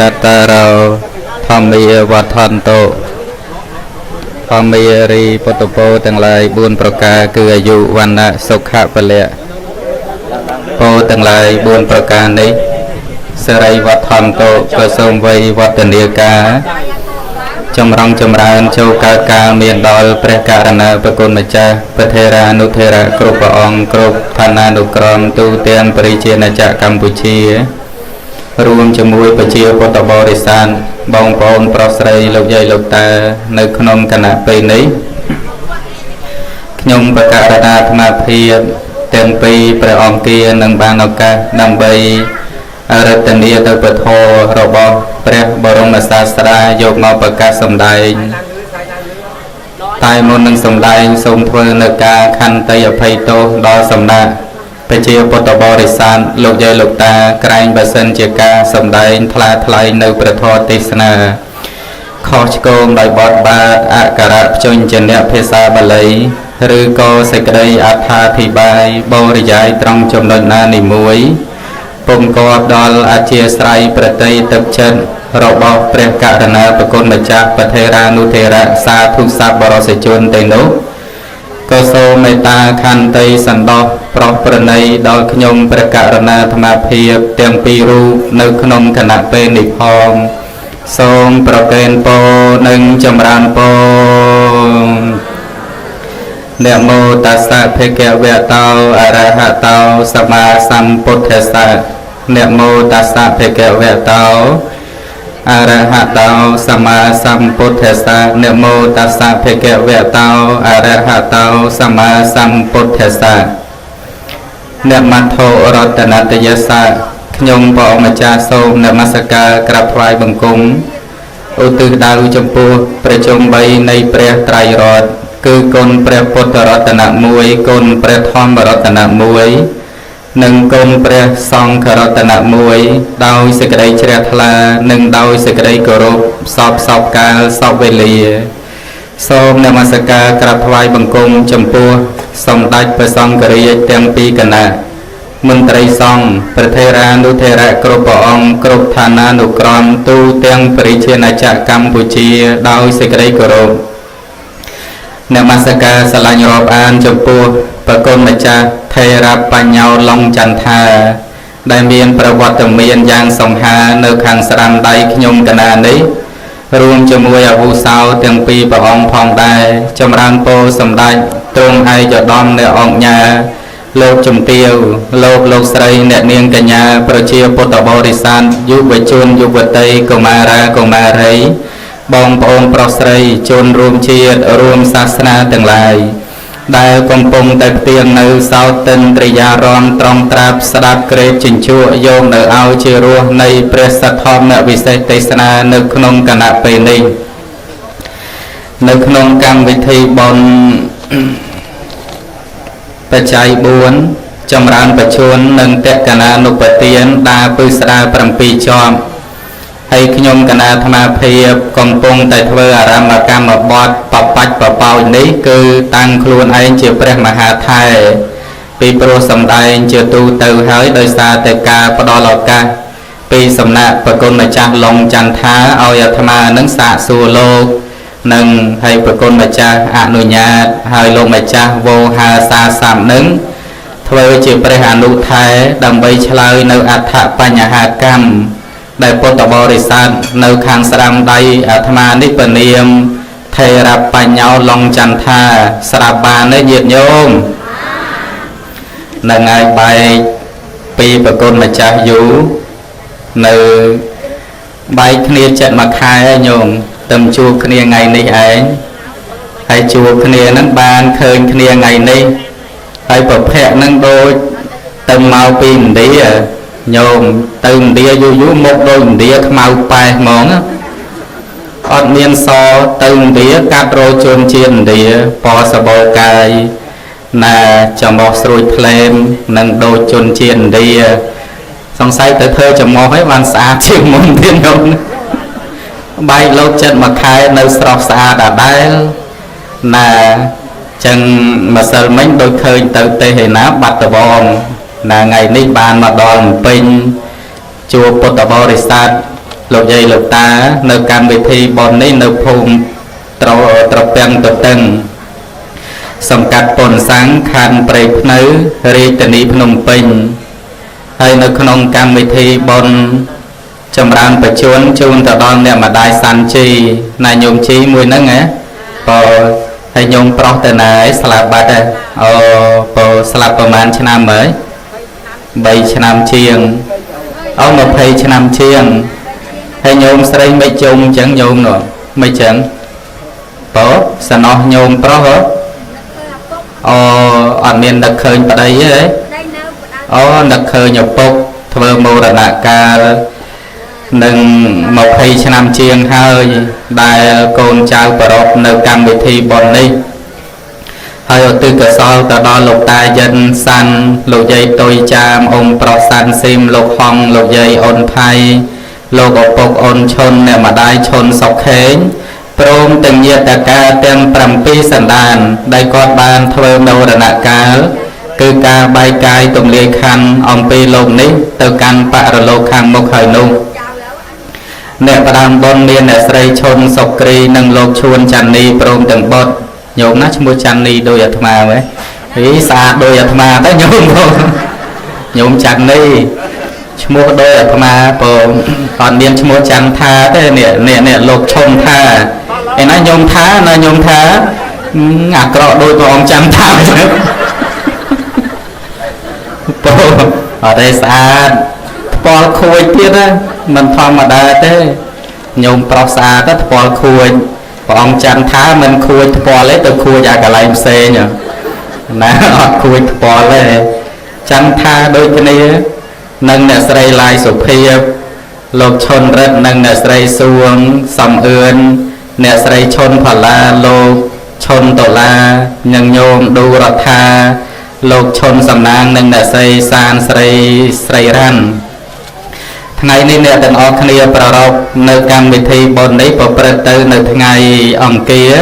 ចត្តារោធម្មាវឌ្ឍន្តោធម្មារីពុទ្ធពោទាំងឡាយ4ប្រការគឺអាយុវណ្ណៈសុខៈពលៈពោទាំងឡាយ4ប្រការនេះសិរីវឌ្ឍន្តោក៏សូមវ័យវឌ្ឍនាការចម្រុងចម្រើនចូលកើតកាលមានដល់ព្រះករណាប្រគុណម្ចាស់ព្រះថេរានុថេរៈគ្រប់ព្រះអង្គគ្រប់ឋានានុក្រមទូទាំងព្រះរាជាណាចក្រកម្ពុជារួមជាមួយប្រជាពុទ្ធបរិស័ទបងប្អូនប្រុសស្រីលោកយាយលោកតានៅក្នុងគណៈពេលនេះខ្ញុំប្រកាសអាត្មាភាពទាំងពីរព្រះអង្គគានឹងបានឱកាសដើម្បីអរតនីទៅពធរបស់ព្រះបរមសាស្តាយកមកប្រកាសសម្ដែងតែមុននឹងសម្ដែងសូមធ្វើនៅការខន្តីអភ័យទោសដល់សំណាក់ប្រជាពុទ្ធបរិស័ទលោកយាយលោកតាក្រែងបើសិនជាការសម្ដែងថ្លាថ្លែងនៅព្រះធម៌ទេសនាខុសឆ្គងដោយបទបាតអក្ខរៈភ្ជញ្ជនៈភាសាបាលីឬក៏សេចក្តីអត្ថាធិប្បាយបរិយាយត្រង់ចំណុចណានីមួយពំកបដល់អធិស្រ័យប្រតិទឹកចិត្តរបស់ព្រះករណាប្រគុណម្ចាស់ប្រថេរានុថេរៈសាធុសប្បុរសជនទាំងនោះក៏សូមមេត្តាខន្តីសន្តោសប្រោះប្រណីដល់ខ្ញុំព្រះករណាអាត្មាភាពទាំងពីររូបនៅក្នុងគណៈពេលនេះផងសូមប្រគេនពរនិងចម្រើនពរនមោតស្សៈភគវតោអរហតោសម្មាសម្ពុទ្ធស្សៈនមោតស្សៈភគវតោអរហតោសម្មាសម្ពុទ្ធស្សៈនមោតស្សៈភគវតោអរហតោសម្មាសម្ពុទ្ធស្សៈនមត្ថុរតនតយស្សៈខ្ញុំព្រះអង្គម្ចាស់សូមនមស្ការក្រាបថ្វាយបង្គំឧទ្ទិសដៅចំពោះប្រជុំ3នៃព្រះត្រៃរតន៍គឺគុណព្រះពុទ្ធរតនៈ1គុណព្រះធម្មរតនៈ1និងគុណព្រះសង្ឃរតនៈ1ដោយសេចក្តីជ្រះថ្លានិងដោយសេចក្តីគោរពសពសពកាលសពវេលាសូមនមស្ការក្រាបថ្វាយបង្គំចំពោះសម្ដេចព្រះសង្ឃរាជទាំងពីរគណៈមន្ត្រីសង្ឃព្រះថេរានុថេរៈគ្រប់ព្រះអង្គគ្រប់ឋានានុក្រមទូទាំងព្រះរាជាណាចក្រកម្ពុជាដោយសេចក្តីគោរពនមស្ការស្រឡាញ់រាប់អានចំពោះប្រគុណម្ចាស់ថេរបញ្ញោឡុងចន្ទថាដែលមានប្រវត្តិមានយ៉ាងសង្ហានៅខាងស្ដាំដៃខ្ញុំកណានេះរួមជាមួយអាវុសោទាំងពីរព្រះអង្គផងដែរចម្រើនពរសម្ដេចទ្រង់ឯកឧត្តមអ្នកអង្គញាលោកជំទាវលោកស្រីអ្នកនាងកញ្ញាប្រជាពុទ្ធបរិស័ទយុវជនយុវតីកុមារាកុមារីបងប្អូនប្រុសស្រីជនរួមជាតិរួមសាសនាទាំងឡាយដែលកំពុងតែផ្ទៀងនៅសោតិន្ទ្រិយារម្មណ៍ត្រង់ត្រាប់ស្ដាប់ក្រេបជញ្ជក់យកនៅឲ្យជារសនៃព្រះសទ្ធម្មវិសេសទេសនានៅក្នុងគណៈពេលនេះនៅក្នុងកម្មវិធីបុណ្យបច្ច័យ4ចម្រើនបជួននិងតក្កណានុបទានដាពឹស្ដា7ជាប់ហើយខ្ញុំកណាអាត្មាភាពកំពុងតែធ្វើអារម្មកម្មបត្តិបបាច់បបោចនេះគឺតាំងខ្លួនឯងជាព្រះមហាថេរពីព្រោះសម្ដែងជាទូទៅហើយដោយសារតែការផ្ដល់ឱកាសពីសំណាក់ប្រគុណម្ចាស់ឡុងចន្ទថាឲ្យអាត្មានឹងសាកសួរលោកនឹងឲ្យប្រគុណម្ចាស់អនុញ្ញាតហើយលោកម្ចាស់វោហាសាស័ព្ទនឹងធ្វើជាព្រះអនុថែដើម្បីឆ្លើយនៅអដ្ឋបញ្ហាកម្មដែលពុទ្ធបរិស័ទនៅខាងស្ដាំដៃអាត្មានេះពនាមថេរបញ្ញោឡុងចន្ទថាស្រាប់បានទេញាតិញោមនឹងឲ្យបែកពីប្រគុណម្ចាស់យូរនៅបែកគ្នាចិត្តមួយខែញោមតែជួបគ្នាថ្ងៃនេះឯងហើយជួបគ្នានឹងបានឃើញគ្នាថ្ងៃនេះហើយប្រភពនឹងដូចទៅមកពីឥណ្ឌាញោមទៅឥណ្ឌាយូរយូរមកដូចឥណ្ឌាខ្មៅប៉ែសហ្មងអត់មានសទៅឥណ្ឌាកាត់រោជនជាតិឥណ្ឌាពណ៌សបោកាយណាចំោះស្រួយផ្លែមនិងដូចជនជាតិឥណ្ឌាសង្ស័យទៅធ្វើចំោះឲ្យបានស្អាតជាងមុនទៀតញោមបែកលោកចិត្តមួយខែនៅស្រស់ស្អាតដដែលណាចឹងម្សិលមិញដូចឃើញទៅទេសឯណាបាត់ដបងណាថ្ងៃនេះបានមកដល់ពេញជួបពុទ្ធបរិស័ទ លោកយាយលោកតានៅកម្មវិធីបុណ្យនេះនៅភូមិត្រពាំងទទឹងសង្កាត់ពនសាំងខណ្ឌព្រៃភ្នៅរាជធានីភ្នំពេញហើយនៅក្នុងកម្មវិធីបុណ្យចម្រើនបច្ចុប្បន្នជូនទៅដល់អ្នកម្ដាយសាន់ជីណាញោមជីមួយហ្នឹងហ៎បើហើយញោមប្រុសទៅណាឯងស្លាប់បាត់ហ៎អូបើស្លាប់ប្រហែលឆ្នាំហើយ3ឆ្នាំជាងអូ20ឆ្នាំជាងហើយញោមស្រីមិនជុំអញ្ចឹងញោមនោះមិនចឹងបើសំណោះញោមប្រុសហ៎អូអត់មាននឹកឃើញប្តីទេអូនឹកឃើញឪពុកធ្វើមរណកាលនឹង20ឆ្នាំជាងហើយដែលកូនចៅប្រពនៅកម្មវិធីបុណ្យនេះហើយឧទ្ទិសកុសលទៅដល់លោកតាយិនសាន់លោកយាយតុយចាមអ៊ំប្រុសសាន់ស៊ីមលោកហងលោកយាយអ៊ុនថៃលោកឪពុកអ៊ុនឈុនអ្នកម្ដាយឈុនសុកខេងព្រមទាំងញាតិកាទាំង7សន្តានដែលគាត់បានធ្វើមរណកាលគឺការបែកកាយទម្លាយខណ្ឌអំពីលោកនេះទៅកាន់បរលោកខាងមុខហើយនោះអ្នកផ្ដើមបុណ្យមានអ្នកស្រីឈុនសុក្រីនិងលោកឈួនច័ន្ទនីព្រមទាំងបុត្រញោមណាឈ្មោះច័ន្ទនីដោយអាត្មាហ៎ហីស្អាតដោយអាត្មាទៅញោមញោមច័ន្ទនីឈ្មោះដោយអាត្មាព្រមអត់មានឈ្មោះច័ន្ទថាទេនេះនេះលោកឈុនថាឯណាញោមថាណាញោមថាអាក្រក់ដោយព្រះអង្គច័ន្ទថាចឹងពោអត់ទេស្អាតថ្ពាល់ខួចទៀតណាមិនធម្មតាទេញោមប្រុសស្អាតទៅថ្ពាល់ខួចព្រះអង្គច័ន្ទថាមិនខួចថ្ពាល់ទេទៅខួចអាកន្លែងផ្សេងណាអត់ខួចថ្ពាល់ទេច័ន្ទថាដូចគ្នានិងអ្នកស្រីឡាយសុភាពលោកឈុនរិទ្ធនិងអ្នកស្រីសួងសំអឿនអ្នកស្រីឈុនផល្លាលោកឈុនដុល្លារនិងញោមឌូរដ្ឋាលោកឈុនសំណាងនិងអ្នកស្រីសានស្រីស្រីរ៉ាន់ថ្ងៃនេះអ្នកទាំងអស់គ្នាប្រារព្ធនៅកម្មវិធីបុណ្យនេះប្រព្រឹត្តទៅនៅថ្ងៃអង្គារ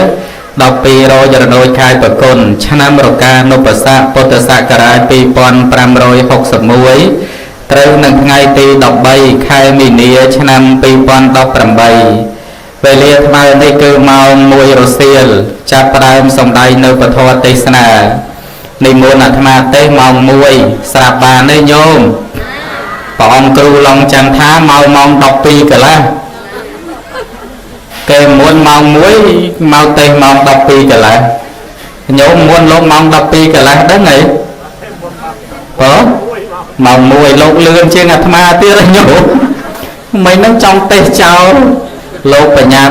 12រោចរដូវខែបគុណឆ្នាំរកានុបស័កពុទ្ធសករាជ2561ត្រូវនឹងថ្ងៃទី13ខែមីនាឆ្នាំ2018វេលាថ្មនេះគឺម៉ោង1រសៀលចាប់ផ្ដើមសម្ដែងនៅពធទេសនានិមន្តអាត្មាទេសម៉ោង1ស្រាប់បានទេញោមព្រះអង្គគ្រូឡុងច័ន្ទថាមកម៉ោង12កន្លះគេមុនម៉ោង1មកទេសម៉ោង12កន្លះញោមមុនលោកម៉ោង12កន្លះដឹងហីបើម៉ោង1លោកលឿនជាងអាត្មាទៀតញោមមិននឹងចង់ទេសចោលលោកបញ្ញា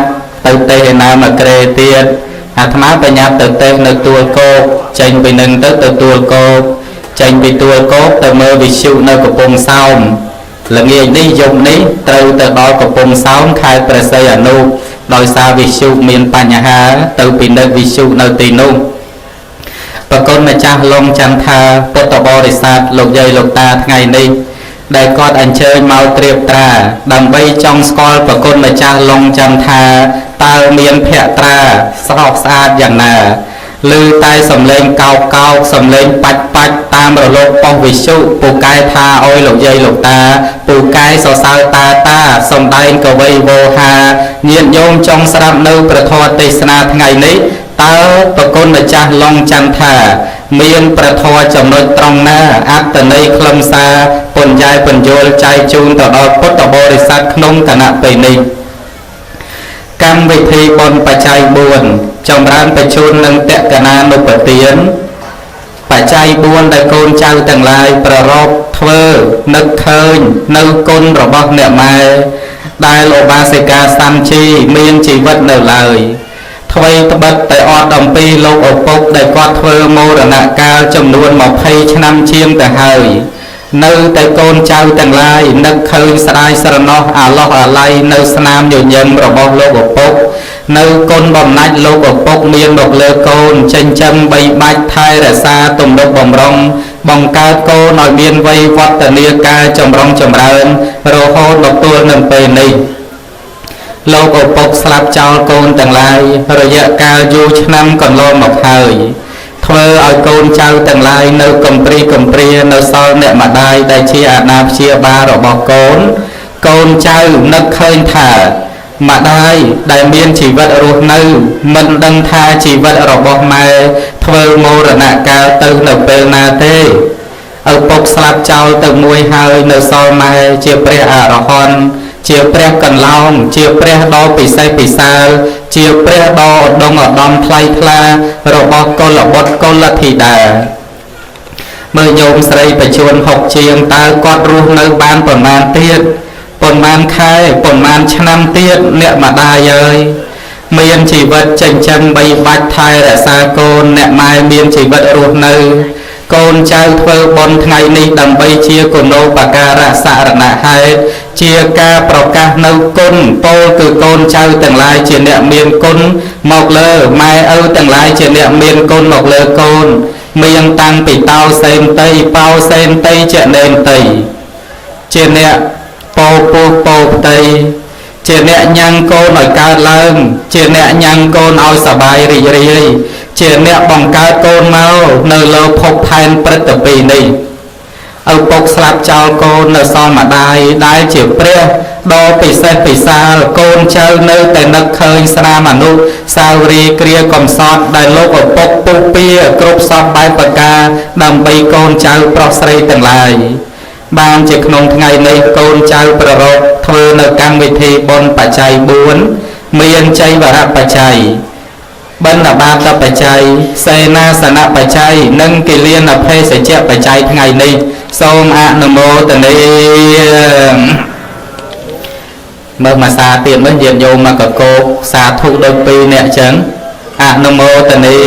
ទៅទេសឯណាមកក្រេទៀតអាត្មាបញ្ញាទៅទេសនៅទួលគោកចេញពីនឹងទៅទួលគោកចេញពីទួលគោកទៅមើលវិទ្យុនៅកំពង់សោមល្ងាចនេះយប់នេះត្រូវទៅដល់កំពង់សោមខេត្តព្រះសីហនុដោយសារវិទ្យុមានបញ្ហាទៅពិនិត្យវិទ្យុនៅទីនោះប្រគុណម្ចាស់ឡុងចន្ទថាពុទ្ធបរិស័ទលោកយាយលោកតាថ្ងៃនេះដែលគាត់អញ្ជើញមកត្រៀបត្រាដើម្បីចង់ស្គាល់ប្រគុណម្ចាស់ឡុងចន្ទថាតើមានភក្ត្រាស្រស់ស្អាតយ៉ាងណាឮតែសំឡេងកោកកោកសំឡេងបាច់បាច់តាមរលកប៉ុស្តិ៍វិទ្យុពូកែថាអុយលោកយាយលោកតាពូកែសរសើរតាតាសំដែងកវីវោហាញាតិញោមចង់ស្ដាប់នៅព្រះធម៌ទេសនាថ្ងៃនេះតើប្រគុណម្ចាស់ឡុងចន្ទថាមានព្រះធម៌ចំណុចត្រង់ណាអត្ថន័យខ្លឹមសារពន្យាយពន្យល់ចែកជូនទៅដល់ពុទ្ធបរិស័ទក្នុងគណៈពេលនេះកម្មវិធីបុណ្យបច្ច័យ4ចម្រើនបច្ចុប្បន្ននិងតក្កណានុបទានបច្ច័យ4ដែលកូនចៅទាំងឡាយប្ររពធ្វើនឹកឃើញនៅគុណរបស់អ្នកម៉ែដែលឧបាសិកាសាន់ជីមានជីវិតនៅឡើយថ្វីត្បិតតែអត់អំពីលោកឪពុកដែលគាត់ធ្វើមរណកាលចំនួន20ឆ្នាំជាងទៅហើយនៅតែកូនចៅទាំងឡាយនឹកឃើញស្ដាយស្រណោះអាឡោះអាល័យនៅស្នាមញញឹមរបស់លោកឪពុកនៅគុណបំណាច់លោកឪពុកមានមកលើកូនចិញ្ចឹមបីបាច់ថែរក្សាទំនុកបំរុងបង្កើតកូនឲ្យមានវ័យវឌ្ឍនាការចម្រុងចម្រើនរហូតមកទល់នឹងពេលនេះលោកឪពុកស្លាប់ចោលកូនទាំងឡាយរយៈកាលយូរឆ្នាំកន្លងមកហើយធ្វើឲ្យកូនចៅទាំងឡាយនៅកំព្រីកំព្រានៅសល់អ្នកម្ដាយដែលជាអាណាព្យាបាលរបស់កូន កូនចៅនឹកឃើញថាម្ដាយដែលមានជីវិតរស់នៅមិនដឹងថាជីវិតរបស់ម៉ែធ្វើមរណកាលទៅនៅពេលណាទេឪពុកស្លាប់ចោលទៅមួយហើយនៅសល់ម៉ែជាព្រះអរហន្តជាព្រះកន្លោងជាព្រះដ៏ពិសេសពិសាលជាព្រះដ៏ឧត្តមឧត្តមថ្លៃថ្លារបស់កុលបុត្រកុលធីតាមើលញោមស្រីបញ្ជួន6ជាងតើគាត់រស់នៅបានប្រមាណទៀតប៉ុន្មានខែប៉ុន្មានឆ្នាំទៀតអ្នកម្ដាយអើយមានជីវិតចិញ្ចឹមបីបាច់ថែរក្សាកូនអ្នកម៉ែមានជីវិតរស់នៅកូនចៅធ្វើបុណ្យថ្ងៃនេះដើម្បីជាគុណូបការៈសរណហេតុជាការប្រកាសនៅគុណពោលគឺកូនចៅទាំងឡាយជាអ្នកមានគុណមកលើម៉ែឪទាំងឡាយជាអ្នកមានគុណមកលើកូនមានតាំងពីតោសេនតីបោសេនតីជានេនតីជាអ្នកពោពោះពោផ្ទៃជាអ្នកញ៉ាំងកូនឲ្យកើតឡើងជាអ្នកញ៉ាំងកូនឲ្យសប្បាយរីករាយជាអ្នកបង្កើតកូនមកនៅលើភពផែនព្រឹទ្ធពីនេះឪពុកស្លាប់ចោលកូននៅសល់ម្ដាយដែលជាព្រះដ៏ពិសេសពិសាលកូនចៅនៅតែនឹកឃើញស្នាមអនុសាវរីយ៍គ្រាកំសត់ដែលលោកឪពុកពុះពៀគ្រប់សពបែបប្រការដើម្បីកូនចៅប្រុសស្រីទាំងឡាយបានជាក្នុងថ្ងៃនេះកូនចៅប្ររពធ្វើនៅកម្មវិធីបុណ្យបច្ច័យ4មានជ័យវរៈបច្ច័យបណ្ឌបាតបច្ច័យសេនាសនបច្ច័យនិងគិលានភេសជ្ជបច្ច័យថ្ងៃនេះសូមអនុមោទនាមើលមួយសាទៀតមើលញាតិញោមមកកកោកសាធុដូចពីរអ្នកចឹងអនុមោទនា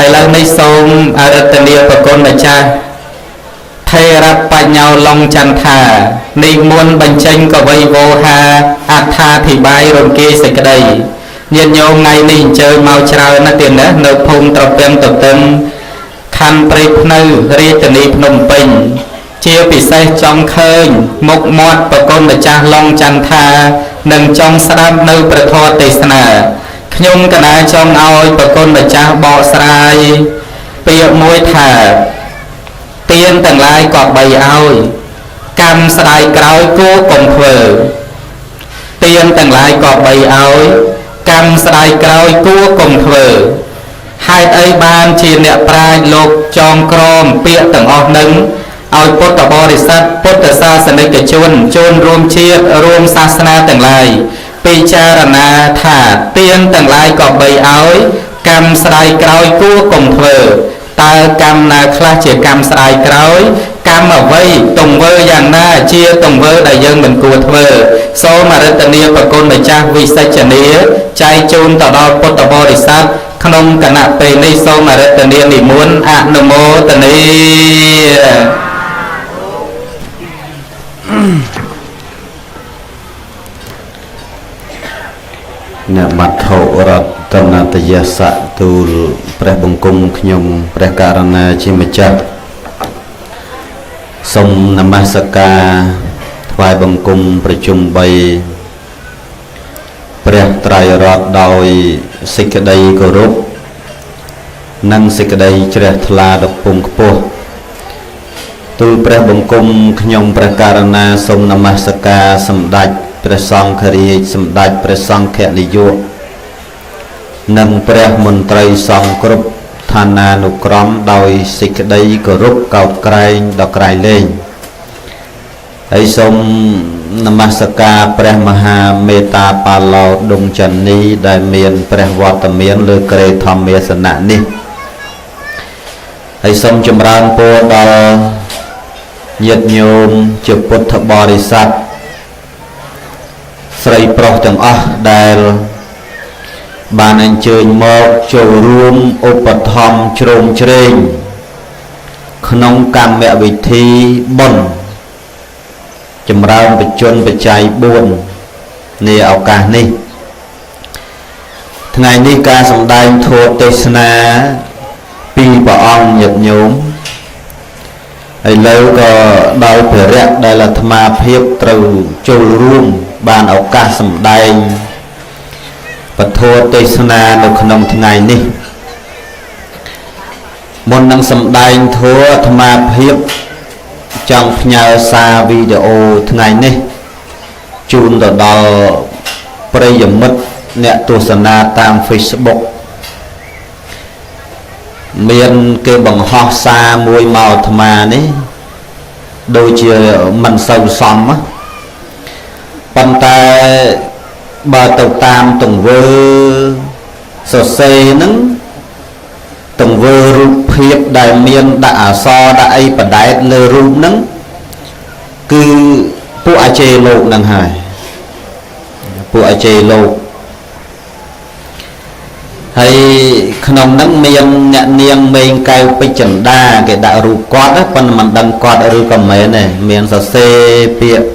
ឥឡូវនេះសូមអរតនាប្រគុណម្ចាស់ថេរបញ្ញោឡុងចន្ទានិមន្តបញ្ចេញកវីវោហាអត្ថាធិប្បាយរំគាយសេចក្តីញាតិញោមថ្ងៃនេះអញ្ជើញមកច្រើនណាស់ទៀតណានៅភូមិត្រពាំងទទឹងខណ្ឌព្រៃភ្នៅរាជធានីភ្នំពេញជាពិសេសចង់ឃើញមុខមាត់ប្រគុណម្ចាស់ឡុងចន្ទានិងចង់ស្ដាប់នៅព្រះធម៌ទេសនាខ្ញុំកណាចង់ឲ្យប្រគុណម្ចាស់បកស្រាយពាក្យមួយថាទានទាំងឡាយក៏បីឲ្យកម្មស្ដាយក្រោយគួរកុំធ្វើទានទាំងឡាយក៏បីឲ្យកម្មស្ដាយក្រោយគួរកុំធ្វើហេតុអីបានជាអ្នកប្រាជ្ញលោកចងក្រងពាក្យទាំងអស់នឹងឲ្យពុទ្ធបរិស័ទពុទ្ធសាសនិកជនចូលរួមជាតិរួមសាសនាទាំងឡាយពិចារណាថាទានទាំងឡាយក៏បីឲ្យកម្មស្ដាយក្រោយគួរកុំធ្វើតើកម្មណាខ្លះជាកម្មស្ដាយក្រោយកម្មអ្វីទង្វើយ៉ាងណាជាទង្វើដែលយើងមិនគួរធ្វើសូមអរតនាប្រគុណម្ចាស់វិសេចនីចែកជូនទៅដល់ពុទ្ធបរិស័ទក្នុងគណៈពេលនេះសូមអរតនានិមន្តអនុមោទនាអ្នកមត្ថុរតនតយសៈទូលព្រះបង្គំខ្ញុំព្រះករណាជាម្ចាស់សូមនមស្ការថ្វាយបង្គំប្រជុំ3ព្រះត្រៃរតន៍ដោយសេចក្តីគោរពនិងសេចក្តីជ្រះថ្លាដ៏ពងខ្ពស់ទូលព្រះបង្គំខ្ញុំព្រះករណាសូមនមស្ការសម្ដេចព្រះសង្ឃរាជសម្ដេចព្រះសង្ឃនាយកនិងព្រះមន្ត្រីសង្ឃគ្រប់ឋានានុក្រមដោយសេចក្តីគោរពកោតក្រែងដល់ក្រៃលែងហើយសូមនមស្ការព្រះមហាមេត្តាបាឡោដុងចន្នីដែលមានព្រះវត្តមានលើគ្រែធម្មាសនៈនេះហើយសូមចម្រើនពរដល់ញាតិញោមជាពុទ្ធបរិស័ទស្រីប្រុសទាំងអស់ដែលបានអញ្ជើញមកចូលរួមឧបត្ថម្ភជ្រោមជ្រែងក្នុងកម្មវិធីបុណ្យចម្រើនបច្ចុប្បន្នបច្ច័យ4នាឱកាសនេះថ្ងៃនេះការសម្ដែងធម៌ទេសនាពីព្រះអង្គញាតិញោមឥឡូវក៏ដោយភារៈដែលអាត្មាភាពត្រូវចូលរួមបានឱកាសសម្ដែងពធទេសនានៅក្នុងថ្ងៃនេះមុននឹងសម្ដែងធម៌អាត្មាភាព ចង់ផ្ញើសារវីដេអូថ្ងៃនេះជូនទៅដល់ប្រិយមិត្តអ្នកទស្សនាតាម Facebook មានគេបង្ហោះសារមួយមកអាត្មានេះដូចជាមិនសូវសមណាប៉ុន្តែបើទៅតាមទង្វើសរសេរហ្នឹងទង្វើរូបភាពដែលមានដាក់អក្សរដាក់អីបដែតលើរូបហ្នឹងគឺពួកអាជេលោកហ្នឹងហើយពួកអាជេលោកហើយក្នុងហ្នឹងមានអ្នកនាងមេងកែវពេជ្រចិន្តាគេដាក់រូបគាត់ប៉ុន្តែមិនដឹងគាត់ឬក៏មិនទេមានសរសេរពាក្យ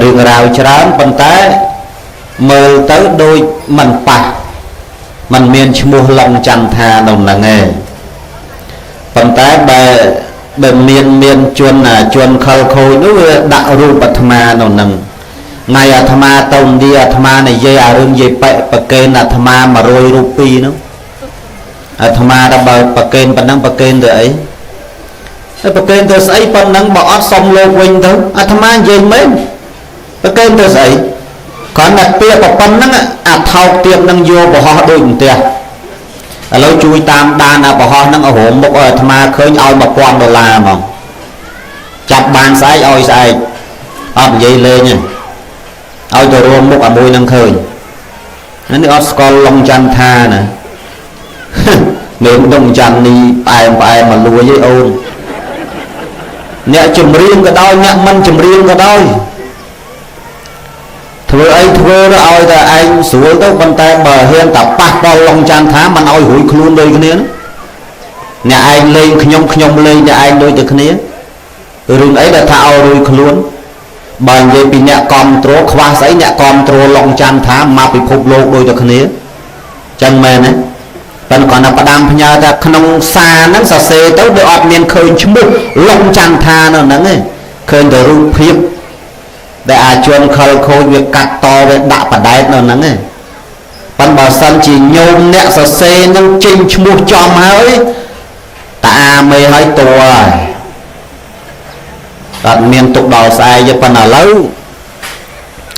រឿងរ៉ាវច្រើនប៉ុន្តែមើលទៅដូចមិនប៉ះมันមានឈ្មោះឡុងចន្ទថានៅហ្នឹងឯងប៉ុន្តែបើមានជនជនខលខូចនោះវាដាក់រូបអាត្មានៅហ្នឹងថ្ងៃអាត្មាទៅឥណ្ឌាអាត្មានិយាយអារឿងយាយប៉ែប្រកេនអាត្មា100រូបពីរនោះអាត្មាដល់បើប្រកេនប៉ុណ្ណឹងប្រកេនទៅអីតែប្រកេនទៅស្អីប៉ុណ្ណឹងបើអត់សុំលោកវិញទៅអាត្មានិយាយមែនប្រកេនទៅស្អីគ្រាន់តែពាក្យប៉ុណ្ណឹងអាថោកទៀតនឹងយកបរោះដូចផ្ទះឥឡូវជួយតាមដានអាបរោះហ្នឹងឲ្យរមមុខឲ្យអាត្មាឃើញឲ្យ1000ដុល្លារហ្មងចាប់បានស្អែកឲ្យស្អែកអត់និយាយលេងទេឲ្យទៅរួមមុខអាមួយនឹងឃើញនេះអត់ស្គាល់ឡុងចន្ទថាណាមានដងច័ន្ទនេះផ្អែមផ្អែមមកលួចឯអូនអ្នកចម្រៀងក៏ដោយអ្នកមិនចម្រៀងក៏ដោយធ្វើអីធ្វើទៅឲ្យតែឯងស្រួលទៅប៉ុន្តែបើហ៊ានតែប៉ះពាល់ឡុងចន្ទថាមិនឲ្យរួចខ្លួនដូចគ្នាអ្នកឯងលេងខ្ញុំខ្ញុំលេងអ្នកឯងដូចតែគ្នារឿងអីដែលថាឲ្យរួចខ្លួនបើនិយាយពីអ្នកគ្រប់គ្រងខ្វះស្អីអ្នកគ្រប់គ្រងឡុងចន្ទថាមកពិភពលោកដូចតែគ្នាចឹងមែនទេប៉ុន្តែគាត់ថាផ្ដាំផ្ញើថាក្នុងសារហ្នឹងសរសេរទៅដូចអត់មានឃើញឈ្មោះឡុងចន្ទថានៅហ្នឹងទេឃើញតែរូបភាពដែលអាជនខលខូចវាកាត់តវាដាក់បដែតនៅហ្នឹងឯងប៉ុន្តែបើសិនជាញោមអ្នកសរសេរនឹងចេញឈ្មោះចំហើយតាអាមេហើយតួហើយអត់មានទុកដល់ស្អែកទេប៉ុន្តែឥឡូវ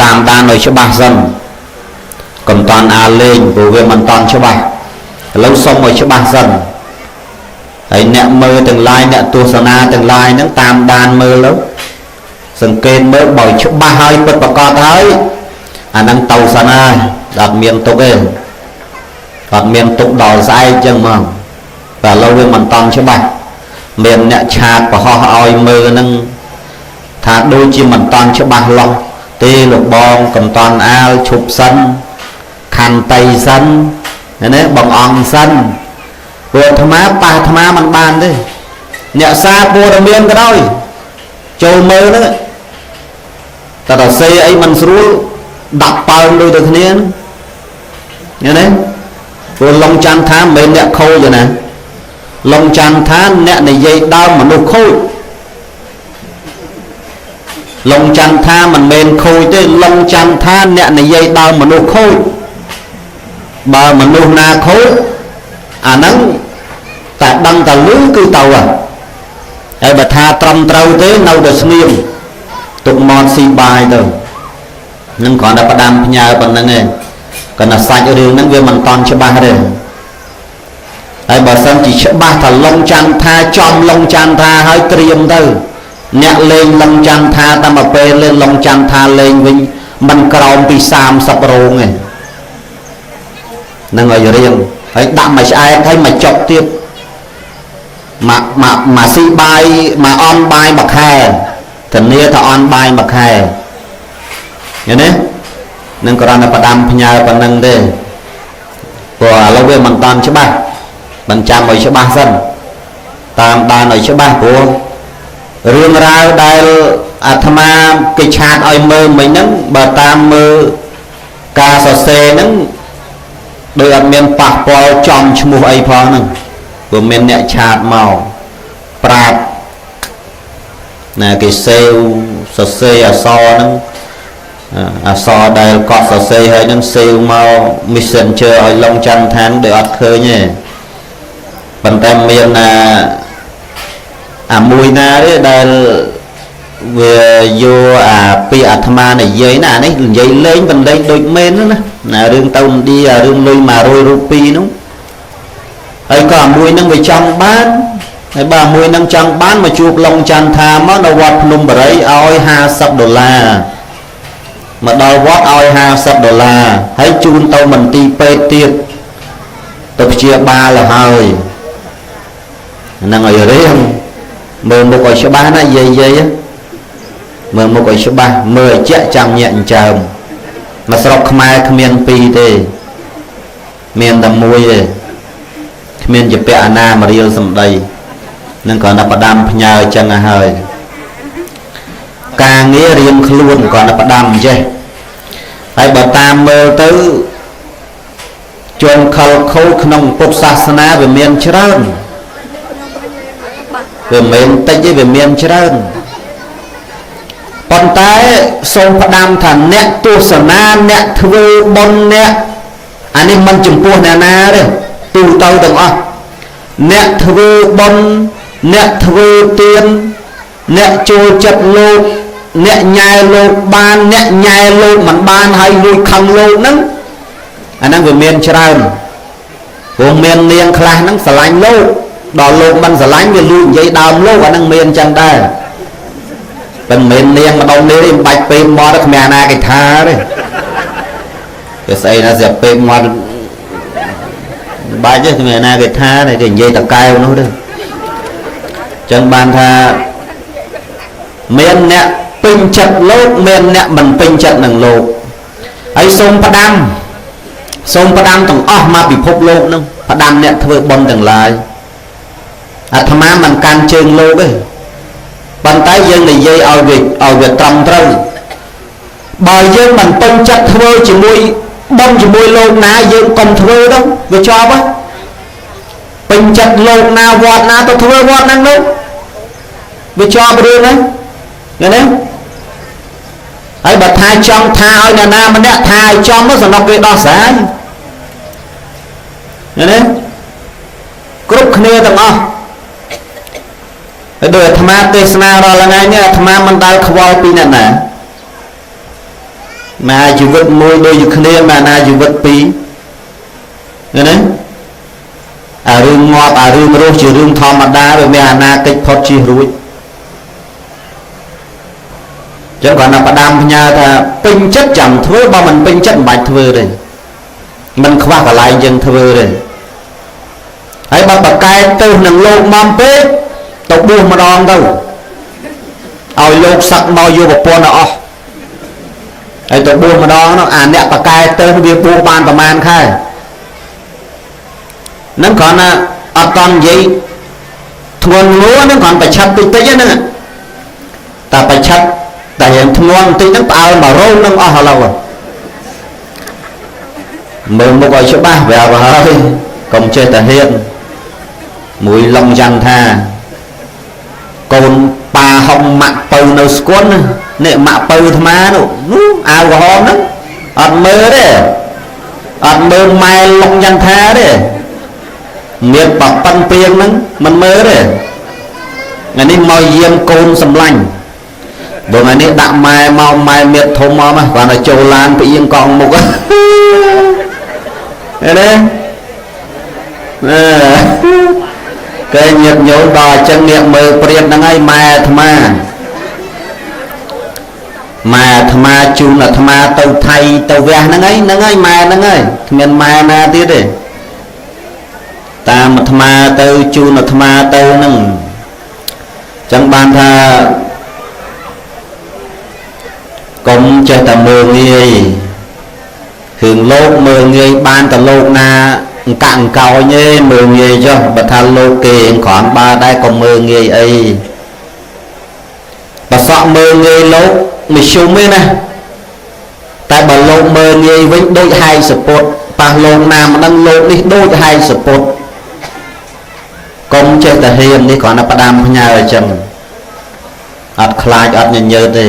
តាមដានឲ្យច្បាស់សិនកុំតាន់អាលេងព្រោះវាមិនតាន់ច្បាស់ឥឡូវសុំឲ្យច្បាស់សិនហើយអ្នកមើលទាំងឡាយអ្នកទស្សនាទាំងឡាយហ្នឹងតាមដានមើលទៅសង្កេតមើលបើច្បាស់ហើយពិតប្រកបហើយអាហ្នឹងទៅសិនហើយអត់មានទុកទេអត់មានទុកដល់ស្អែកចឹងហ្មងតែឥឡូវវាមិនតង់ច្បាស់មានអ្នកឆាតប្រហោះឲ្យមើលហ្នឹងថាដូចជាមិនតង់ច្បាស់លោះទេលោកបងកំតន់អាលឈប់សិនខន្តីសិនណាបងអង្គសិនព្រោះអាត្មាប៉ះអាត្មាមិនបានទេអ្នកសារព័ត៌មានក៏ដោយចូលមើលហ្នឹងតែដល់សេអីមិនស្រួលដាក់ប៉ើងដូចតែគ្នាញ៉េព្រោះឡុងចន្ទថាមិនមែនអ្នកខូចទេណាឡុងចន្ទថាអ្នកនិយាយដើមមនុស្សខូចឡុងចន្ទថាមិនមែនខូចទេឡុងចន្ទថាអ្នកនិយាយដើមមនុស្សខូចបើមនុស្សណាខូចអាហ្នឹងតែដឹងតែលឺគឺទៅហើយបើថាត្រឹមត្រូវទេនៅតែស្ងៀមទុកមាត់ស៊ីបាយទៅនឹងគ្រាន់តែផ្ដាំផ្ញើប៉ុណ្្នឹងឯងគាត់ថាសាច់រឿងហ្នឹងវាមិនតន់ច្បាស់ទេហើយបើសិនជាច្បាស់ថាឡុងចន្ទថាចំឡុងចន្ទថាហើយត្រៀមទៅអ្នកលេងឡុងចន្ទថាតាមទៅពេលលេងឡុងចន្ទថាលេងវិញមិនក្រោមពី30រោងទេនឹងឲ្យរៀងហើយដាក់មួយឆ្អែតហើយមួយចុកទៀតមកមកមកស៊ីបាយមកអន់បាយមួយខែធានាថាអន់បាយមួយខែឃើញទេនឹងគ្រាន់តែផ្ដាំផ្ញើប៉ុណ្្នឹងទេព្រោះឥឡូវវាមិនតាន់ច្បាស់មិនចាំឲ្យច្បាស់សិនតាមដានឲ្យច្បាស់ព្រោះរឿងរ៉ាវដែលអាត្មាគេឆាតឲ្យមើលមិញហ្នឹងបើតាមមើលការសរសេរហ្នឹងដូចអត់មានប៉ះពាល់ចំឈ្មោះអីផងហ្នឹងព្រោះមានអ្នកឆាតមកប្រាប់ណាគេសេវសរសេរអក្សរហ្នឹងអក្សរដែលកត់សរសេរហើយហ្នឹងសេវមក Messenger ឲ្យឡុងចន្ទថាដូចអត់ឃើញទេប៉ុន្តែមានណាអាមួយណាទេដែល វាយកអាពាក្យអាត្មានិយាយណាអានេះនិយាយលេងមិនលេងដូចមែនណាណារឿងទៅឥណ្ឌារឿងលុយ100រូពីនោះហើយក៏អាមួយនឹងវាចង់បានហើយបើមួយនឹងចង់បានមកជួបឡុងចន្ទថាមកនៅវត្តភ្នំបរិយឲ្យ50ដុល្លារមកដល់វត្តឲ្យ50ដុល្លារហើយជូនទៅមន្ទីរពេទ្យទៀតទៅព្យាបាលហើយហ្នឹងឲ្យរៀងមើលមុខឲ្យច្បាស់ណាយាយយាយមើលមុខឲ្យច្បាស់មើលឲ្យជាក់ចាំញាក់ចិញ្ចើមមកស្រុកខ្មែរគ្មានពីរទេមានតែមួយទេគ្មានជាពាក់អាណាមរៀលសំដីនឹងគ្រាន់តែផ្ដាំផ្ញើអញ្ចឹងឲ្យហើយការងាររៀនខ្លួនគ្រាន់តែផ្ដាំអញ្ចេះហើយបើតាមមើលទៅជនខលខូចក្នុងពុទ្ធសាសនាវាមានច្រើនវាមិនមែនតិចទេវាមានច្រើនប៉ុន្តែសូមផ្ដាំថាអ្នកទស្សនាអ្នកធ្វើបុណ្យអ្នកអានេះមិនចំពោះអ្នកណាទេទូទៅទាំងអស់អ្នកធ្វើបុណ្យអ្នកធ្វើទានអ្នកចូលចិត្តលោកអ្នកញ៉ែលោកបានអ្នកញ៉ែលោកមិនបានហើយលួចខឹងលោកហ្នឹងអាហ្នឹងវាមានច្រើនព្រោះមាននាងខ្លះហ្នឹងស្រឡាញ់លោកដល់លោកមិនស្រឡាញ់វាលួចនិយាយដើមលោកអាហ្នឹងមានអញ្ចឹងដែរតែមិនមែននាងម្ដុំនេះទេមិនបាច់ពេកមាត់គ្មានណាគេថាទេវាស្អីណាស្រាប់ពេកមាត់បាច់ទេគ្មានណាគេថាទេគេនិយាយតកែវនោះទេចឹងបានថាមានអ្នកពេញចិត្តលោកមានអ្នកមិនពេញចិត្តនឹងលោកហើយសូមផ្ដាំទាំងអស់មកពិភពលោកនឹងផ្ដាំអ្នកធ្វើបុណ្យទាំងឡាយអាត្មាមិនកាន់ជើងលោកទេប៉ុន្តែយើងនិយាយឲ្យវាត្រឹមត្រូវបើយើងមិនពេញចិត្តធ្វើជាមួយបុណ្យជាមួយលោកណាយើងកុំធ្វើទៅវាជាប់ហ៎ពេញចិត្តលោកណាវត្តណាទៅធ្វើវត្តហ្នឹងនោះវាជាប់រឿងហ្នឹងឃើញទេហើយបើថាចង់ថាឲ្យអ្នកណាម្នាក់ថាឲ្យចំទៅសំណុកគេដោះស្រាយឃើញទេគ្រប់គ្នាទាំងអស់ហើយដោយអាត្មាទេសនារាល់ថ្ងៃនេះអាត្មាមិនដែលខ្វល់ពីអ្នកណាមកជីវិតមួយដូចជាគ្នាមកណាជីវិតពីរឃើញទេអារឿងងាប់អារឿងរស់ជារឿងធម្មតាវាមានអាណាកិច្ចផុតជិះរួចចឹងគាត់ណាផ្ដាំផ្ញើថាពេញចិត្តចាំធ្វើបើមិនពេញចិត្តមិនបាច់ធ្វើទេមិនខ្វះកន្លែងយើងធ្វើទេហើយបើបកែទៅនឹងលោកមកពេកទៅបួសម្ដងទៅឲ្យលោកសឹកមកយកប្រពន្ធឲ្យអស់ហើយទៅបួសម្ដងនោះអាអ្នកបកែទៅវាបួសបានប្រហែលខែហ្នឹងគ្រាន់តែអត់តន់និយាយធ្ងន់ធ្ងរហ្នឹងគ្រាន់ប្រឆាត់តិចតិចហ្នឹងតែប្រឆាត់តែរៀងធ្ងន់បន្តិចហ្នឹងផ្អើលមករោងហ្នឹងអស់ឥឡូវមើលមុខឲ្យច្បាស់ប្រាប់ហើយកុំចេះតែហ៊ានមួយឡុងយ៉ាងថាកូនប៉ាហុំម៉ាក់ពៅនៅស្គន់នេះម៉ាក់ពៅអាត្មានោះអាវក្រហមហ្នឹងអត់មើលទេអត់មើលម៉ែឡុងយ៉ាងថាទេមានប៉ប៉ិនពីងហ្នឹងមិនមើលទេថ្ងៃនេះមកយាមកូនសម្លាញ់បើថ្ងៃនេះដាក់ម៉ែមកម៉ែមៀតធំមកគាត់តែចូលឡានផ្អៀងកង់មុខឃើញទេគេញាតញោមដល់អញ្ចឹងនាងមើលព្រាតហ្នឹងហើយម៉ែអាត្មាម៉ែអាត្មាជូនអាត្មាទៅថៃទៅវះហ្នឹងហើយហ្នឹងហើយម៉ែហ្នឹងហើយគ្មានម៉ែណាទៀតទេតាមអាត្មាទៅជូនអាត្មាទៅហ្នឹងអញ្ចឹងបានថាកុំចេះតែមើលងាយគ្រឿងលោកមើលងាយបានតែលោកណាអង្កាក់អង្កោញទេមើលងាយចុះបើថាលោកគេគ្រាន់បើដែរក៏មើលងាយអីបើសក់មើលងាយលោកមធ្យមទេណាតែបើលោកមើលងាយវិញដូចហែកសពុតប៉ះលោកណាមិនដឹងលោកនេះដូចហែកសពុតកុំចេះតែហ៊ាននេះគ្រាន់តែផ្ដាំផ្ញើអញ្ចឹងអត់ខ្លាចអត់ញញើតទេ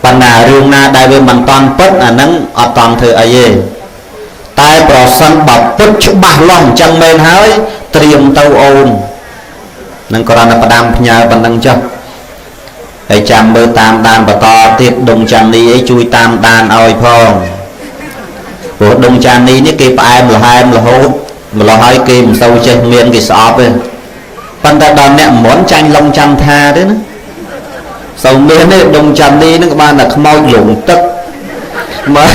បណ្ដារឿងណាដែលវាមិនតន់ពិតអាហ្នឹងអត់តន់ធ្វើអីទេតែប្រសិនបើពិតច្បាស់លាស់អញ្ចឹងមែនហើយត្រៀមទៅអូននឹងគ្រាន់តែផ្ដាំផ្ញើប៉ុណ្ណឹងចុះ ហើយចាំមើលតាមដានបន្តទៀតដងចាន់នេះអីជួយតាមដានឲ្យផងព្រោះដងចាន់នេះនេះគេផ្អែមល្ហែមរហូតម្លោះហើយគេមិនសូវចេះមានគេស្អប់ទេប៉ុន្តែដល់អ្នកមុនចាញ់ឡុងចាំថាទេណាសូវមានទេដងចាន់នេះនឹងក៏បានតែខ្មោចលងទឹកមក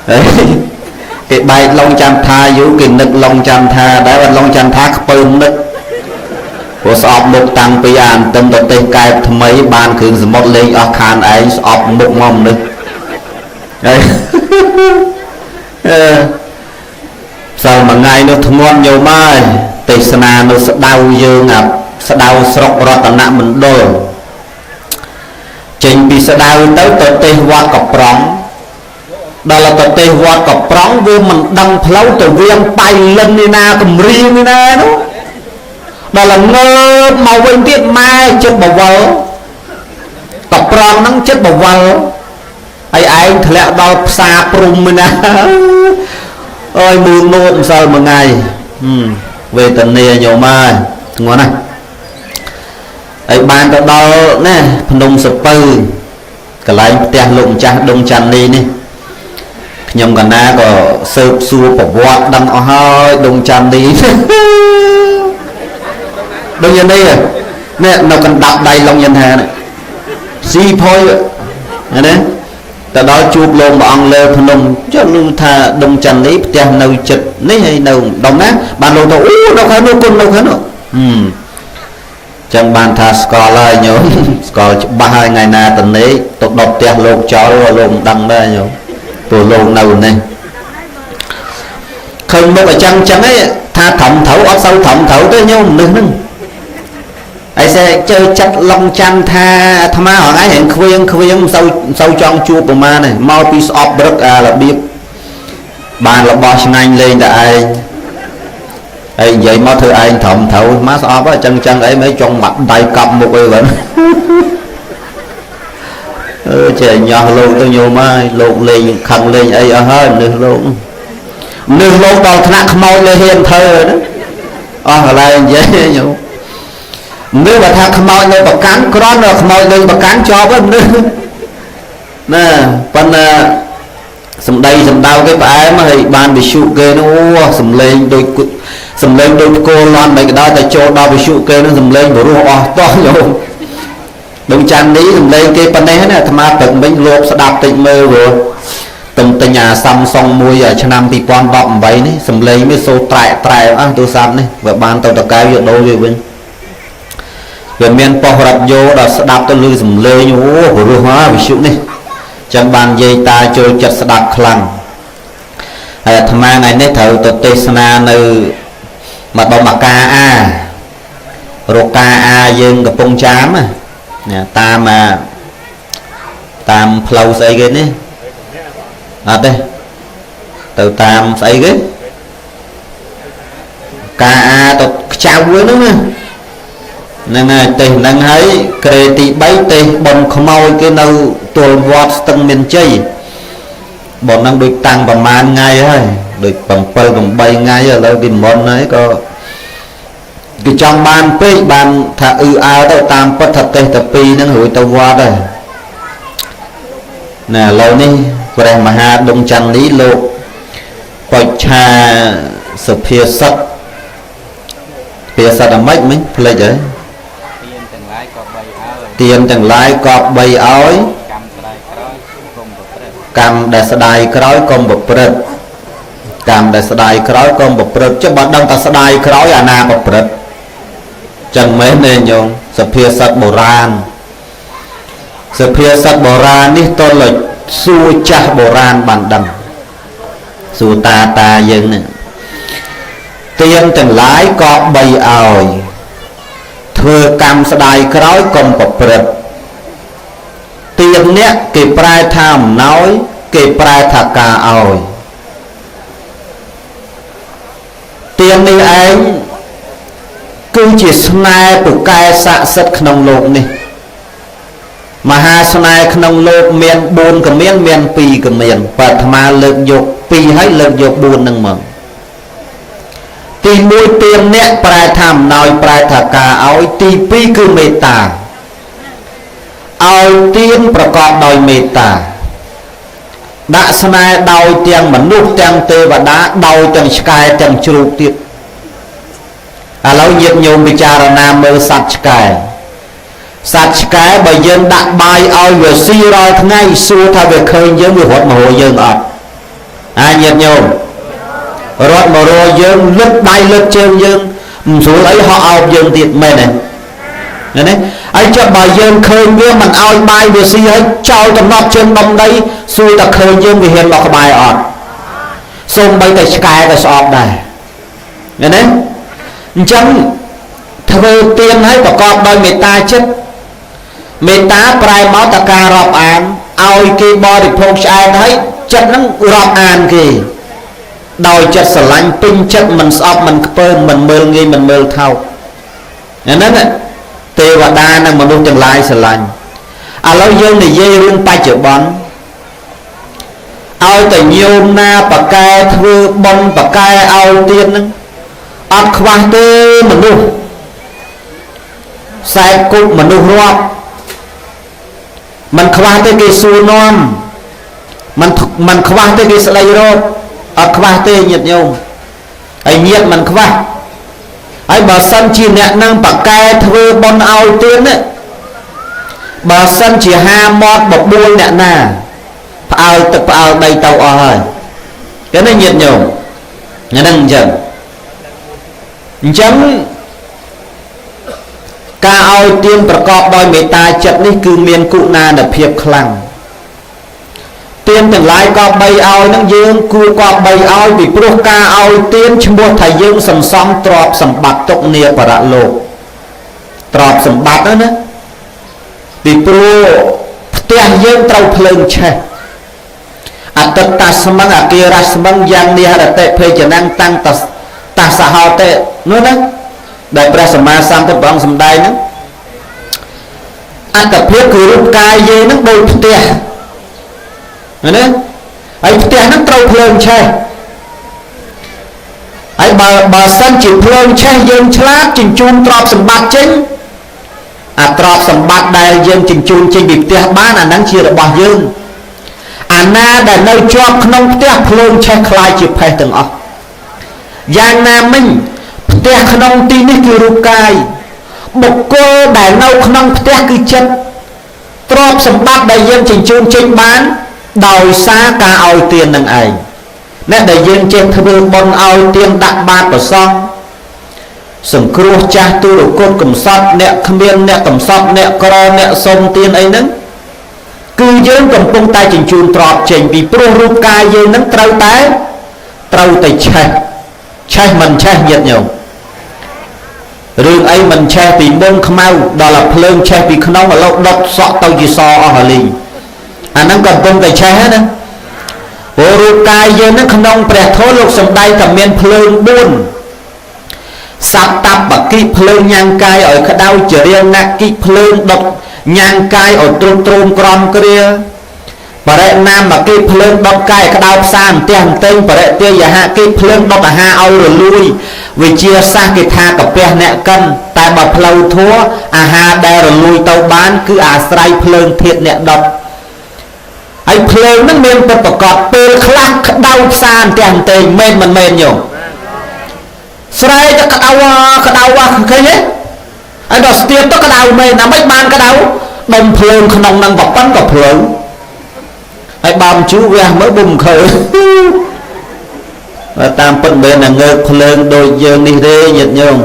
អឺគេបែកឡុងចាំថាយូរគេនឹកឡុងចាំថាដែរបាត់ឡុងចាំថាខ្ពើមនឹកព្រោះស្អប់មុខតាំងពីអានទឹមប្រទេសកែបថ្មីបានគ្រឿងសមុទ្រលេងអស់ខានឯងស្អប់មុខមកមនុស្សហើយអឺផ្សាយមួយថ្ងៃនោះធ្ងន់ញោមហើយទេសនានៅស្ដៅយើងអាស្ដៅស្រុករតនមណ្ឌលចេញពីស្ដៅទៅទៅទេសវត្តកប្រង់ដល់ទៅទេសវត្តកប្រង់វាមិនដឹងផ្លូវទៅវៀងបៃលិននេះណាកំរៀងនេះណានោះដល់ងើបមកវិញទៀតម៉ែចិត្តបវលកប្រង់ហ្នឹងចិត្តបវលហើយឯងធ្លាក់ដល់ផ្សារព្រំណាអើយមូលនោតម្សិលមួយថ្ងៃវេទនាញោមហើយធ្ងន់ណាស់ហើយបានទៅដល់ណាភ្នំសពៅកន្លែងផ្ទះលោកម្ចាស់ដងច័ន្ទនេះនេះខ្ញុំកណាក៏ស៊ើបសួរប្រវត្តិដឹងអស់ហើយដងច័ន្ទនេះដងយ៉ាងនេះនេះនៅកណ្ដាប់ដៃឡុងយិនថានេះស៊ីផុយណាទៅដល់ជួបលោកព្រះអង្គលើភ្នំចុះឮថាដងច័ន្ទនេះផ្ទះនៅចិត្តនេះហើយនៅដងណាបានលោកទៅអូនៅខាងនោះគុណនៅខាងនោះចឹងបានថាស្គាល់ហើយញោមស្គាល់ច្បាស់ហើយថ្ងៃណាតនេះទៅដុតផ្ទះលោកចោលលោកមិនដឹងដែរញោមព្រោះលោកនៅនេះឃើញមុខអញ្ចឹងចឹងឯងថាត្រឹមត្រូវអត់សូវត្រឹមត្រូវទេញោមមនុស្សហ្នឹងហើយសេជើចិត្តឡងចាំថាអាត្មាហងៃរៀងខ្វៀងខ្វៀងមិនសូវចង់ជួបប្រមាណទេមកពីស្អប់រឹកអារបៀបបានរបស់ឆ្ងាញ់លេងតែឯងហើយនិយាយមកធ្វើឯងត្រឹមត្រូវមកស្អប់អញ្ចឹងចឹងអីមិនចង់បាត់ដៃកប់មុខអីវិញអឺចេះញោះលោកទៅញោមហើយលោកលេងខឹងលេងអីអស់ហើយមនុស្សលោកមនុស្សលោកដល់ថ្នាក់ខ្មោចលើហ៊ានធ្វើណាអស់កន្លែងនិយាយញោមមនុស្សបើថាខ្មោចនៅប្រកាន់ក្រន់ដល់ខ្មោចលេងប្រកាន់ជាប់ហើយមនុស្សណាប៉ុន្តែសំដីសំដៅគេផ្អែមហើយបានវិសុគេនោះអូសំលេងដូចសំលេងដូចគោលន់មិនក៏ដោយតែចូលដល់វិសុគេនឹងសំលេងបរោះអស់តោះញោមដងច័ន្ទនេះសំលេងគេប៉ុណ្ណេះណាអាត្មាព្រឹកមិញលោបស្ដាប់តិចមើលព្រោះទំទិញអា Samsung មួយឆ្នាំ2018នេះសំលេងវាសូត្រែត្រែអស់ទូរស័ព្ទនេះបើបានទៅតកែវយកដូរវាវិញវាមានប៉ុស្តិ៍រ៉ាឌីយ៉ូដល់ស្ដាប់ទៅឮសំលេងអូបរោះហើយវិសុនេះចឹងបានយាយតាចូលចិត្តស្ដាប់ខ្លាំងហើយអាត្មាថ្ងៃនេះត្រូវទៅទេសនានៅម្ដុំអាកាអារកកាអាយើងកំពង់ចាមណាតាមតាមផ្លូវស្អីគេនេះអត់ទេទៅតាមស្អីគេកាអាទៅខ្ចៅហ្នឹងណាហ្នឹងហើយទេសហ្នឹងហើយក្រេទី3ទេសប៉ុនខ្មោចគេនៅទួលវត្តស្ទឹងមានជ័យប៉ុនហ្នឹងដូចតាំងប្រហែលថ្ងៃហើយដូច7 8ថ្ងៃឥឡូវគេមុនហើយក៏គេចង់បានពេកបានថាអឺអើទៅតាមពិតថាទេសតែ2ហ្នឹងរួចទៅវត្តហើយណាឥឡូវនេះព្រះមហាដងច័ន្ទនេះលោកបច្ឆាសុភាសិតភាសិតអាម៉េចមិញភ្លេចហើយទានទាំងឡាយក៏បីឲ្យកម្មដែលស្ដាយក្រោយកុំប្រព្រឹត្តកម្មដែលស្ដាយក្រោយកុំប្រព្រឹត្តចុះបើដឹងថាស្ដាយក្រោយអាណាប្រព្រឹត្តចឹងមែនទេញោមសុភាសិតបុរាណសុភាសិតបុរាណនេះតលសួរចាស់បុរាណបានដឹងសួរតាតាយើងនេះទានទាំងឡាយក៏បីឲ្យធ្វើកម្មស្ដាយក្រោយកុំប្រព្រឹត្តទានអ្នកគេប្រែថាអំណោយគេប្រែថាការឲ្យទាននេះឯងគឺជាស្នេហ៍ពូកែស័ក្តិសិទ្ធក្នុងលោកនេះមហាស្នេហ៍ក្នុងលោកមាន4ក៏មានមាន2ក៏មានបើអាត្មាលើកយក2ហើយលើកយក4នឹងមក ទី1ទានអ្នកប្រែថាអំណោយប្រែថាការឲ្យទី2គឺមេត្តាឲ្យទានប្រកបដោយមេត្តាដាក់ស្នេហ៍ដោយទាំងមនុស្សទាំងទេវតាដោយទាំងឆ្កែទាំងជ្រូកទៀតឥឡូវញាតិញោមពិចារណាមើលសត្វឆ្កែសត្វឆ្កែបើយើងដាក់បាយឲ្យវាស៊ីរាល់ថ្ងៃសួរថាវាឃើញយើងវារត់មករកយើងអត់អាញាតិញោមរត់មករកយើងលឹកដៃលឹកជើងយើងមិនស្រួលអីហក់អោបយើងទៀតមែនទេណាហើយចុះបើយើងឃើញវាមិនឲ្យបាយវាស៊ីហើយចោលតំណប់ជើងដុំដីសួរតែឃើញយើងវាហ៊ានមកក្បែរអត់សូម្បីតែឆ្កែក៏ស្អប់ដែរណាអញ្ចឹងធ្វើទានឲ្យប្រកបដោយមេត្តាចិត្តមេត្តាប្រែមកតការរាប់អានឲ្យគេបរិភោគឆ្អែតហើយចិត្តហ្នឹងរាប់អានគេដោយចិត្តស្រឡាញ់ពេញចិត្តមិនស្អប់មិនខ្ពើមមិនមើលងាយមិនមើលថោកអាហ្នឹងទេវតានិងមនុស្សទាំងឡាយស្រឡាញ់ឥឡូវយើងនិយាយរឿងបច្ចុប្បន្នឲ្យតែញោមណាបកែធ្វើបុណ្យបកែឲ្យទានហ្នឹងអត់ខ្វះទេមនុស្សខ្សែគប់មនុស្សរាប់មិនខ្វះទេគេសួរនាំមិនខ្វះទេគេស្ដីរកអត់ខ្វះទេញាតិញោមហើយញាតិមិនខ្វះហើយបើសិនជាអ្នកនឹងបកែធ្វើបុណ្យឲ្យទានណាបើសិនជាហាមាត់បបួលអ្នកណាផ្អើលទឹកផ្អើលដីទៅអស់ហើយគេណាញាតិញោមហ្នឹងអញ្ចឹងអញ្ចឹងការឲ្យទានប្រកបដោយមេត្តាចិត្តនេះគឺមានគុណានុភាពខ្លាំងទានទាំងឡាយក៏បីឲ្យនឹងយើងគួរក៏បីឲ្យពីព្រោះការឲ្យទានឈ្មោះថាយើងសន្សំទ្រព្យសម្បត្តិទុកនាបរលោកទ្រព្យសម្បត្តិណាពីព្រោះផ្ទះយើងត្រូវភ្លើងឆេះអតិតស្មឹងអគារស្មឹងយ៉ាងនិហរតិភេចនំតាំងតសហោតិនោះណាដែលព្រះសម្មាសម្ពុទ្ធព្រះអង្គសម្ដែងហ្នឹងអត្តភាពគឺរូបកាយយើងហ្នឹងដូចផ្ទះណាហើយផ្ទះហ្នឹងត្រូវភ្លើងឆេះហើយបើសិនជាភ្លើងឆេះយើងឆ្លាតជញ្ជូនទ្រព្យសម្បត្តិចេញអាទ្រព្យសម្បត្តិដែលយើងជញ្ជូនចេញពីផ្ទះបានអាហ្នឹងជារបស់យើងអាណាដែលនៅជាប់ក្នុងផ្ទះភ្លើងឆេះคล้ายជាផេះទាំងអស់យ៉ាងណាមិញផ្ទះក្នុងទីនេះគឺរូបកាយបុគ្គលដែលនៅក្នុងផ្ទះគឺចិត្តទ្រព្យសម្បត្តិដែលយើងជញ្ជូនចេញបានដោយសារការឲ្យទាននឹងឯងអ្នកដែលយើងចេះធ្វើបុណ្យឲ្យទានដាក់បាតប្រសង់សង្គ្រោះចាស់ទូរគតកំសត់អ្នកគ្មានអ្នកកំសត់អ្នកក្រអ្នកសុំទានអីហ្នឹងគឺយើងកំពុងតែជញ្ជូនទ្រព្យចេញពីព្រោះរូបកាយយើងហ្នឹងត្រូវតែឆេះឆេះមិនឆេះញាតិញោមរឿងអីមិនឆេះពីមុនខ្មៅដល់តែភ្លើងឆេះពីក្នុងឥឡូវដុតសក់ទៅជាសអស់ហើយលីងអាហ្នឹងកំពុងតែឆេះណាព្រោះរូបកាយយើងហ្នឹងក្នុងព្រះធម៌លោកសំដែងថាមានភ្លើង4សត្វតបកិភ្លើងញ៉ាំងកាយឲ្យក្តៅចរិយនគិភ្លើងដុតញ៉ាំងកាយឲ្យទ្រុឌទ្រោមក្រំគ្រាបរិណាមកិភ្លើងដុតកាយក្តៅផ្សាអន្ទះអន្ទិញបរិទាយហកិភ្លើងដុតអាហារឲ្យរលួយវិជាសាស្ត្រគេថាកាពះអ្នកកិនតែបើផ្លូវធัวអាហារដែលរលួយទៅបានគឺអាស្រ័យភ្លើងធាតុអ្នកដុតហើយភ្លើងហ្នឹងមានពិតប្រកបពេលខ្លះក្តៅផ្សាអន្ទះអន្ទិញមែនមិនមែនញោមស្រែកទៅក្តៅក្តៅឃើញទេហើយដល់ស្ទាបទៅក្តៅមែនណាមិនបានក្តៅដុំភ្លើងក្នុងហ្នឹងប្រប៉ុនក៏ភ្លើងហើយបើមិនជូរវះមើលបុំឃើញតាមពិតមិនមែនតែងើកភ្លើងដូចយើងនេះទេញាតិញោម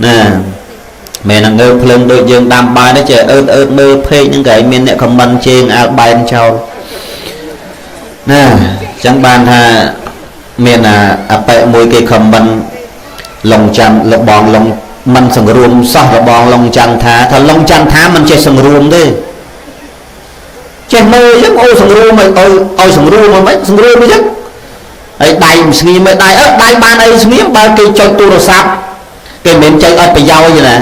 ណាមែនតែងើកភ្លើងដូចយើងដាំបាយនេះចេះអឺតអឺតមើលពេកហ្នឹងក៏ឯងមានអ្នកខមមិនជេងអាលបែនចោលណាអញ្ចឹងបានថាមានអបិមួយគេខមមិនឡងចាំលបងឡងមិនសង្រួមសោះលបងឡងចាំថាថាឡងចាំថាមិនចេះសង្រួមទេចេះមើលអញ្ចឹងអូសង្រួមឲ្យឲ្យសង្រួមមិនសង្រួមអញ្ចឹងហើយដៃមិនស្ងៀមដៃអើដៃបានអីស្ងៀមបើគេចុចទូរស័ព្ទគេមិនមែនចុចអត់ប្រយោជន៍ទេណា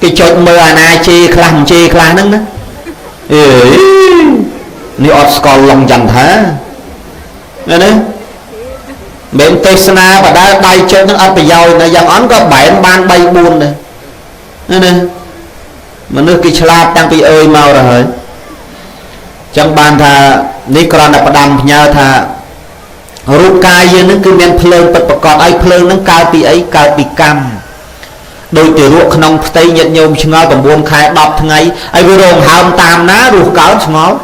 គេចុចមើលអាណាជេរខ្លះមិនជេរខ្លះហ្នឹងណាអេនេះអត់ស្គាល់ឡងចន្ទថាណា មិនទេសនាបដាដៃចុចនឹងអត់ប្រយោជន៍ណាយ៉ាងអន់ក៏បែនបាន3 4ដែរណាមនុស្សគេឆ្លាតតាំងពីអើយមកទៅហើយចឹងបានថានេះគ្រាន់តែផ្ដាំផ្ញើថារូបកាយយើងនឹងគឺមានភ្លើងពិតប្រកបហើយភ្លើងនឹងកើតពីអីកើតពីកម្មដូចទារកក្នុងផ្ទៃញាតិញោមឆ្ងល់9ខែ10ថ្ងៃហើយវារងហើមតាមណារស់កើតឆ្ងល់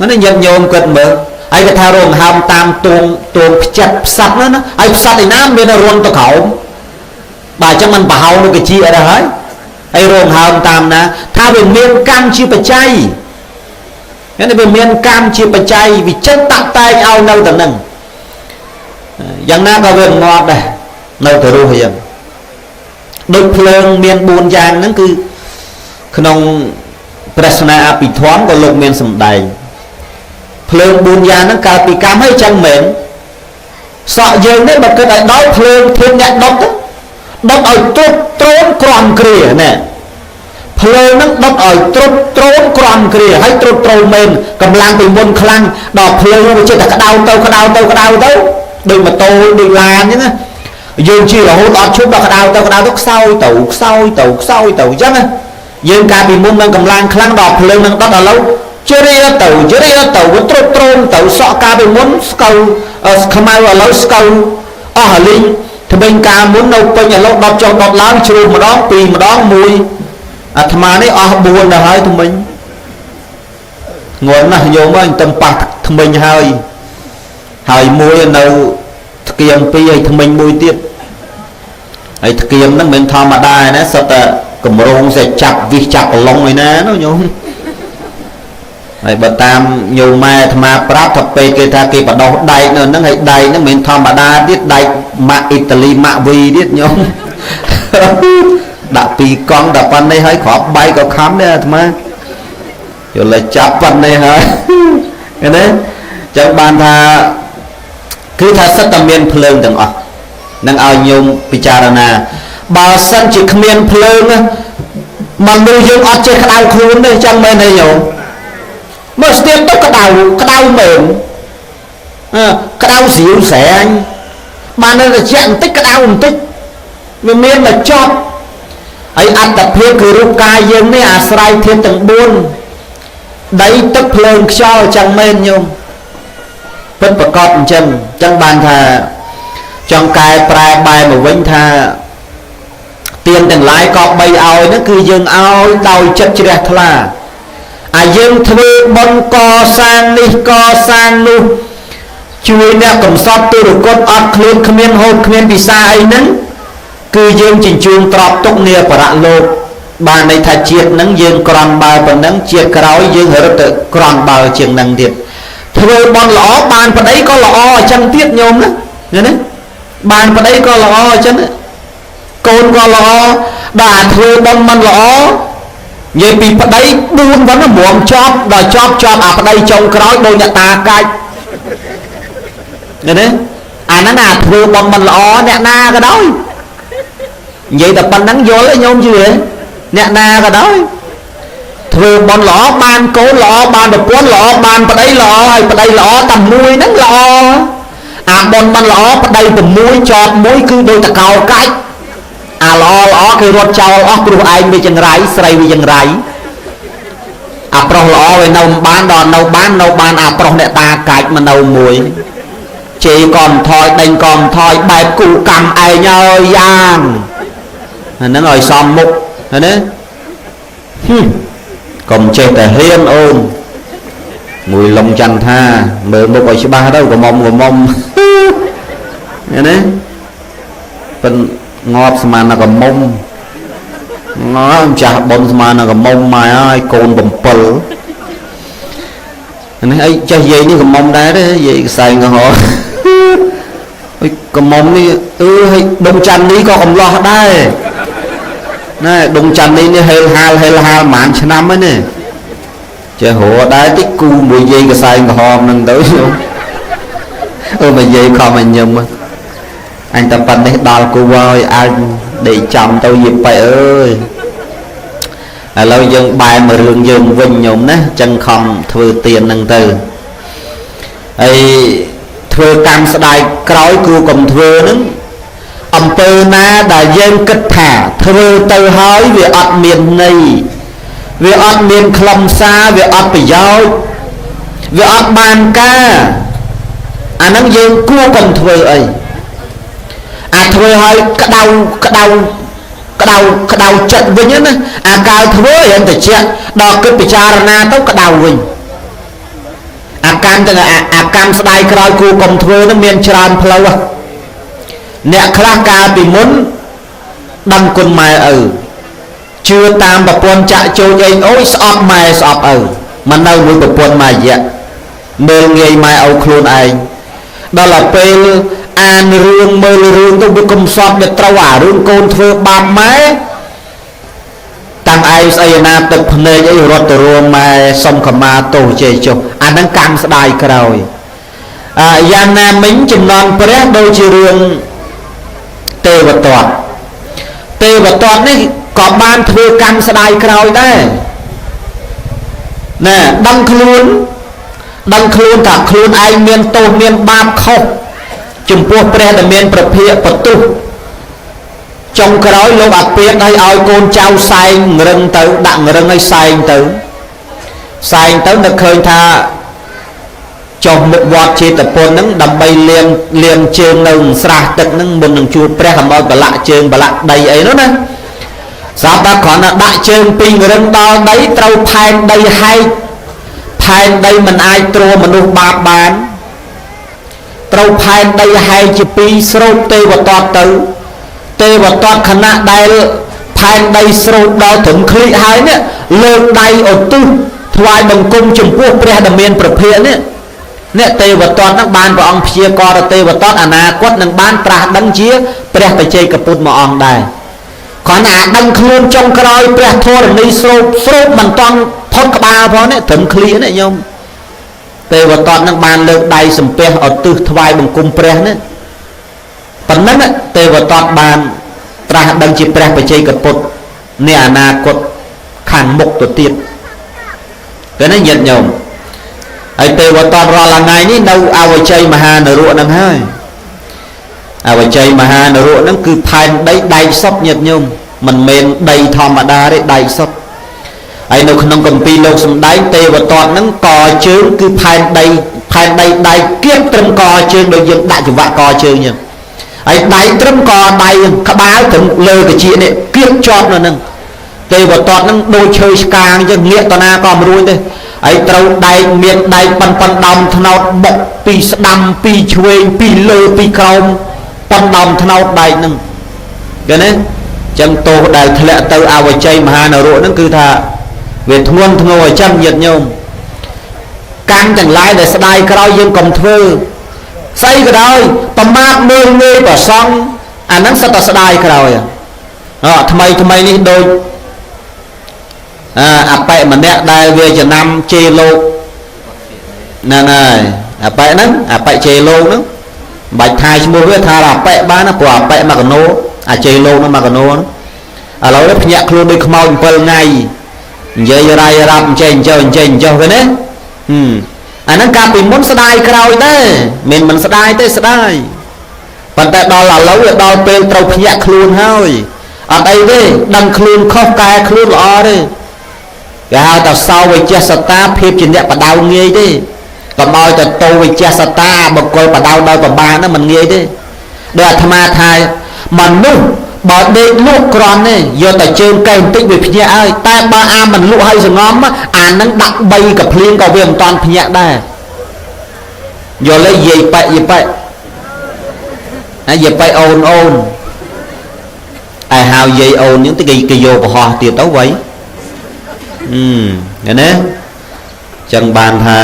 មិនញាតិញោមគិតមើលហើយគេថារងហើមតាមទួងផ្ចិតផ្សិតណាហើយផ្សិតឯណាមានរន់ទៅក្រោមបាទអញ្ចឹងมันប្រហោងនោះគេជាអីដែរហើយហើយរងហើមតាមណាថាវាមានកម្មជាបច្ច័យនេះវាមានកម្មជាបច្ច័យវិចិត្រតាក់តែងឲ្យនៅតែនឹងយ៉ាងណាក៏វាងាប់ដែរនៅតែរស់យ៉ាងដូចភ្លើងមាន4យ៉ាងហ្នឹងគឺក្នុងព្រះស្នេហ៍អភិធម្មក៏លោកមានសម្ដែងភ្លើង4យ៉ាងហ្នឹងកើតពីកម្មហើយចឹងមែនសក់យើងនេះបើគិតឲ្យដល់ភ្លើងធានអ្នកដុតដុតឲ្យទ្រុបទ្រោមក្រំគ្រាណែភ្លើងហ្នឹងដុតឲ្យទ្រុបទ្រោមក្រំគ្រាហើយទ្រុបទ្រោមមែនកម្លាំងពីមុនខ្លាំងដល់ភ្លើងវាចិត្តតែក្តៅទៅក្តៅទៅក្តៅទៅដូចម៉ូតូដូចឡានអញ្ចឹងណាយើងជិះរហូតអត់ឈប់ដល់ក្តៅទៅក្តៅទៅខ្សោយទៅខ្សោយទៅខ្សោយទៅអញ្ចឹងណាយើងកាលពីមុននឹងកម្លាំងខ្លាំងដល់ភ្លើងនឹងដុតឥឡូវជ្រាទៅជ្រាទៅវាទ្រុបទ្រោមទៅសក់កាលពីមុនស្កូវខ្មៅឥឡូវស្កូវអស់អាលីងថ្មិញកាលមុននៅពេញឥឡូវដុតចុះដុតឡើងជ្រុះម្ដងពីរម្ដងមួយអាត្មានេះអស់4ដល់ហើយថ្មិញងន់ណាស់ញោមអើយទៅប៉ះថ្មិញហើយហើយមួយនៅថ្គៀម2ហើយថ្មិញមួយទៀតហើយថ្គៀមហ្នឹងមិនធម្មតាឯណាសុទ្ធតែកម្រងសេចាប់វិសចាប់ប្រឡងឯណានោះញោមហើយបើតាមញោមម៉ែអាត្មាប្រាប់ថាពេលគេថាគេបដោះដែកនៅហ្នឹងហើយដែកហ្នឹងមិនធម្មតាទៀតដែកម៉ាក់អ៊ីតាលីម៉ាក់វីទៀតញោមដាក់ពីរកង់តែប៉ុណ្ណេះហើយគ្រាប់បែកក៏ខំដែរអាត្មាយល់តែចាប់ប៉ុណ្ណេះហើយឃើញទេចឹងបានថាគឺថាសិតតែមានភ្លើងទាំងអស់នឹងឲ្យញោមពិចារណាបើសិនជាគ្មានភ្លើងមនុស្សយើងអត់ចេះក្តៅខ្លួនទេចឹងមែនទេញោមមើលស្ទាបទៅក្តៅក្តៅមែនក្តៅស្រាវស្រែងបាននៅត្រជាក់បន្តិចក្តៅបន្តិចវាមានតែចប់ហើយអត្តភាពគឺរូបកាយយើងនេះអាស្រ័យធាតុទាំង4ដីទឹកភ្លើងខ្យល់ចឹងមែនញោមពិតប្រកបអញ្ចឹងអញ្ចឹងបានថាចង់កែប្រែបែរមកវិញថាទានទាំងឡាយក៏បីឲ្យហ្នឹងគឺយើងឲ្យដោយចិត្តជ្រះថ្លាអាយើងធ្វើបុណ្យកសាងនេះកសាងនោះជួយអ្នកកំសត់ទុរគតអត់ឃ្លានគ្មានហូបគ្មានពិសាអីហ្នឹងគឺយើងជញ្ជូនទ្រព្យទុកនាបរលោកបានន័យថាជាតិហ្នឹងយើងក្រំបើប៉ុណ្ណឹងជាតិក្រោយយើងរត់ទៅក្រំបើជាងហ្នឹងទៀតធ្វើបុណ្យល្អបានប្តីក៏ល្អអញ្ចឹងទៀតញោមណាណាបានប្តីក៏ល្អអញ្ចឹងកូនក៏ល្អដល់អាធ្វើបុណ្យមិនល្អនិយាយពីប្តី4ប៉ុណ្ណឹងរំចប់ដល់ចប់ចប់អាប្តីចុងក្រោយដូចអ្នកតាកាច់ណាអាហ្នឹងអាធ្វើបុណ្យមិនល្អអ្នកណាក៏ដោយនិយាយតែប៉ុណ្ណឹងយល់ទេញោមជឿអ្នកណាក៏ដោយធ្វើបុណ្យល្អបានកូនល្អបានប្រពន្ធល្អបានប្តីល្អហើយប្តីល្អតែមួយហ្នឹងល្អអាបុណ្យមិនល្អប្តី6ចប់មួយគឺដូចតកោកាច់អាល្អល្អគេរត់ចោលអស់ព្រោះឯងវាចង្រៃស្រីវាចង្រៃអាប្រុសល្អវានៅមិនបានដល់នៅបាននៅបានអាប្រុសអ្នកតាកាច់មកនៅមួយជេរក៏មិនថយដេញក៏មិនថយបែបគូកម្មឯងហើយយ៉ាងអាហ្នឹងឲ្យសមមុខណាកុំចេះតែហ៊ានអូនមួយលំចន្ទថាមើលមុខឲ្យច្បាស់ទៅកុំកុំណាប៉ិនងាប់ស្មានតែកមុំងើម្ចាស់បុណ្យស្មានតែកមុំម៉ែហើយកូន7នេះអីចេះយាយនេះកមុំដែរទេយាយកសែងកុហកអុយកមុំនេះអឺឲ្យដុំច័ន្ទនេះក៏កំឡោះដែរណែដុំច័ន្ទនេះនេះហេលហាលហេលហាលប្រហែលឆ្នាំហើយនេះចេះរកដែរតិចគូមួយយាយកសែងក្រហមហ្នឹងទៅអឺមកយាយខំឲ្យញឹមអញតែប៉ុណ្ណេះដល់គូហើយអញដេកចំទៅយាយប៉ែអើយឥឡូវយើងបែរមករឿងយើងវិញញោមណាចឹងខំធ្វើទានហ្នឹងទៅហើយ ធ្វើកម្មស្ដាយក្រោយគួរកុំធ្វើហ្នឹងអំពើណាដែលយើងគិតថាធ្វើទៅហើយវាអត់មានន័យវាអត់មានខ្លឹមសារវាអត់ប្រយោជន៍វាអត់បានការអាហ្នឹងយើងគួរកុំធ្វើអីអាធ្វើឲ្យក្តៅក្តៅក្តៅក្តៅចិត្តវិញណាអាកាលធ្វើយ៉ាងតិចដល់គិតពិចារណាទៅក្តៅវិញអាកម្មទាំងអាកម្មស្ដាយក្រោយគួរកុំធ្វើនឹងមានច្រើនផ្លូវអ្នកខ្លះកាលពីមុនដឹងគុណម៉ែឪជឿតាមប្រពន្ធចាក់ចូលឯងអូយស្អប់ម៉ែស្អប់ឪមិននៅមួយប្រពន្ធមួយរយៈមើលងាយម៉ែឪខ្លួនឯងដល់ទៅពេលអានរឿងមើលរឿងទៅវាកំសត់វាត្រូវអារឿងកូនធ្វើបាបម៉ែតាំងឯងស្អីណាទឹកភ្នែកអីរត់ទៅរួមម៉ែសុំខមាទោសជេរចុះអាហ្នឹងកម្មស្ដាយក្រោយអាយ៉ាងណាមិញចំណន់ព្រះដូចជារឿងទេវទត្តទេវទត្តនេះក៏បានធ្វើកម្មស្ដាយក្រោយដែរណែដឹងខ្លួនដឹងខ្លួនថាខ្លួនឯងមានទោសមានបាបខុសចំពោះព្រះដែលមានប្រភិយបន្ទុះចុងក្រោយលោកអាពាធឲ្យឲ្យកូនចៅសែងរឹងទៅដាក់រឹងឲ្យសែងទៅសែងទៅនឹកឃើញថាចុះមុខវត្តចេតពុនហ្នឹងដើម្បីលាងលាងជើងនៅស្រះទឹកហ្នឹងមុននឹងជួបព្រះកុំឲ្យប្រឡាក់ជើងប្រឡាក់ដីអីនោះណាស្រាប់តែគ្រាន់តែដាក់ជើងពីររឹងដល់ដីត្រូវផែនដីហែកផែនដីមិនអាចទ្រាំមនុស្សបាបបានត្រូវផែនដីហែកជាពីរស្រូបទេវទត្តទៅទេវទត្តខណៈដែលផែនដីស្រូបដល់ត្រឹមឃ្លីហើយនេះលើកដៃឧទ្ទិសថ្វាយបង្គំចំពោះព្រះដែលមានប្រភិយនេះអ្នកទេវទត្តហ្នឹងបានព្រះអង្គព្យាករទេវទត្តអនាគតនឹងបានត្រាស់ដឹងជាព្រះបច្ចេកពុទ្ធមួយអង្គដែរគ្រាន់តែអាដឹងខ្លួនចុងក្រោយព្រះធរណីស្រូបស្រូបមិនតាន់ផុតក្បាលផងនេះត្រឹមឃ្លីនេះញោមទេវទត្តនឹងបានលើកដៃសំពះឧទ្ទិសថ្វាយបង្គំព្រះនេះប៉ុណ្ណឹងទេវទត្តបានត្រាស់ដឹងជាព្រះបច្ចេកពុទ្ធនាអនាគតខាងមុខទៅទៀតតែនេះញាតិញោមហើយទេវទត្តរាល់ថ្ងៃនេះនៅអវជ័យមហានរកហ្នឹងហើយអវជ័យមហានរកហ្នឹងគឺផែនដីដែកសុទ្ធញាតិញោមមិនមែនដីធម្មតាទេដែកសុទ្ធហើយនៅក្នុងគម្ពីរលោកសំដែងទេវទត្តហ្នឹងកជើងគឺផែនដីផែនដីដែកគៀបត្រឹមកជើងដូចយើងដាក់ចង្វាក់កជើងចឹងហើយដៃត្រឹមកដៃក្បាលត្រឹមលើកាជានេះគៀបជាប់នៅហ្នឹងទេវទត្តហ្នឹងដូចឈើឆ្កាងចឹងងាកតាណាក៏មិនរួចទេហើយត្រូវដែកមានដែកប៉ុនប៉ុនដើមថ្នោតបុកពីស្ដាំពីឆ្វេងពីលើពីក្រោមប៉ុនដើមថ្នោតដែកហ្នឹងឃើញទេចឹងទោសដែលធ្លាក់ទៅអវជ័យមហានរកហ្នឹងគឺថាវាធ្ងន់ធ្ងរអញ្ចឹងញាតិញោមកម្មទាំងឡាយដែលស្ដាយក្រោយយើងកុំធ្វើស្អីក៏ដោយប្រមាថមើលងាយប្រសង់អាហ្នឹងសិតតែស្ដាយក្រោយអថ្មីថ្មីនេះដូចអបិម្នាក់ដែលវាចំណាំជេរលោកហ្នឹងហើយអបិហ្នឹងអបិជេរលោកហ្នឹងមិនបាច់ថាឈ្មោះវាថាអបិបានណាព្រោះអបិមកកណោអាជេរលោកហ្នឹងមកកណោហ្នឹងឥឡូវនេះភ្ញាក់ខ្លួនដូចខ្មោច7ថ្ងៃនិយាយរាយរាប់អញ្ចេះអញ្ចោះអញ្ចេះអញ្ចោះវិញណាអាហ្នឹងកាលពីមុនស្ដាយក្រោយដែរមិនមិនស្ដាយទេស្ដាយប៉ុន្តែដល់ឥឡូវវាដល់ពេលត្រូវភ្ញាក់ខ្លួនហើយអត់អីទេដឹងខ្លួនខុសកែខ្លួនល្អទេគេហៅថាសោវិជ្ជសតាភាពជាអ្នកបដៅងាយទេកុំឲ្យទៅតោវិជ្ជសតាបុគ្គលបដៅដោយប្របានហ្នឹងមិនងាយទេដោយអាត្មាថាមនុស្សបើដេកលក់ក្រន់ទេយកតែជើងកែបន្តិចវាភ្ញាក់ហើយតែបើអាមិនលក់ឲ្យសងំអានឹងដាក់3កភ្លៀងក៏វាមិនតាន់ភ្ញាក់ដែរយល់ទេយាយប៉ែយាយប៉ែណាយាយប៉ែអូនអូនឯហៅយាយអូនហ្នឹងទៅគេយកប្រហោះទៀតទៅវៃឃើញទេចឹងបានថា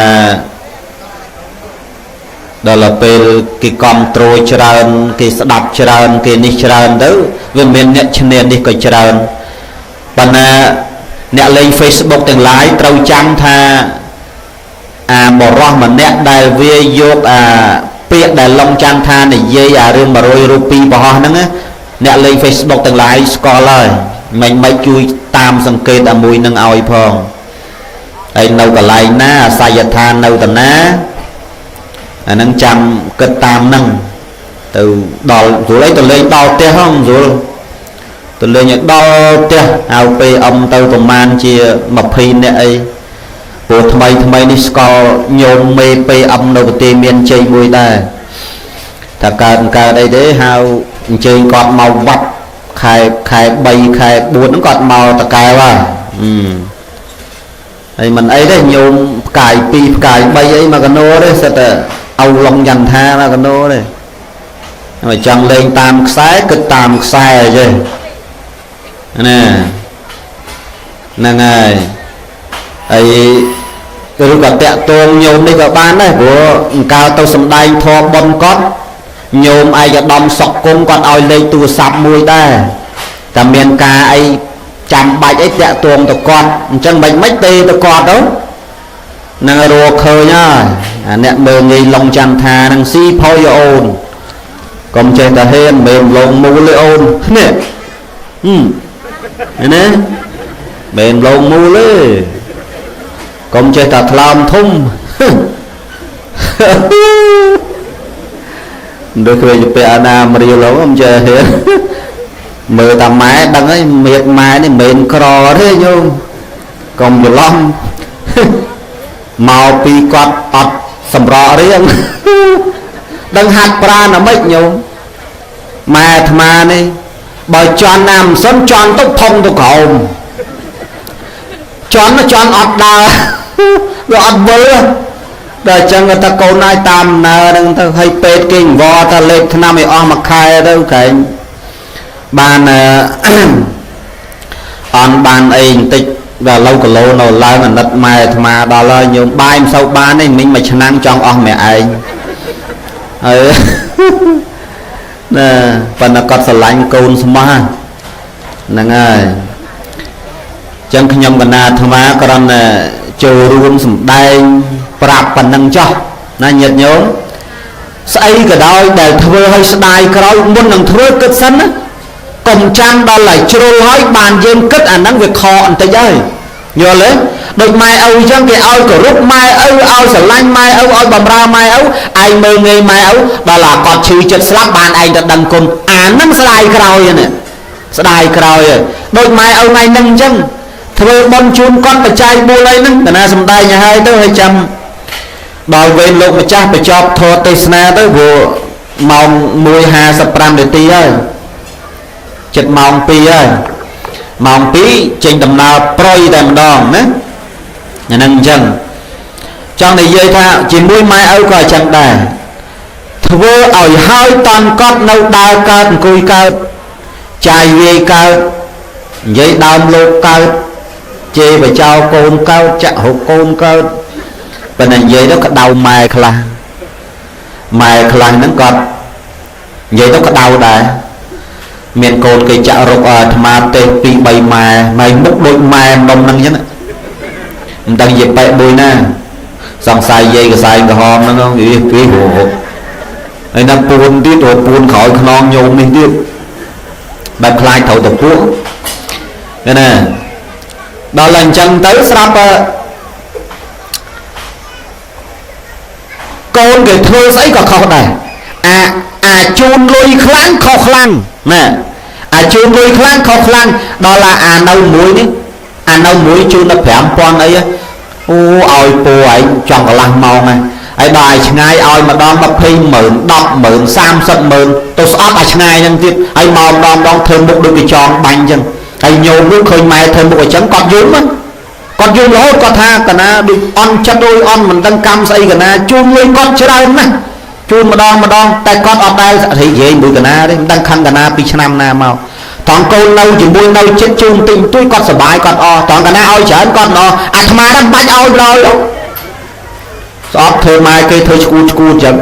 ដល់ពេលគេកំត្រូច្រើនគេស្ដាប់ច្រើនគេនេះច្រើនទៅវាមានអ្នកឈ្នានេះក៏ច្រើនប៉ុន្តែអ្នកលេង Facebook ទាំងឡាយត្រូវចាំថាអាបរោះម្នាក់ដែលវាយកអាពាក្យដែលឡុងចាំថានិយាយអារឿង100រូបពីប្រហោះហ្នឹងអ្នកលេង Facebook ទាំងឡាយស្គាល់ហើយមិនជួយតាមសង្កេតអាមួយនឹងឲ្យផងហើយនៅកន្លែងណាអាសយដ្ឋាននៅតាណា អាហ្នឹងចាំគិតតាមហ្នឹងទៅដល់ស្រួលអីទៅលេងដល់ផ្ទះហងស្រួលទៅលេងឲ្យដល់ផ្ទះហៅ PM ទៅប្រហែលជា20នាក់អីព្រោះថ្មីថ្មីនេះស្គាល់ញោមមេ PM នៅប្រទេសមានជ័យមួយដែរថាកើតកើតអីទេហៅអញ្ជើញគាត់មកវត្តខែខែ3ខែ4ហ្នឹងគាត់មកតកែវហើយហើយមិនអីទេញោមផ្កាយ2ផ្កាយ3អីមកកណោទេសិតតែអោឡុងចន្ទថាមកកណោទេមកចង់លេងតាមខ្សែគិតតាមខ្សែទេណាហ្នឹងហើយអីឬក៏តាក់ទងញោមនេះក៏បានដែរព្រោះអង្កើទៅសំដែងធម៌ប៉ុនគាត់ញោមឯកឧត្តមសុកគង់គាត់ឲ្យលេខទូរស័ព្ទមួយដែរតែមានការអីចាំបាច់អីតាក់ទងទៅគាត់អញ្ចឹងមិនមិនទេទៅគាត់ទៅនឹងរកឃើញហើយអាអ្នកមើលងាយឡុងចន្ទថានឹងស៊ីផុយអូនកុំចេះតែហ៊ានមិនលងមូលទេអូននេះហឹមណាមិនលងមូលទេកុំចេះតែថ្លើមធំដូចឃើញពាក់អាណាមរៀលហ្នឹងមិនចេះហ៊ានមើលតាម៉ែដឹងហើយមៀតម៉ែនេះមិនមែនក្រទេញោមកុំច្រឡំមកពីគាត់អត់សម្រក់រៀងដឹងហាត់ប្រាណអាម៉េចញោមម៉ែអាត្មានេះបើជន់ណាមិនសិនជន់ទៅផុងទៅក្រោមជន់ជន់អត់ដើរវាអត់វិលដល់អញ្ចឹងថាកូនឲ្យតាមដំណើរហ្នឹងទៅឲ្យពេទ្យគេអង្វរថាលេបថ្នាំឲ្យអស់មួយខែទៅក្រែងបានអន់បានអីបន្តិចដល់ឡូវគីឡូនៅឡើងអាណិតម៉ែអាត្មាដល់ហើយញោមបាយមិនសូវបានទេមិញមួយឆ្នាំចង់អស់ម៉ែឯងហើយណាប៉ុន្តែគាត់ស្រឡាញ់កូនស្មោះហ្នឹងហើយអញ្ចឹងខ្ញុំកណាអាត្មាគ្រាន់តែចូលរួមសម្ដែងប្រាប់ប៉ុណ្ណឹងចោះណាញាតិញោមស្អីក៏ដោយដែលធ្វើឲ្យស្ដាយក្រោយមុននឹងធ្វើគិតសិនណាកុំចាំដល់ឲ្យជ្រុលហើយបានយើងគិតអាហ្នឹងវាខកបន្តិចហើយយល់ទេដូចម៉ែឪអញ្ចឹងគេឲ្យគោរពម៉ែឪឲ្យស្រឡាញ់ម៉ែឪឲ្យបំរើម៉ែឪឯងមើលងាយម៉ែឪដល់អាគាត់ឈឺចិត្តស្លាប់បានឯងទៅដឹងគុណអាហ្នឹងស្ដាយក្រោយហ្នឹងស្ដាយក្រោយហើយដូចម៉ែឪថ្ងៃហ្នឹងអញ្ចឹងធ្វើបុណ្យជូនគាត់បច្ច័យ4អីហ្នឹងតាណាសំដែងឲ្យហើយទៅហើយចាំដល់វេនលោកម្ចាស់បញ្ចប់ធម៌ទេសនាទៅព្រោះម៉ោង1:55នាទីហើយចិត្តម៉ោង2ហើយម៉ោង2ចេញដំណើរប្រយតែម្ដងណាអាហ្នឹងអញ្ចឹងចង់និយាយថាជាមួយម៉ែឪក៏អញ្ចឹងដែរធ្វើឲ្យហើយតន់កត់នៅដើរកើតអង្គុយកើតចាយវាយកើតនិយាយដើមលោកកើតជេរបចោកូនកើតចាក់ហុកកូនកើតប៉ុន្តែនិយាយទៅក្តៅម៉ែខ្លះម៉ែខ្លះហ្នឹងគាត់និយាយទៅក្តៅដែរមានកូនគេចាក់រុកអាត្មាទេ2 3ម៉ែម៉ែមុខដូចម៉ែម្ដុំហ្នឹងអញ្ចឹងមិនដឹងនិយាយបែកមួយណាសង្ស័យយាយកសែងក្រហមហ្នឹងវាពីរហើយណាពួនទៀតរពួនក្រោយខ្នងញោមនេះទៀតបែបខ្លាចត្រូវទៅពួកណាដល់តែអញ្ចឹងទៅស្រាប់កូនគេធ្វើស្អីក៏ខុសដែរអាជូនលុយខ្លាំងខុសខ្លាំងណាអាជូនលុយខ្លាំងខុសខ្លាំងដល់អានៅមួយនេះអានៅមួយជូនដល់5000អីអូឲ្យពោឯងចង់កន្លះម៉ោងហ្នឹងហើយដល់ឲ្យឆ្ងាយឲ្យម្ដង20ម៉ឺន10ម៉ឺន30ម៉ឺនទៅស្អប់ឲ្យឆ្ងាយហ្នឹងទៀតហើយមកម្ដងម្ដងធ្វើមុខដូចគេចងបាញ់អញ្ចឹងហើយញោមនោះឃើញម៉ែធ្វើមុខអញ្ចឹងគាត់យំគាត់យំរហូតគាត់ថាកណាដូចអន់ចិត្តដូចអន់មិនដឹងកម្មស្អីកណាជូនលុយគាត់ច្រើនណាស់ជូនម្ដងម្ដងតែគាត់អត់ដែលនិយាយមួយកណាទេមិនដឹងខឹងកណាពីឆ្នាំណាមកតងកូននៅជាមួយនៅចិត្តជូនតិចទួយគាត់សប្បាយគាត់អតងកណាឲ្យច្រើនគាត់ណអាត្មាហ្នឹងបាច់ឲ្យឡើយស្អប់ធ្វើម៉ែគេធ្វើឈួតឈួតអញ្ចឹង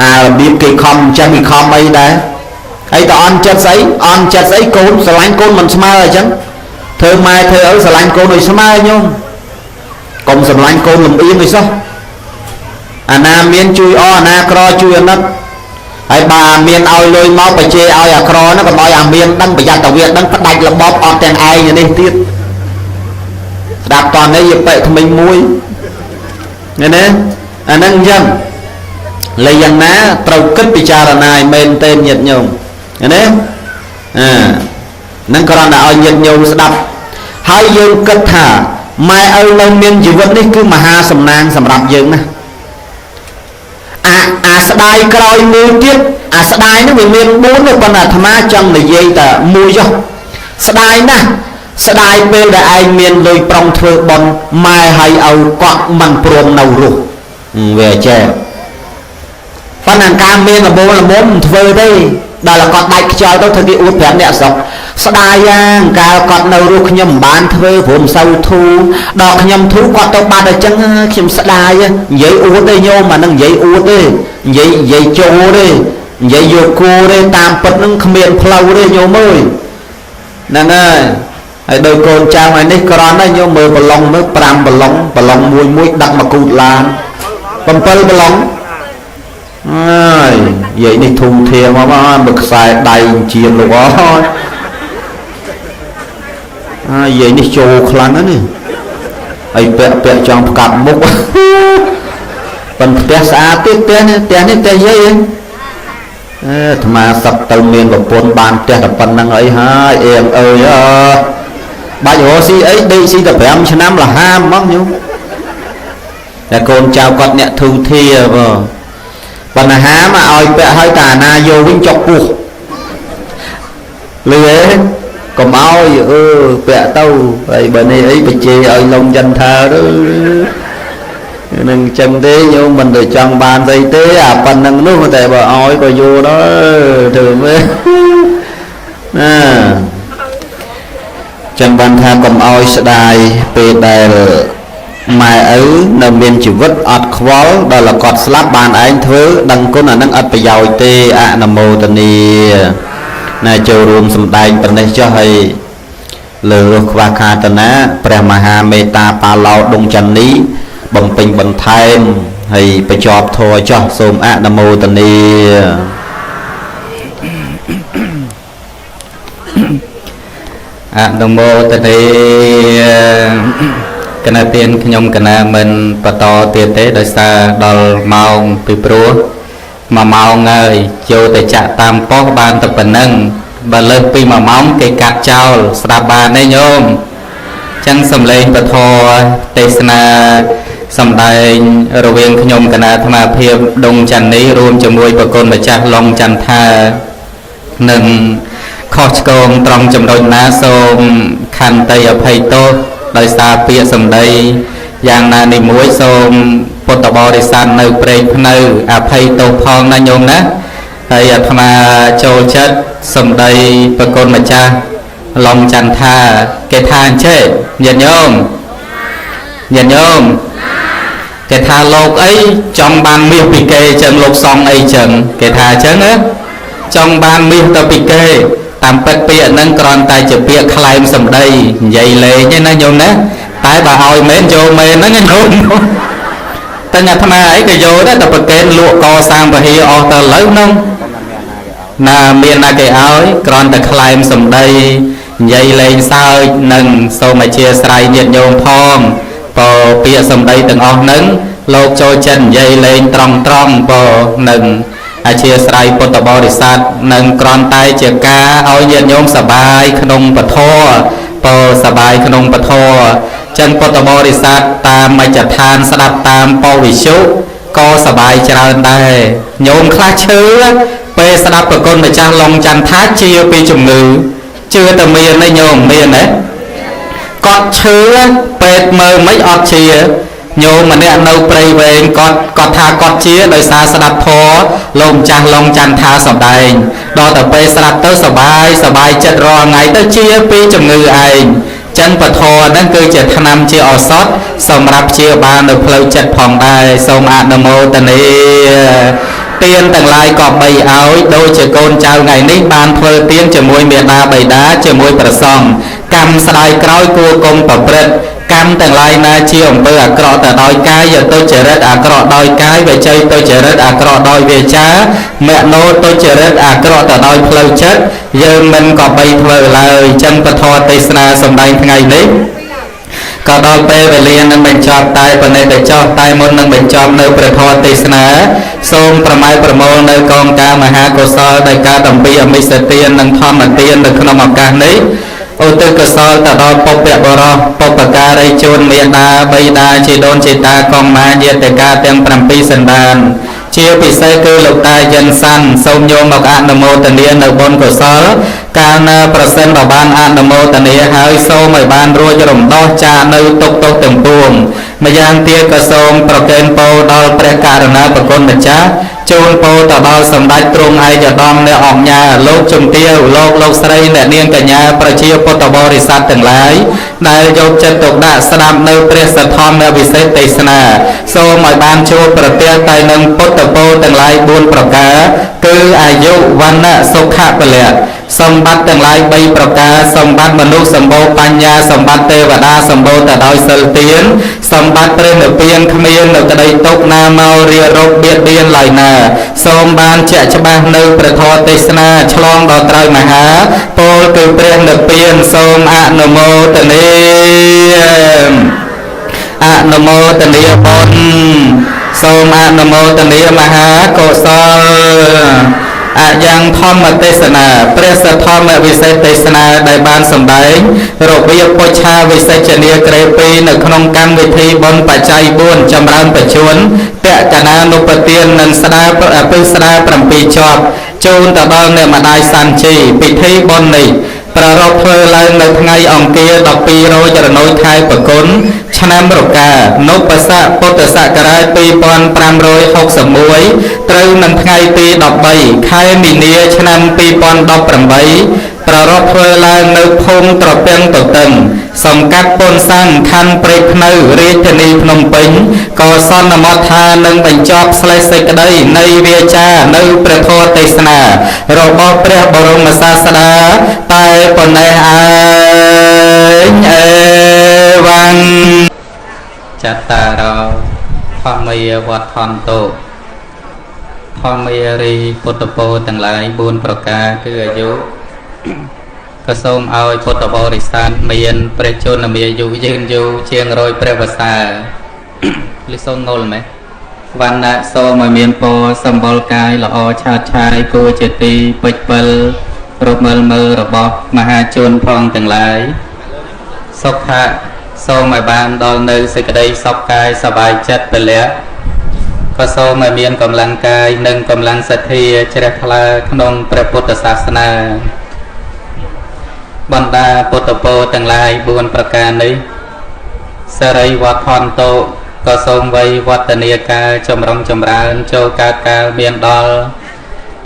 អារបៀបគេខំអញ្ចឹងគេខំអីដែរហើយតអន់ចិត្តស្អីអន់ចិត្តស្អីកូនស្រឡាញ់កូនមិនស្មើអញ្ចឹងធ្វើម៉ែធ្វើឪស្រឡាញ់កូនឲ្យស្មើញោមកុំស្រឡាញ់កូនលំអៀងឲ្យសោះអាណាមានជួយអអាណាក្រជួយអាណិតហើយបើអាមានឲ្យលុយមកបច្ចេឲ្យអាក្រហ្នឹងកុំឲ្យអាមានដឹងប្រយ័ត្នតែវាដឹងផ្ដាច់របបអត់ទាំងឯងនេះទៀតស្ដាប់តនេះយប៉ិថ្មិញមួយណាអាហ្នឹងអញ្ចឹង លេយ៉ាងណាត្រូវគិតពិចារណាឲ្យមែនទែនញាតិញោមណាអានឹងគ្រាន់តែឲ្យញាតិញោមស្ដាប់ហើយយើងគិតថាម៉ែឪនៅមានជីវិតនេះគឺមហាសំណាងសម្រាប់យើងណាអាស្ដាយក្រោយមួយទៀតអាស្ដាយនោះវាមាន4ទេប៉ុន្តែអាត្មាចង់និយាយតែមួយចុះស្ដាយណាស់ស្ដាយពេលដែលឯងមានលុយប្រុងធ្វើបុណ្យម៉ែហើយឪគាត់មិនព្រមនៅរស់វាចេះប៉ុន្តែការមានលមលមមិនធ្វើទេដល់គាត់ដាច់ខ្យល់ទៅធ្វើគេអួតប្រាប់អ្នកស្រុកស្ដាយយ៉ាងកាលគាត់នៅរស់ខ្ញុំមិនបានធ្វើព្រោះមិនសូវធូរដល់ខ្ញុំធូរគាត់ទៅបាត់អញ្ចឹងខ្ញុំស្ដាយនិយាយអួតទេញោមអានឹងនិយាយអួតទេនិយាយចូលទេនិយាយយកគោទេតាមពិតនឹងគ្មានផ្លូវទេញោមអើយហ្នឹងហើយហើយដោយកូនចៅថ្ងៃនេះក្រន់ណាស់ញោមមើលប្រឡងមើល5ប្រឡងប្រឡងមួយមួយដឹកមកគូតឡាន7ប្រឡងអើយយាយនេះធំធាមកមើលខ្សែដៃជាលោកអើយអាយាយនេះចូលខ្លាំងណាស់នេះហើយពាក់ចង់ផ្កាប់មុខប៉ុន្តែផ្ទះស្អាតទៀតផ្ទះនេះផ្ទះនេះផ្ទះយាយឯងអេអាត្មាសឹកទៅមានប្រពន្ធបានផ្ទះតែប៉ុណ្្នឹងអីហើយអៀងអើយអើបាច់រកស៊ីអីដេកស៊ីតែ5ឆ្នាំលហាមហ្មងញោមតែកូនចៅគាត់អ្នកធូធាបងបញ្ហាមកឲ្យពាក់ឲ្យតាណាយកវិញចុកពោះលឺទេកុំឲ្យអឺពាក់ទៅហើយបើនេះអីបជេឲ្យលងចន្ទថាទៅនឹងចឹងទេញោមមិនទៅចង់បានស្អីទេអាប៉ុណ្្នឹងនោះតែបើឲ្យក៏យល់ដល់ធ្វើមើលណាចឹងបានថាកុំឲ្យស្ដាយពេលដែលម៉ែឪនៅមានជីវិតអត់ខ្វល់ដល់គាត់ស្លាប់បានឯងធ្វើដឹងគុណអានឹងអត់ប្រយោជន៍ទេអនុមោទនាណាចូលរួមសម្ដែងប៉ុណ្ណេះចុះហើយលើរស់ខ្វះខាតណាព្រះមហាមេត្តាបាឡោដងចន្ទនីបំពេញបន្ថែមហើយបញ្ចប់ធម៌ចុះសូមអនុមោទនាអនុមោទនាគណៈទានខ្ញុំកណាមិនបន្តទៀតទេដោយសារដល់ម៉ោងពីព្រោះ1ម៉ោងហើយចូលទៅចាក់តាមប៉ុស្តិ៍បានតែប៉ុណ្្នឹងបើលើសពី1ម៉ោងគេកាត់ចោលស្ដាប់បានទេញោមចឹងសំឡេងពធទេសនាសម្ដែងរវាងខ្ញុំគណៈអាត្មាភាពដងចន្ទនីរួមជាមួយប្រគុណម្ចាស់ឡុងចន្ទថានឹងខុសឆ្គងត្រង់ចំណុចណាសូមខន្តីអភ័យទោសដោយសារពាក្យសម្ដីយ៉ាងណានេះមួយសូមពុទ្ធបរិស័ទនៅព្រែកភ្នៅអភ័យទោសផងណាញោមណាហើយអាត្មាចូលចិត្តសម្ដីប្រគុណម្ចាស់ឡុងចន្ទថាគេថាអញ្ចេះញាតិញោមញាតិញោមគេថាលោកអីចង់បានមាសពីគេចឹងលោកសងអីចឹងគេថាអញ្ចឹងណាចង់បានមាសទៅពីគេតាមពិតពាក្យហ្នឹងគ្រាន់តែជាពាក្យក្លែមសម្ដីនិយាយលេងទេណាញោមណាតែបើឲ្យមែនយកមែនហ្នឹងញោមតែអាត្មាអីក៏យកដែរតែប្រកេនលក់កសាងពហិអស់ទៅឥឡូវហ្នឹងណាមានណាគេឲ្យគ្រាន់តែក្លែមសម្ដីនិយាយលេងសើចនិងសូមអធិស្ឋានញាតិញោមផងបើពាក្យសម្ដីទាំងអស់ហ្នឹងលោកចូលចិត្តនិយាយលេងត្រង់ត្រង់បើនឹងអធិស្ឋានពុទ្ធបរិស័ទនឹងគ្រាន់តែជាការឲ្យញាតិញោមសប្បាយក្នុងពធបើសប្បាយក្នុងពធចឹងពុទ្ធបរិស័ទតាមមជ្ឈដ្ឋានស្ដាប់តាមពវិសុក៏សប្បាយច្រើនដែរញោមខ្លះឈឺពេលស្ដាប់ប្រគុណម្ចាស់ឡុងចន្ទថាជាពីជំងឺជឿតែមានទេញោមមានទេគាត់ឈឺពេទ្យមើលមិនអត់ជាញោមម្នាក់នៅព្រៃវែងគាត់ថាគាត់ជាដោយសារស្ដាប់ធម៌លោកម្ចាស់ឡុងចន្ទថាសម្ដែងដល់ទៅពេលស្ដាប់ទៅសបាយសបាយចិត្តរាល់ថ្ងៃទៅជាពីជំងឺឯងចឹងពធហ្នឹងគឺជាថ្នាំជាឱសថសម្រាប់ព្យាបាលនៅផ្លូវចិត្តផងដែរសូមអនុមោទនាទានទាំងឡាយក៏បីឲ្យដូចជាកូនចៅថ្ងៃនេះបានធ្វើទានជាមួយមេដាបិតាជាមួយព្រះសង្ឃកម្មស្ដាយក្រោយគួរកុំប្រព្រឹត្តកម្មទាំងឡាយណាជាអំពើអាក្រក់ទៅដោយកាយទុច្ចរិតអាក្រក់ដោយកាយវិច័យទុច្ចរិតអាក្រក់ដោយវាចាមនោទុច្ចរិតអាក្រក់ទៅដោយផ្លូវចិត្តយើងមិនក៏បីធ្វើឡើយចឹងពធទេសនាសម្ដែងថ្ងៃនេះ ក៏ដល់ពេលវេលានឹងបញ្ចប់តែប៉ុណ្ណេះទៅចុះតែមុននឹងបញ្ចប់នៅព្រះធម៌ទេសនាសូមប្រម៉ែប្រមូលនៅកងការមហាកុសលដោយការតំពីអមិសទាននិងធម្មទាននៅក្នុងឱកាសនេះឧទ្ទិសកុសលទៅដល់បុព្វបុរសបុព្វការីជនមេដាបិតាជីដូនជីតាកុមារញាតិកាទាំង7សន្តានជាពិសេសគឺលោកតាយិនសាន់សូមញោមមកអនុមោទនានៅបុណ្យកុសលកាលណាប្រសិនបើបានអនុមោទនាហើយសូមឲ្យបានរួចរំដោះចាកនៅទុក្ខទោសទាំងពួងម្យ៉ាងទៀតក៏សូមប្រគេនពរដល់ព្រះករុណាប្រគុណម្ចាស់ជូនពរទៅដល់សម្ដេចទ្រង់ឯកឧត្តមអ្នកអង្គញាលោកជំទាវលោកលោកស្រីអ្នកនាងកញ្ញាប្រជាពុទ្ធបរិស័ទទាំងឡាយដែលយកចិត្តទុកដាក់ស្ដាប់នៅព្រះសទ្ធម្មវិសេសទេសនាសូមឲ្យបានជួបប្រទះតែនឹងពុទ្ធពរទាំងឡាយ4ប្រការគឺអាយុវណ្ណៈសុខៈពលៈសម្បត្តិទាំងឡាយ3ប្រការសម្បត្តិមនុស្សសម្បូរបញ្ញាសម្បត្តិទេវតាសម្បូរទៅដោយសិលទានសម្បត្តិព្រះនិព្វានគ្មាននៅក្តីទុក្ខណាមករារោគបៀតបៀនឡើយណាសូមបានជាក់ច្បាស់នៅព្រះធម៌ទេសនាឆ្លងដល់ត្រើយមហាពលគឺព្រះនិព្វានសូមអនុមោទនាអនុមោទនាបុណ្យសូមអនុមោទនាមហាកុសលអយ៉ាងធម្មទេសនាព្រះសទ្ធម្មវិសេសទេសនាដែលបានសម្ដែងរបៀបពុច្ឆាវិសេចនាក្រេ2នៅក្នុងកម្មវិធីបុណ្យបច្ច័យ4ចម្រើនបជនតកណានុបទាននិងស្ដាពឹស្ដា7ជាប់ជូនទៅដល់អ្នកម្ដាយសាន់ជីពិធីបុណ្យនេះប្រារព្ធធ្វើឡើងនៅថ្ងៃអង្គារ12រោចរណូចខែបគុណឆ្នាំរកានុបស័កពុទ្ធសករាជ2561ត្រូវនឹងថ្ងៃទី13ខែមីនាឆ្នាំ2018ប្រារព្ធធ្វើឡើងនៅភូមិត្រពាំងទទឹងសង្កាត់ពនសាំងខណ្ឌព្រែកភ្នៅរាជធានីភ្នំពេញក៏សន្មតថានឹងបញ្ចប់ស្លេះសេចក្តីនៃវាចានៅព្រះធម៌ទេសនារបស់ព្រះបរមសាស្តាតែប៉ុណ្ណេះឯងអេវ៉ាន់ចតារោធម្មាវត្ថន្តោធម្មារីពុទ្ធពោទាំងឡាយ4ប្រការគឺអាយុក៏សូមឲ្យពុទ្ធបរិស័ទមានព្រះជន្មាយុយឺនយូរជាង100ព្រះវស្សាលិសូមងល់ម៉េះវណ្ណៈសូមឲ្យមានពរសម្បុរកាយល្អឆើតឆាយគួរជាទីពេចពិលរមិលមើលរបស់មហាជនផងទាំងឡាយសុខៈសូមឲ្យបានដល់នៅសេចក្តីសុខកាយសប្បាយចិត្តពលៈក៏សូមឲ្យមានកម្លាំងកាយនិងកម្លាំងសទ្ធាជ្រះថ្លាក្នុងព្រះពុទ្ធសាសនាបណ្ដាពុទ្ធពោទាំងឡាយ4ប្រការនេះសរិវត្ថន្តោក៏សូមវ័យវឌ្ឍនាកាលចម្រុងចម្រើនចូលកើតកាលមានដល់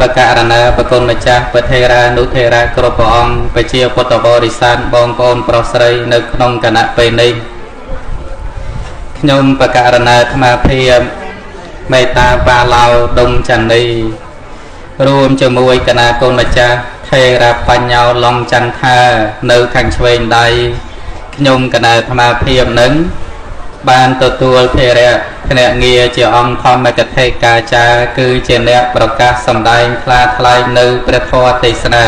បករណាប្រគុណម្ចាស់ពធេរានុធេរៈគ្រប់ព្រះអង្គប្រជាពុទ្ធបរិស័ទបងប្អូនប្រុសស្រីនៅក្នុងគណៈពេលនេះខ្ញុំបករណាអាត្មាភាពមេត្តាបាឡោដុងចន្ទនីរួមជាមួយគណៈគុណម្ចាស់ថេរបញ្ញោឡុងចន្ទថានៅខាងឆ្វេងដៃខ្ញុំគណៈអាត្មាភាពនឹងបានទទួលភារៈភ្នាក់ងារជាអង្គធម្មកថេកាចារគឺជាអ្នកប្រកាសសម្ដែងថ្លាថ្លែងនៅព្រះធម៌ទេសនា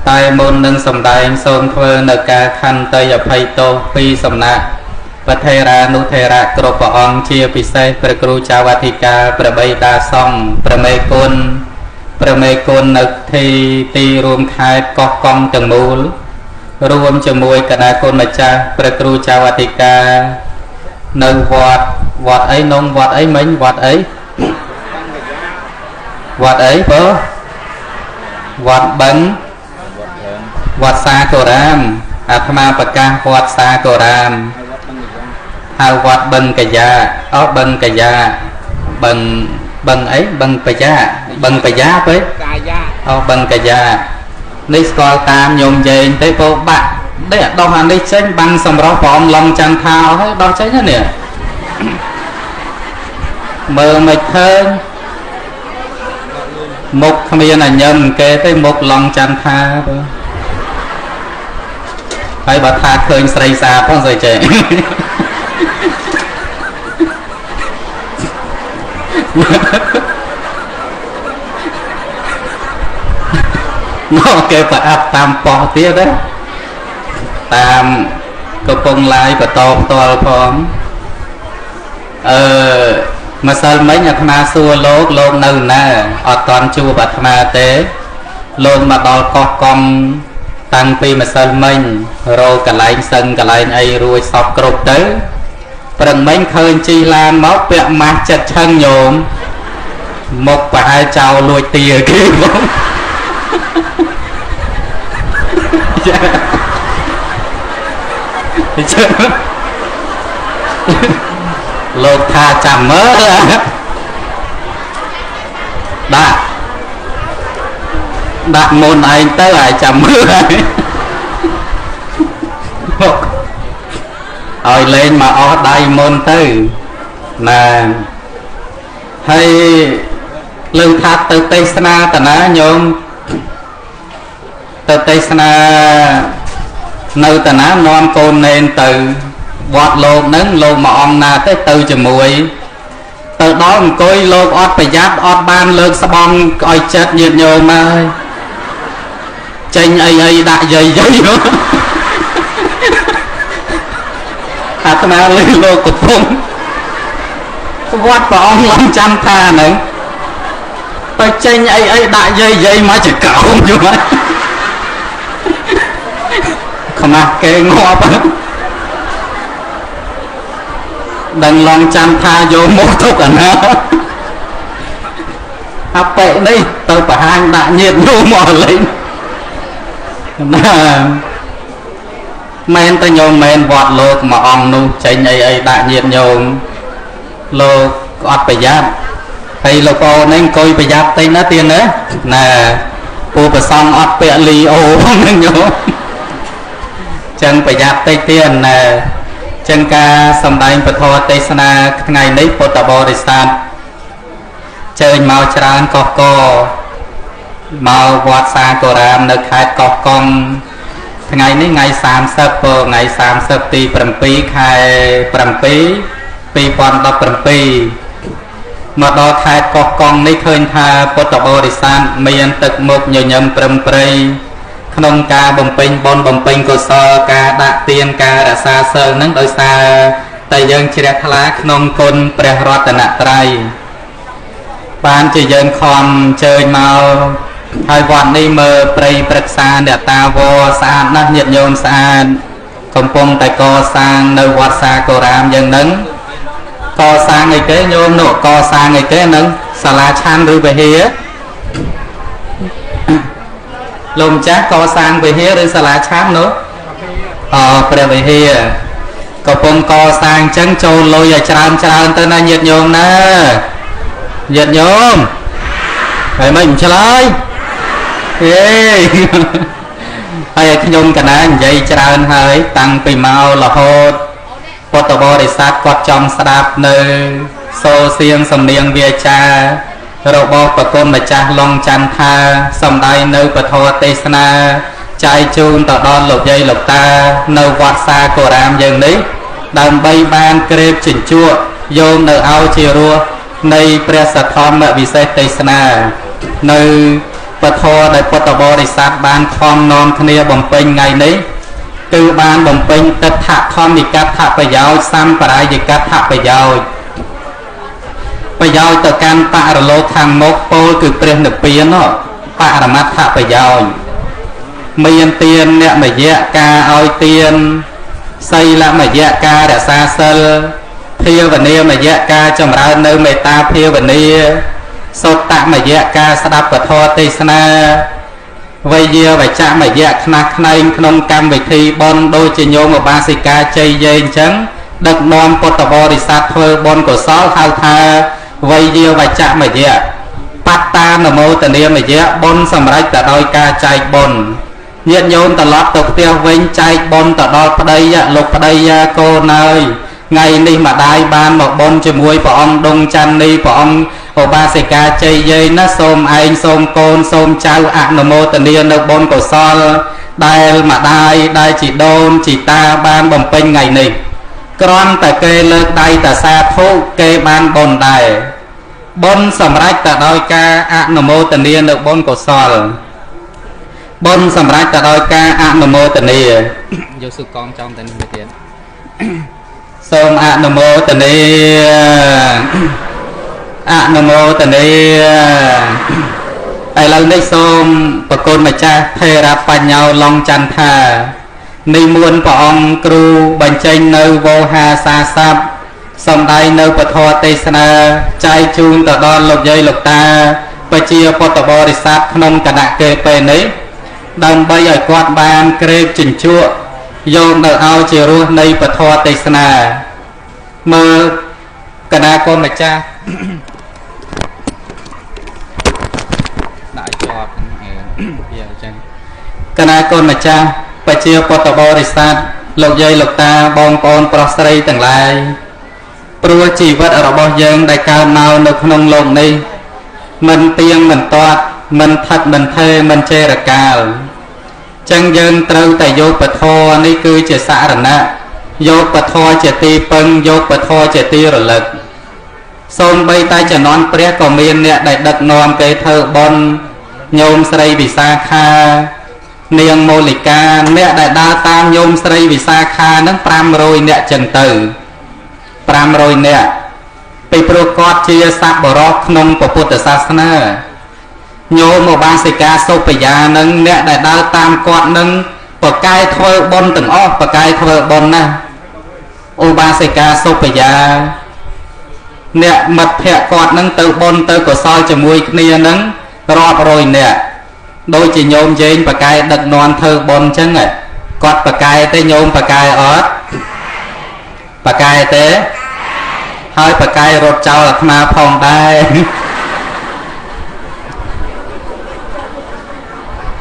តែមុននឹងសម្ដែងសូមធ្វើនៅការខន្តីអភ័យទោសពីសំណាក់ពធេរានុធេរៈគ្រប់ព្រះអង្គជាពិសេសព្រះគ្រូចៅអធិការព្រះបិតាសង្ឃព្រះមេគុណព្រះមេគុណនៅទីរួមខេត្តកោះកុងទាំងមូលរួមជាមួយគណៈគុណម្ចាស់ព្រះគ្រូចៅអធិការនៅវត្តអីនងវត្តអីមិញវត្តអីវត្តអីបើវត្តបឹងវត្តសាករាមអាត្មាប្រកាសវត្តសាករាមហៅវត្តបឹងកាយាអស់បឹងកាយាបឹងបឹងអីបឹងបយាបឹងបយាពេកាយាអស់បឹងកាយានេះស្គាល់តាមញោមយែងទេពោបាក់នេះដោះអានេះចេញបាំងសម្រស់ប្រមឡងចន្ទថាអស់ហើយដោះចេញនេះមើលមិនឃើញមុខគ្មានអញឹមគេទេមុខឡងចន្ទថាបើហើយបើថាឃើញស្រីសាផងស្អីចេះមកគេប្រអាប់តាមប៉ោះទៀតណាតាម កំពុងឡាយបន្តផ្ទាល់ផងអឺម្សិលមិញអាត្មាសួរលោកលោកនៅណាអត់តន់ជួបអាត្មាទេលោកមកដល់កោះកុងតាំងពីម្សិលមិញរកកន្លែងសឹងកន្លែងអីរួចសពគ្រប់ទៅប្រឹងមិញឃើញជិះឡានមកពាក់ម៉ាស់ចិត្តឆឹងញោមមកប្រហែលចោលលួចទាគេបងចាលោកថាចាំមើលដាក់ដាក់មុនឯងទៅឲ្យចាំមើលហើយមកឲ្យលេងមកអស់ដៃមុនទៅណាហើយលើថាទៅទេសនាតាណាញោមទៅទេសនានៅតាណានាំកូននេនទៅវត្តលោកនឹងលោកមួយអង្គណាទៅទៅជាមួយទៅដល់អង្គុយលោកអត់ប្រយ័ត្នអត់បានលើកស្បង់ឲ្យចិត្តញាតិញោមហើយចេញអីអីដាក់យាយយាយអាត្មាលើលោកកំពុងវត្តព្រះអង្គឡើងចាំថាហ្នឹងទៅចេញអីអីដាក់យាយយាយមកចកោមយល់ខ្មាស់គេងាប់ដឹងឡងចាំថាយកមកទុកអាណាអបិនេះទៅបង្ហាញដាក់ញាតញោមមកលេងណាមែនតែញោមមែនវត្តលោកមួយអង្គនោះចេញអីអីដាក់ញាតញោមលោកអត់ប្រយ័ត្នហើយលោកប្អូននេះអង្គុយប្រយ័ត្នតិចណាទៀតណាណាពូប្រសង់អត់ពាក់លីអូហ្នឹងញោមចឹងប្រយ័ត្នតិចទៀតណាចឹងការសម្ដែងពធទេសនាថ្ងៃនេះពុទ្ធបរិស័ទជើញមកច្រើនកោះកមកវត្តសាករាមនៅខេត្តកោះកុងថ្ងៃនេះថ្ងៃ30ថ្ងៃ30ទី7ខែ7 2017មកដល់ខេត្តកោះកុងនេះឃើញថាពុទ្ធបរិស័ទមានទឹកមុខញញឹមប្រឹមប្រៃក្នុងការបំពេញបុណ្យបំពេញកុសលការដាក់ទានការរក្សាសិលនឹងដោយសារតែយើងជ្រះថ្លាក្នុងគុណព្រះរតនត្រ័យបានជាយើងខំជើញមកហើយវត្តនេះមើលព្រៃព្រឹក្សាអ្នកតាវស្អាតណាស់ញាតិញោមស្អាតកំពុងតែកសាងនៅវត្តសាករាមយ៉ាងហ្នឹងកសាងអីគេញោមនោះកសាងអីគេនឹងសាលាឆាន់ឬវិហារលោកម្ចាស់កសាងវិហារឬសាលាឆាន់នោះអព្រះវិហារកំពុងកសាងចឹងចូលលុយឲ្យច្រើនច្រើនទៅណាញាតិញោមណាញាតិញោមហើយមិនឆ្លើយហេហើយខ្ញុំកណានិយាយច្រើនហើយតាំងពីមករហូតពុទ្ធបរិស័ទគាត់ចង់ស្ដាប់នៅសូរសៀងសំនៀងវាចារបស់ប្រគុណម្ចាស់ឡុងចន្ទថាសំដែងនៅពធទេសនាចែកជូនទៅដល់លោកយាយលោកតានៅវត្តសាករាមយើងនេះដើម្បីបានក្រេបជញ្ជក់យោមនៅឲ្យជារសនៃព្រះសទ្ធម្មវិសេសទេសនានៅពធដែលពុទ្ធបរិស័ទបានខំនាំគ្នាបំពេញថ្ងៃនេះគឺបានបំពេញទិដ្ឋធម្មិកដ្ឋប្រយោជន៍សម្បរាយកដ្ឋប្រយោជន៍ប្រយោជន៍ទៅកាន់បរលោកខាងមុខពោលគឺព្រះនិព្វានបរមត្ថប្រយោជន៍មានទានអ្នកមយៈការឲ្យទានសីលមយៈការរក្សាសិលភាវនាមយៈការចម្រើននៅមេត្តាភាវនាសុតមយៈការស្ដាប់ពធទេសនាវយាវចមយៈខ្នះខ្នែងក្នុងកម្មវិធីបុណ្យដូចជាញោមឧបាសិកាជ័យយាយអញ្ចឹងដឹកនាំពុទ្ធបរិស័ទធ្វើបុណ្យកុសលហៅថាវយាវចមយៈបត្តានមោទនាមយៈបុណ្យសម្រេចទៅដោយការចែកបុណ្យញាតិញោមត្រឡប់ទៅផ្ទះវិញចែកបុណ្យទៅដល់ប្តីលោកប្តីកូនហើយថ្ងៃនេះម្ដាយបានមកបុណ្យជាមួយព្រះអង្គដងច័ន្ទនីព្រះអង្គឧបាសិកាជ័យយាយណាសូមឯងសូមកូនសូមចៅអនុមោទនានៅបុណ្យកុសលដែលម្ដាយដែលជីដូនជីតាបានបំពេញថ្ងៃនេះគ្រាន់តែគេលើកដៃតាសាធុគេបានបុណ្យដែរបុណ្យសម្រេចទៅដោយការអនុមោទនានៅបុណ្យកុសល បុណ្យសម្រាប់ទៅដោយការអនុមោទនាយកសុកងចំទៅនេះមួយទៀតសូមអនុមោទនាអនុមោទនាឥឡូវនេះសូមប្រគុណម្ចាស់ថេរបញ្ញោឡុងចន្ទថានិមន្តព្រះអង្គគ្រូបញ្ចេញនៅវោហាសាស័ព្ទសំដែងនៅពធទេសនាចែកជូនទៅដល់លោកយាយលោកតាប្រជាពុទ្ធបរិស័ទក្នុងគណៈគេពេលនេះដើម្បីឲ្យគាត់បានក្រេបជញ្ជក់យកនៅឲ្យជារសនៃពធទេសនាមើលគណៈកូនម្ចាស់ដាក់ជាប់វាអញ្ចឹងគណៈកូនម្ចាស់ប្រជាពុទ្ធបរិស័ទលោកយាយលោកតាបងប្អូនប្រុសស្រីទាំងឡាយព្រោះជីវិតរបស់យើងដែលកើតមកនៅក្នុងលោកនេះមិនទៀងមិនទាត់មិនថិតមិនថេមិនចេរកាលចឹងយើងត្រូវតែយកពធនេះគឺជាសារណៈយកពធជាទីពឹងយកពធជាទីរលឹកសូម្បីតែជំនាន់ព្រះក៏មានអ្នកដែលដឹកនាំគេធ្វើបុណ្យញោមស្រីវិសាខានាងមូលិកាអ្នកដែលដើរតាមញោមស្រីវិសាខានឹង500នាក់ចឹងទៅ500នាក់ពីព្រោះគាត់ជាសប្បុរសក្នុងពុទ្ធសាសនាញោមឧបាសិកាសុបយានឹងអ្នកដែលដើរតាមគាត់នឹងប្រកែធ្វើបុណ្យទាំងអស់ប្រកែធ្វើបុណ្យណាស់ឧបាសិកាសុបយាអ្នកមិត្តភក្តិគាត់នឹងទៅបុណ្យទៅកុសលជាមួយគ្នានឹងរាប់រយនាក់ដូចជាញោមយែងប្រកែដឹកនាំធ្វើបុណ្យចឹងគាត់ប្រកែទេញោមប្រកែអត់ប្រកែទេហើយប្រកែរត់ចោលអាត្មាផងដែរ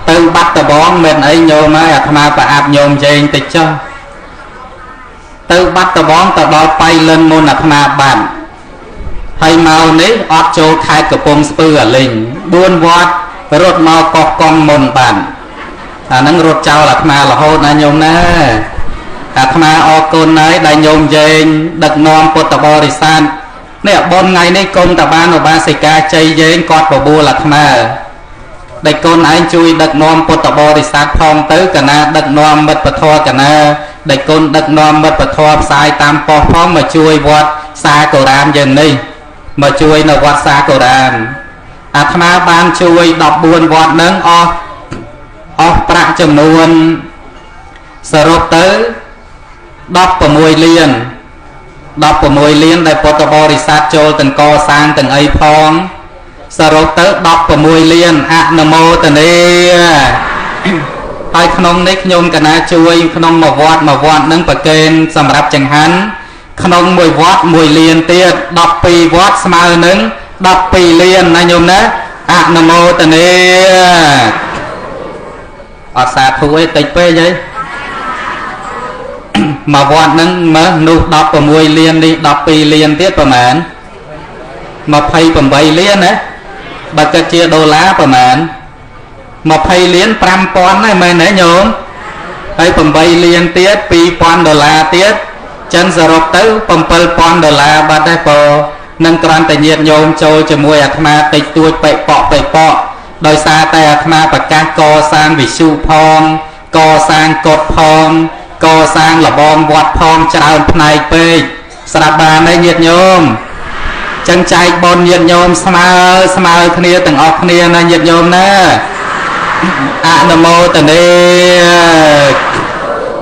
ទៅបាត់ដបងមិនអីញោមហើយអាត្មាប្រអាប់ញោមយែងតិចចុះទៅបាត់ដបងទៅដល់បៃលិនមុនអាត្មាបាត់ហើយមកនេះអត់ចូលខេត្តកំពង់ស្ពឺអាលិញ4វត្តរត់មកកោះកង់មុនបានអាហ្នឹងរត់ចោលអាត្មារហូតណាញោមណាអាត្មាអរគុណហើយដែលញោមយែងដឹកនាំពុទ្ធបរិស័ទនេះបុណ្យថ្ងៃនេះគុំតបានឧបាសិកាជ័យយែងគាត់បបួលអាត្មាដែលកូនឯងជួយដឹកនាំពុទ្ធបរិស័ទផងទៅកណាដឹកនាំមិត្តពធកណាដែលកូនដឹកនាំមិត្តពធផ្សាយតាមប៉ុស្តិ៍ផងមកជួយវត្តសាកុរាមយើងនេះមកជួយនៅវត្តសាកុរាមអាត្មាបានជួយ14វត្តនឹងអស់ប្រាក់ចំនួនសរុបទៅ16លាន16លានដែលពុទ្ធបរិស័ទចូលទាំងកសាងទាំងអីផងសរុបទៅ16លានអនុមោទនាហើយក្នុងនេះខ្ញុំកណាជួយក្នុងមួយវត្តមួយវត្តនឹងប្រគេនសម្រាប់ចង្ហាន់ក្នុងមួយវត្ត1លានទៀត12វត្តស្មើនឹង12លានណាញោមណាអនុមោទនាអត់សាធុអីតិចពេកហីមួយវត្តនឹងមើលនោះ16លាននេះ12លានទៀតប្រហែល28លានណាបើគិតជាដុល្លារប្រហែល20លាន5000ដែរមែនទេញោមហើយ8លានទៀត2000ដុល្លារទៀតចឹងសរុបទៅ7000ដុល្លារបាត់ដែរបើនឹងគ្រាន់តែញាតិញោមចូលជាមួយអាត្មាតិចតួចបិបកបិបកដោយសារតែអាត្មាប្រកាសកសាងវិទ្យុផងកសាងកុដផងកសាងលបងវត្តផងច្រើនផ្នែកពេកស្រាប់បានទេញាតិញោមចឹងចែកបុណ្យញាតិញោមស្មើស្មើគ្នាទាំងអស់គ្នាណាញាតិញោមណាអនុមោទនា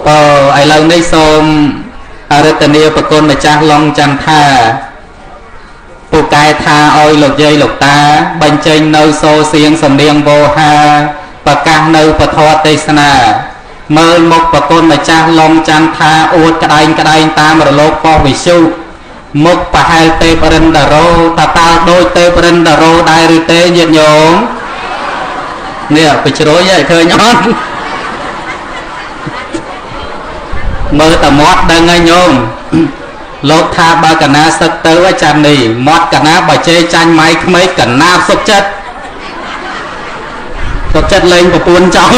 បើឥឡូវនេះសូមអរតនាប្រគុណម្ចាស់ឡុងចន្ទថាពូកែថាឲ្យលោកយាយលោកតាបញ្ចេញនៅសូរសៀងសំនៀងវោហាប្រកាសនៅពធទេសនាមើលមុខប្រគុណម្ចាស់ឡុងចន្ទថាអួតក្តែងក្តែងតាមរលកប៉ុស្តិ៍វិទ្យុមុខប្រហែលទេពរិនដរោតើដូចទេពរិនដរោដែរឬទេញាតិញោមនេះបជ្រុយឲ្យឃើញអត់មើលតែមាត់ដឹងហើយញោមលោកថាបើកណាសឹកទៅចាំនេះមាត់កណាបើជេរចាញ់ម៉ៃក្មេកកណាសុខចិត្តសុខចិត្តលេងប្រពន្ធចង់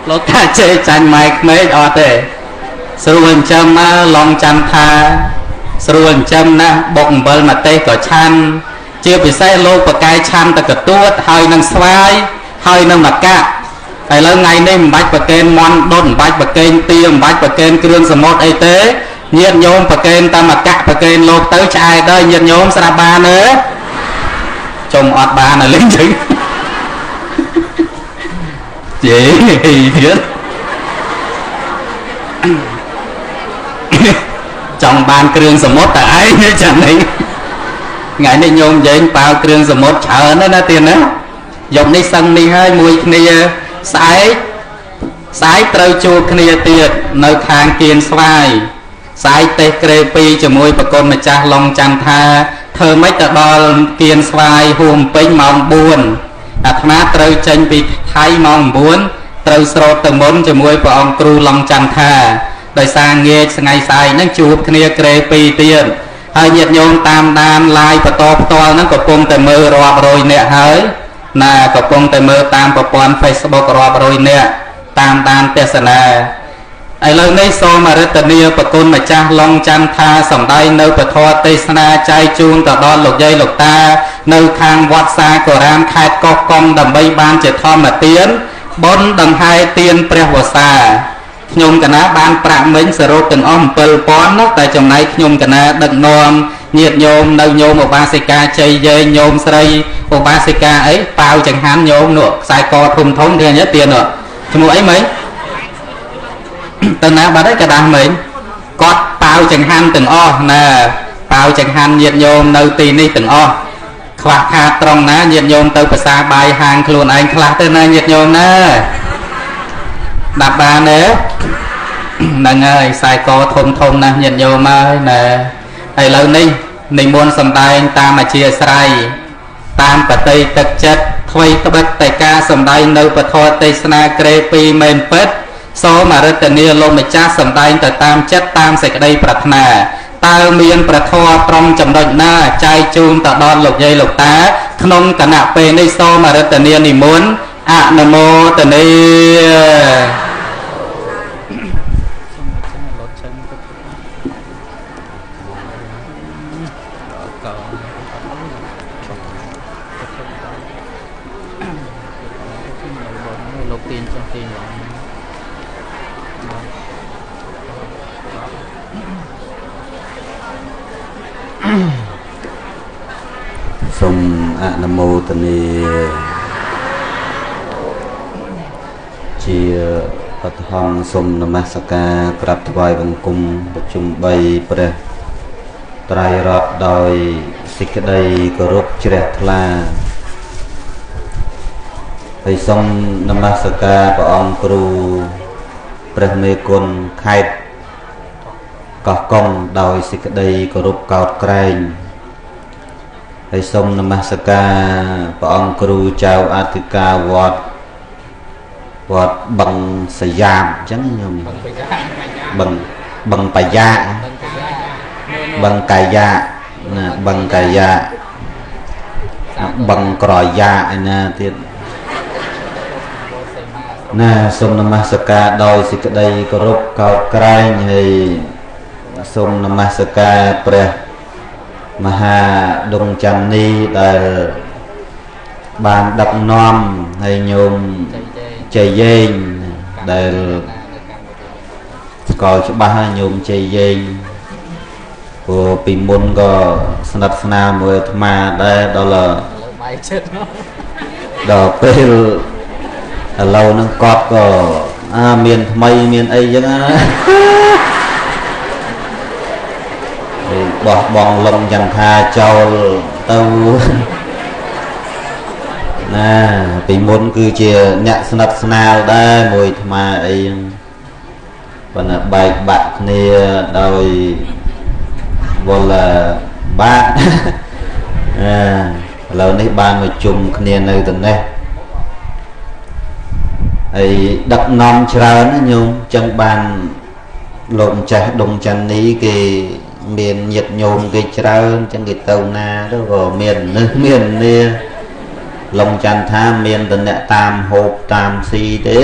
លោកថាជេរចាញ់ម៉ែក្មេកអត់ទេស្រួលចិញ្ចឹមមកឡងចាំថាស្រួលចិញ្ចឹមណាស់បុកអំបិលម្ទេសក៏ឆាន់ ជាពិសេសលោកបកែឆាន់តកទួតហើយនឹងស្វាយហើយនឹងមកកាក់ឥឡូវថ្ងៃនេះមិនបាច់ប្រកេនមន់ដុតមិនបាច់ប្រកេនទាមិនបាច់ប្រកេនគ្រឿងសមុទ្រអីទេញាតិញោមប្រកេនតាមមកកាក់ប្រកេនលោកទៅឆ្អែតដល់ញាតិញោមស្រាប់បានទេចុំអត់បានឲ្យលេងចឹងជេទៀតចង់បានគ្រឿងសមុទ្រតែឯងចឹងនេះថ្ងៃនេះញោមនិយាយប៉ាវគ្រឿងសមុទ្រច្រើនណាស់ណាទៀតណាយប់នេះសឹងនេះហើយមួយគ្នាស្អែកស្អែកត្រូវជួបគ្នាទៀតនៅខាងគៀនស្វាយស្អែកទេសក្រេ2ជាមួយប្រគុណម្ចាស់ឡុងចន្ទថាធ្វើម៉េចទៅដល់គៀនស្វាយហួមពេញម៉ោង4អាត្មាត្រូវចេញពីថៃម៉ោង9ត្រូវស្រោតទៅមុនជាមួយព្រះអង្គគ្រូឡុងចន្ទថាដោយសារងាកថ្ងៃស្អែកហ្នឹងជួបគ្នាក្រេ2ទៀតហើយញាតិញោមតាមដានឡាយបន្តផ្ទាល់ហ្នឹងកំពុងតែមើលរាប់រយអ្នកហើយណាកំពុងតែមើលតាមប្រព័ន្ធ Facebook រាប់រយអ្នកតាមដានទស្សនាឥឡូវនេះសូមអរិទ្ធនាប្រគុណម្ចាស់ឡុងចន្ទថាសំដែងនៅពធទេសនាចែកជូនទៅដល់លោកយាយលោកតានៅខាងវត្តសាករាមខេត្តកោះកុងដើម្បីបានជាធម្មទានបុណ្យដង្ហែទានព្រះវស្សាខ្ញុំកណាបានប្រាក់មិញសរុបទាំងអស់7000នោះតែចំណែកខ្ញុំកណាដឹកនាំញាតិញោមនៅញោមឧបាសិកាជ័យយាយញោមស្រីឧបាសិកាអីប៉ាវចង្ហាន់ញោមនោះខ្សែកធំធំទៀតញ៉ទៀតនោះឈ្មោះអីមិញទៅណាបាត់ហើយកដាស់មិញគាត់ប៉ាវចង្ហាន់ទាំងអស់ណាប៉ាវចង្ហាន់ញាតិញោមនៅទីនេះទាំងអស់ខ្វះខាតត្រង់ណាញាតិញោមទៅភាសាបាយហាងខ្លួនឯងខ្លះទៅណាញាតិញោមណាដាប់បានទេហ្នឹងហើយខ្សែកធំធំណាស់ញាតិញោមហើយណាឥឡូវនេះនិមន្តសំដែងតាមអធិស្ឋានតាមបតីទឹកចិត្តថ្មីត្បិតតែការសំដែងនៅពធទេសនាក្រេ2មែនពិតសូមអរិទ្ធនាលោកម្ចាស់សំដែងទៅតាមចិត្តតាមសេចក្តីប្រាថ្នាតើមានព្រះធម៌ត្រង់ចំណុចណាចែកជូនទៅដល់លោកយាយលោកតាក្នុងគណៈពេលនេះសូមអរិទ្ធនានិមន្តអនុមោទនាសូមអនុមោទនាជាបឋមសូមនមស្ការក្រាបថ្វាយបង្គំប្រជុំ3ព្រះត្រៃរតន៍ដោយសេចក្តីគោរពជ្រះថ្លាហើយសូមនមស្ការព្រះអង្គគ្រូព្រះមេគុណខេត្តកោះកុងដោយសេចក្តីគោរពកោតក្រែងហើយសូមនមស្ការព្រះអង្គគ្រូចៅអធិការវត្តវត្តបឹងសយ៉ាមអញ្ចឹងញោមបឹងបឹងបាយ៉ាបឹងកាយ៉ាណាបឹងកាយ៉ាបឹងក្រយ៉ាឯណាទៀតណាសូមនមស្ការដោយសេចក្តីគោរពកោតក្រែងហើយសូមនមស្ការព្រះមហាដុងច័ន្ទនីដែលបានដឹកនាំហើយញោមជ័យយេងដែលស្គាល់ច្បាស់ហើយញោមជ័យយេងព្រោះពីមុនក៏ស្និទ្ធស្នាលមួយអាត្មាដែរដល់ដល់ពេលឥឡូវហ្នឹងគាត់ក៏មានថ្មីមានអីចឹងណាបោះបង់លំចន្ទថាចោលទៅណាពីមុនគឺជាអ្នកស្និទ្ធស្នាលដែរមួយអាត្មាអីហ្នឹងប៉ុន្តែបែកបាក់គ្នាដោយវល់បាក់ឥឡូវនេះបានមកជុំគ្នានៅទៅនេះហើយដឹកនាំច្រើនណាញោមចឹងបានលោកម្ចាស់ដុងច័ន្ទនីគេមានញាតិញោមគេច្រើនចឹងគេទៅណាទៅក៏មាននេះមាននេះឡុងចន្ទថាមានតអ្នកតាមហូបតាមស៊ីទេ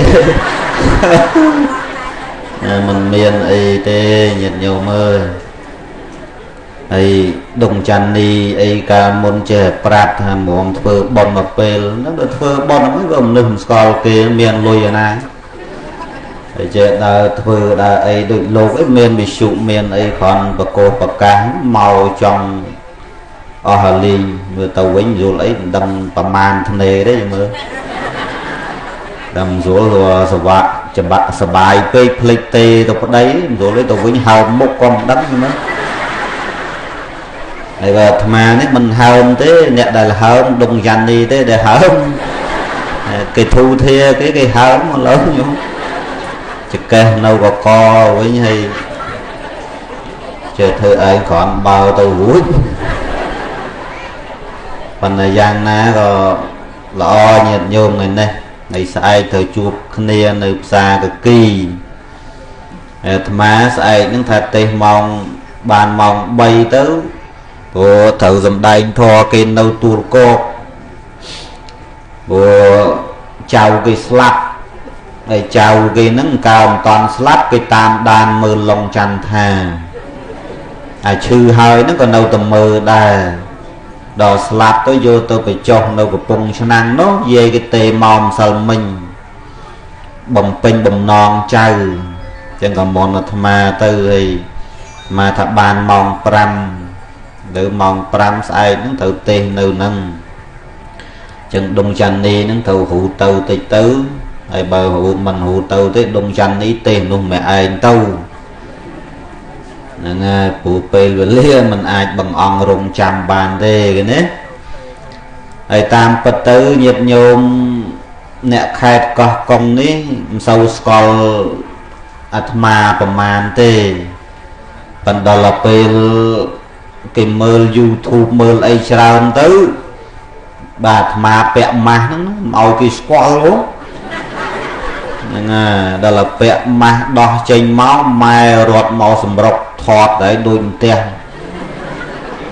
មិនមានអីទេញាតិញោមអើយ ហើយដងច័ន្ទនីអីកាលមុនចេះប្រាប់ថាហ្មងធ្វើប៉ុនមកពេលហ្នឹងដល់ធ្វើប៉ុនហ្នឹងវាមនុស្សមិនស្គាល់គេមានលុយឯណាហើយចេះដើរធ្វើដើរអីដូចលោកអីមានវិសុមានអីគ្រាន់បកោប្រកាសមកចង់អស់លីងមើលទៅវិញយល់អីមិនដឹងប្រមាណធ្នេទេមើលដឹងស្រួលសវៈច្បាក់សបាយពេកភ្លេចទេទៅប្តីស្រួលទៅវិញហើមមុខក៏មិនដឹងមើលហើយបើអាត្មានេះមិនហើមទេអ្នកដែលហើមដងយ៉ាន់នេះទេដែលហើមគេធូធាគេគេហើមឥឡូវខ្ញុំចកេះនៅកកវិញហើយចេះធ្វើឯងគ្រាន់បើទៅរួចប៉ុន្តែយ៉ាងណាក៏ល្អញាតិញោមថ្ងៃនេះថ្ងៃស្អែកត្រូវជួបគ្នានៅផ្សារកគីអាត្មាស្អែកហ្នឹងថាទេសម៉ោងបានម៉ោង3ទៅព្រោះត្រូវសំដែងធម៌គេនៅទួលគោកព្រោះចៅគេស្លាប់ហើយចៅគេហ្នឹងកើមិនតាន់ស្លាប់គេតាមដានមើលឡុងចន្ទថាអាឈឺហើយហ្នឹងក៏នៅតែមើលដែរដល់ស្លាប់ទៅយកទៅបញ្ចុះនៅកំពង់ឆ្នាំងនោះយាយគេទេមកម្សិលមិញបំពេញបំណងចៅចឹងក៏មុនអាត្មាទៅហើយមកថាបានម៉ោង5ទៅម៉ោង5ស្អែកហ្នឹងត្រូវទេសនៅហ្នឹងចឹងដងច័ន្ទនីហ្នឹងត្រូវរូទៅតិចទៅហើយបើរូមិនរូទៅទេដងច័ន្ទនីទេសនោះមិនឯងទៅហ្នឹងហើយព្រោះពេលវេលាมันអាចបង្អង់រងចាំបានទេគេណាហើយតាមពិតទៅញាតិញោមអ្នកខេត្តកោះកុងនេះមិនសូវស្គាល់អាត្មាប្រមាណទេប៉ុន្តែដល់ពេលគេមើល YouTube មើលអីច្រើនទៅបាទអាត្មាពាក់ម៉ាស់ហ្នឹងមិនឲ្យគេស្គាល់ហ៎ហ្នឹងហើយដល់ពាក់ម៉ាស់ដោះចេញមកម៉ែរត់មកសម្រុកថតដែរដូចផ្ទះ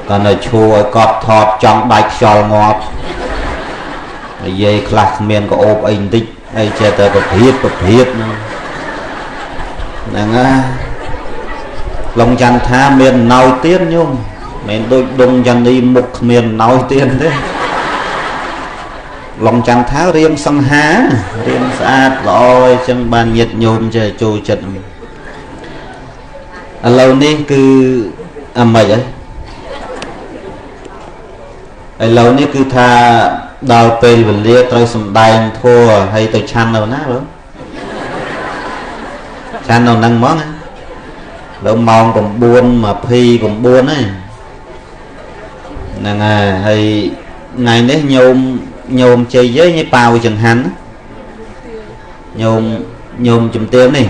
គាត់នៅឈួរឲ្យគាត់ថតចង់ដាច់ខ្យល់ងាប់និយាយខ្លះគ្មានក្អូបអីបន្តិចអីចេះតែប្រភេទហ្នឹងហ្នឹងហើយឡុងចន្ទថាមានណោយទៀតញោមមិនដូចដងចន្ទនីមុខគ្មានណោយទៀតទេឡុងចន្ទថារៀងសង្ហារៀងស្អាតល្អអញ្ចឹងបានញាតញោមចេះចូលចិត្តឥឡូវនេះគឺអាម៉េចហើយឥឡូវនេះគឺថាដល់ពេលវេលាត្រូវសំដែងធម៌ហើយទៅឆាន់នៅណាបងឆាន់នៅហ្នឹងហ្មងណាដល់ម៉ោង9:29ហើយហ្នឹងហើយថ្ងៃនេះញោមជ័យយាយប៉ាវចង្ហាន់ញោមជំទាវនេះ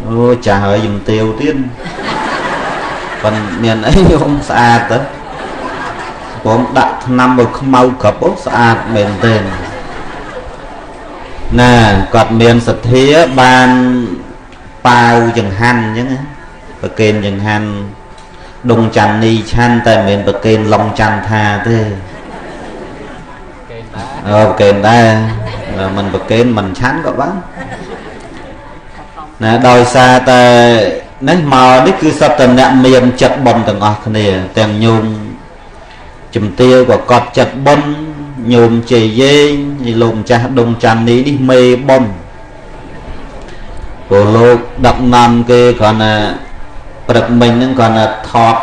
អូចាស់ហើយជំទាវទៀតប៉ុន្តែមានអីញោមស្អាតទៅព្រមដាក់ថ្នាំឲ្យខ្មៅក្របអូស្អាតមែនទែនណាគាត់មានសទ្ធាបានប៉ាវចង្ហាន់អញ្ចឹងប្រកេនចង្ហាន់ដងច័ន្ទនីឆាន់តែមិនមែនប្រកេនឡុងចន្ទថាទេអឺប្រកេនដែរមិនប្រកេនមិនឆាន់ក៏បានណាដោយសារតែនេះមកនេះគឺសត្វតអ្នកមានចិត្តបុណ្យទាំងអស់គ្នាទាំងញោមជំទាវក៏កត់ចិត្តបុណ្យញោមជ័យយេងលោកម្ចាស់ដងច័ន្ទនីនេះមេបុណ្យព្រោះលោកដឹកនាំគេគ្រាន់តែព្រឹកមិញហ្នឹងគ្រាន់តែថត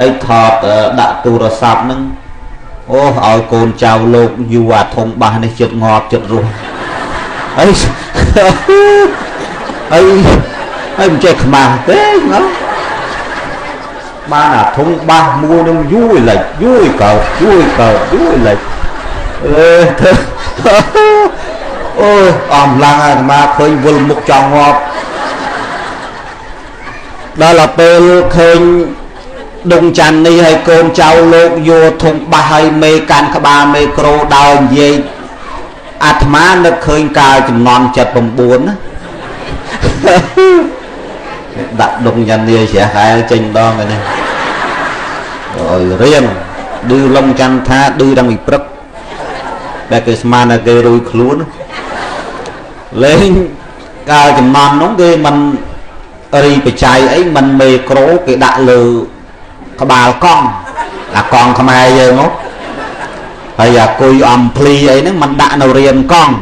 អីថតដាក់ទូរស័ព្ទហ្នឹងអូឲ្យកូនចៅលោកយូរអាធំបាសនេះចិត្តងាប់ចិត្តរស់អីអីហើយមិនចេះខ្មាស់ទេណាបានអាធំបាសមួយនឹងយូរលិចយូរកើតយូរកើតយូរលិចអេធ្វើអូអំឡើងអាត្មាឃើញវិលមុខចង់ងាប់ដល់ពេលឃើញដងច័ន្ទនេះហើយកូនចៅលោកយកធំបាសហើយមេកាន់ក្បាលមេក្រូដោយនិយាយអាត្មានឹកឃើញកាលចំនួន79ណាដាក់ដងច័ន្ទនេះជ្រះខែចេញម្ដងនេះឲ្យរៀងឌឺឡុងចន្ទថាឌឺតាំងពីព្រឹកដែលគេស្មានថាគេរួយខ្លួនលេងកាលចំនួននោះគេមិនរីបច្ច័យអីមិនមេក្រូគេដាក់លើ ក្បាលកង់អាកង់ខ្មែរយើងហ៎ហើយអាគុយអំភ្លីអីហ្នឹងมันដាក់នៅរៀនកង់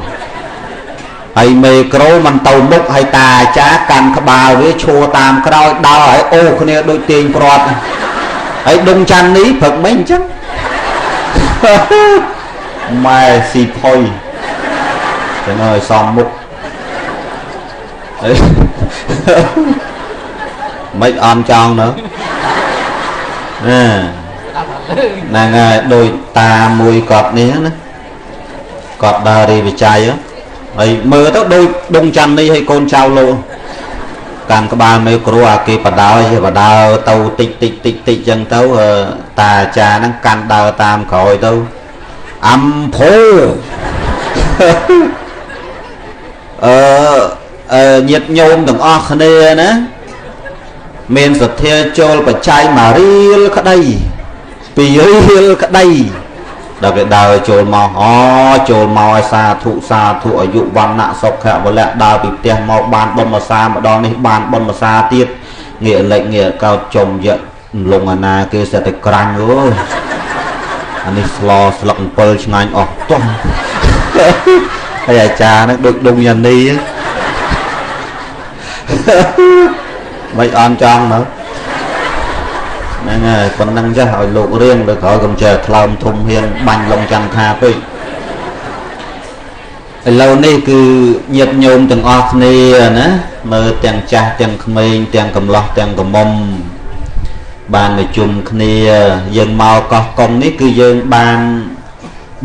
ហើយមេក្រូมันទៅមុខហើយតាអាចារ្យកាន់ក្បាលវាឈួរតាមក្រោយដើរឲ្យអូគ្នាដូចទាញព្រាត់ហើយដុងច័ន្ទនេះព្រឹកមិញអញ្ចឹងម៉ែស៊ីផុយចឹងហើយសំមុខមិនអន់ចង់នៅណាហ្នឹងហើយដោយតាមួយគាត់នេះណាគាត់ដើររីវិច័យហើយមើលទៅដូចដុងច័ន្ទនេះហើយកូនចៅលោកកាន់ក្បាលមេគ្រូអាគេបដើជាបដើទៅតិចតិចតិចតិចចឹងទៅតាអាចារ្យហ្នឹងកាន់ដើរតាមក្រោយទៅអំភោអឺញាតិញោមទាំងអស់គ្នាណាមានសទ្ធាចូលបច្ច័យមួយរៀលក្តីពីររៀលក្តីដល់គេដើរចូលមកអូចូលមកឲ្យសាធុសាធុអាយុវណ្ណៈសុខៈវលៈដើរពីផ្ទះមកបានបុណ្យមួយសាម្ដងនេះបានបុណ្យមួយសាទៀតងាកលិចងាកកោតចំយៈលងអាណាគេសិតតែក្រាញ់អូយអានេះស្លស្លឹក7ឆ្ងាញ់អស់ទាស់ហើយអាចារ្យហ្នឹងដូចដុងយ៉ានីមិនអន់ចង់មើលហ្នឹងហើយប៉ុណ្ណឹងចាស់ឲ្យលោករៀងលើក្រោយកុំចេះថ្លើមធំហ៊ានបាញ់លងចន្ទថាពេកឥឡូវនេះគឺញាតិញោមទាំងអស់គ្នាណាមើលទាំងចាស់ទាំងក្មេងទាំងកំឡោះទាំងក្រមុំបានមកជុំគ្នាយើងមកកោះកុងនេះគឺយើងបាន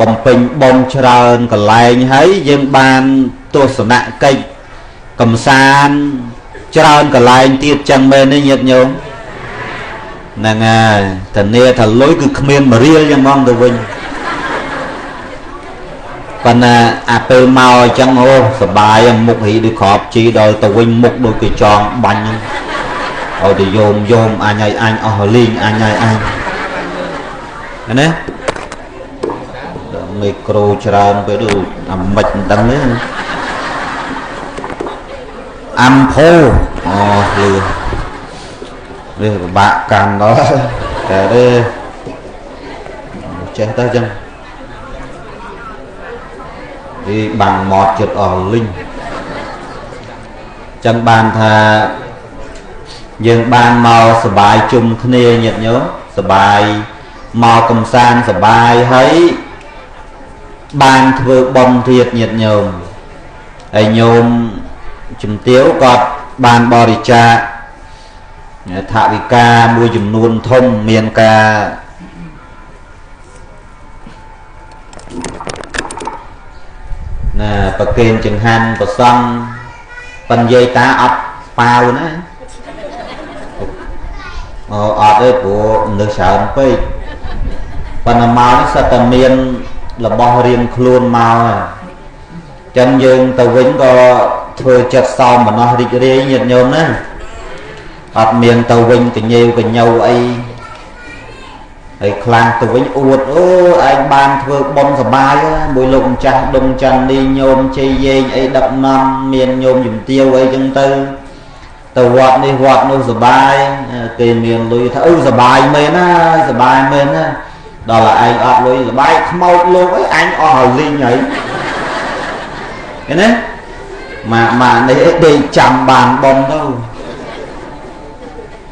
បំពេញបុណ្យច្រើនកន្លែងហើយយើងបានទស្សនកិច្ចកំសាន្តច្រើនកន្លែងទៀតចឹងមែនទេញាតិញោមហ្នឹងហើយធានាថាលុយគឺគ្មានមួយរៀលយ៉ាងហ្មងទៅវិញប៉ុន្តែអាពេលមកអញ្ចឹងអូសបាយមុខរីដូចក្របជីដល់ទៅវិញមុខដូចគេចងបាញ់ហ្នឹងឲ្យទៅយោមយោមអញឲ្យអញអស់លីងអញឲ្យអញណាមេក្រូច្រើនពេកដូចអាម៉ិចមិនដឹងទេអំភោអូលឺនេះពិបាកកាន់ដល់តែទេចេះទៅចឹងទីបាំងមាត់ចិត្តអស់លីងចឹងបានថាយើងបានមកសបាយជុំគ្នាញាតិញោមសបាយមកកំសាន្តសបាយហើយបានធ្វើបុណ្យទៀតញាតិញោមហើយញោមជំទាវគាត់បានបរិច្ចាគថវិកាមួយចំនួនធំមានការណាប្រគេនចង្ហាន់ប្រសង់បញ្យាយតាអត់ប៉ាវណាអូអត់ទេព្រោះមនុស្សច្រើនពេកប៉ុន្តែមកនេះសិតតែមានរបស់រៀងខ្លួនមកហើយចឹងយើងទៅវិញក៏ធ្វើចិត្តសោមនស្សរីករាយញាតិញោមណាអត់មានទៅវិញកញេវកញោអីហើយខ្លាំងទៅវិញអួតអូឯងបានធ្វើបុណ្យសបាយមួយលោកម្ចាស់ដុងច័ន្ទនេះញោមជ័យយេងអីដឹកនាំមានញោមជំទាវអីចឹងទៅទៅវត្តនេះវត្តនោះសបាយគេមានលុយថាអឺសបាយមែនណាសបាយមែនណាដល់ឯងអត់លុយសបាយខ្មោចលោកអីអញអស់ហើយលីងហើយឃើញទេម៉ាក់ម៉ាក់នេះអីដេកចាំបានបុណ្យទៅ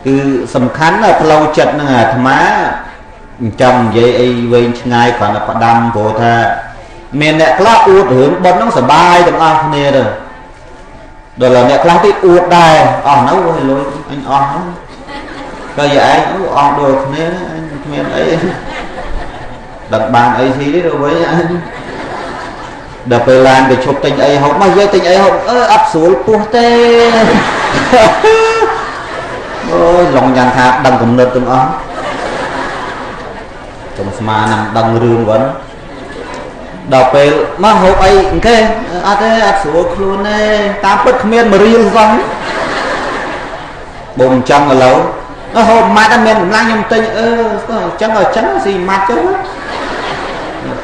គឺសំខាន់ណាផ្លូវចិត្តហ្នឹងអាត្មាចង់និយាយអីវែងឆ្ងាយគ្រាន់តែផ្ដាំព្រោះថាមានអ្នកខ្លះអួតរឿងបុណ្យហ្នឹងសបាយទាំងអស់គ្នាទៅដល់អ្នកខ្លះទៀតអួតដែរអស់នៅលុយអញអស់ហ្នឹងក៏យាយឯងអស់ដូចគ្នាអញគ្មានអីដឹងបានអីស៊ីទេទៅវិញអញដល់ពេលឡានទៅឈប់ទិញអីហូបមកយាយទិញអីហូបអឺអត់ស្រួលពោះទេអូយឡងយ៉ាងថាដឹងកំណត់ទាំងអស់ ខ្ញុំស្មាននឹងដឹងរឿងវិញដល់ពេលមកហូបអីគេអត់ទេអត់ស្រួលខ្លួនទេតាមពិតគ្មានមួយរៀលសោះបងចង់ឥឡូវហូបម៉ាត់អត់មានកម្លាំងខ្ញុំទិញអឺអញ្ចឹងអញ្ចឹងស៊ីម៉ាត់ចឹង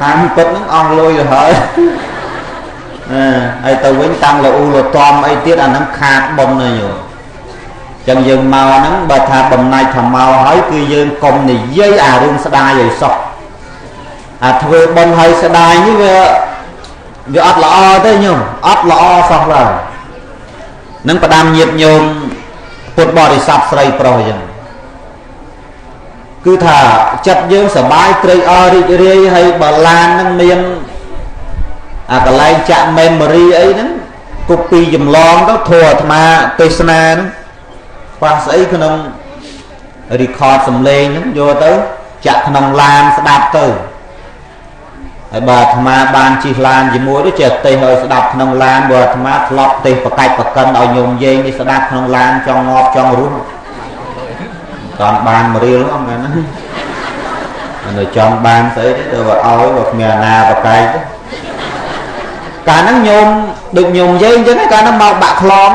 តាមពិតហ្នឹងអស់លុយទៅហើយអឺហើយទៅវិញតាំងលូលតំអីទៀតអាហ្នឹងខាតប៉ុនហើយញោម ចឹងយើងមកហ្នឹងបើថាបំណាច់ថាមកហើយគឺយើងកុំនិយាយអារឿងស្ដាយឲ្យសោះអាធ្វើបុណ្យឲ្យស្ដាយនេះវាអត់ល្អទេញោមអត់ល្អសោះឡើយនឹងផ្ដាំញាតញោមពុទ្ធបរិស័ទស្រីប្រុសអញ្ចឹងគឺថាចិត្តយើងសប្បាយត្រេកអររីករាយហើយបើឡាននឹងមានអាកន្លែងចាក់ memory អីហ្នឹងគប់ពីចម្លងទៅធัวអាត្មាទេសនាហ្នឹងប៉ះស្អីក្នុង record សំឡេងហ្នឹងយកទៅចាក់ក្នុងឡានស្ដាប់ទៅហើយបើអាត្មាបានជិះឡានជាមួយទៅចេះទេសឲ្យស្ដាប់ក្នុងឡានបើអាត្មាធ្លាប់ទេសបកាច់បកិនឲ្យញោមយាយនេះស្ដាប់ក្នុងឡានចង់ងាប់ចង់រស់ចង់បានមួយរៀលហ្នឹងណានៅចង់បានស្អីទេទៅឲ្យបើគ្មានអាណាបកាយទេកាលហ្នឹងញោមដូចញោមយាយអញ្ចឹងកាលហ្នឹងមកបាក់ខ្លង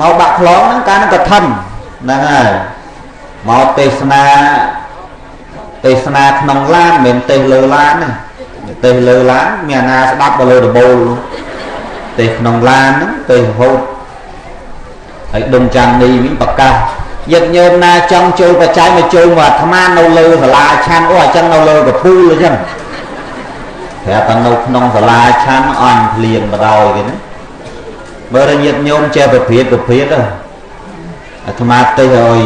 មកបាក់ខ្លងហ្នឹងកាលហ្នឹងកឋិនហ្នឹងហើយមកទេសនាក្នុងឡានមិនមែនទេសលើឡានទេទេសលើឡានមានអាណាស្ដាប់ទៅលើដបូលទេសក្នុងឡានហ្នឹងទេសរហូតហើយដុំចាំនេះវិញប្រកាសញាតិញោមណាចង់ចូលបច្ច័យមកចូលមកអាត្មានៅលើសាលាឆាន់អូអញ្ចឹងនៅលើកពូលអញ្ចឹងប្រាប់ថានៅក្នុងសាលាឆាន់អញភ្លៀងបដ ாய் គេណាបើញាតិញោមចេះប្រភេទអាត្មាទេសឲ្យ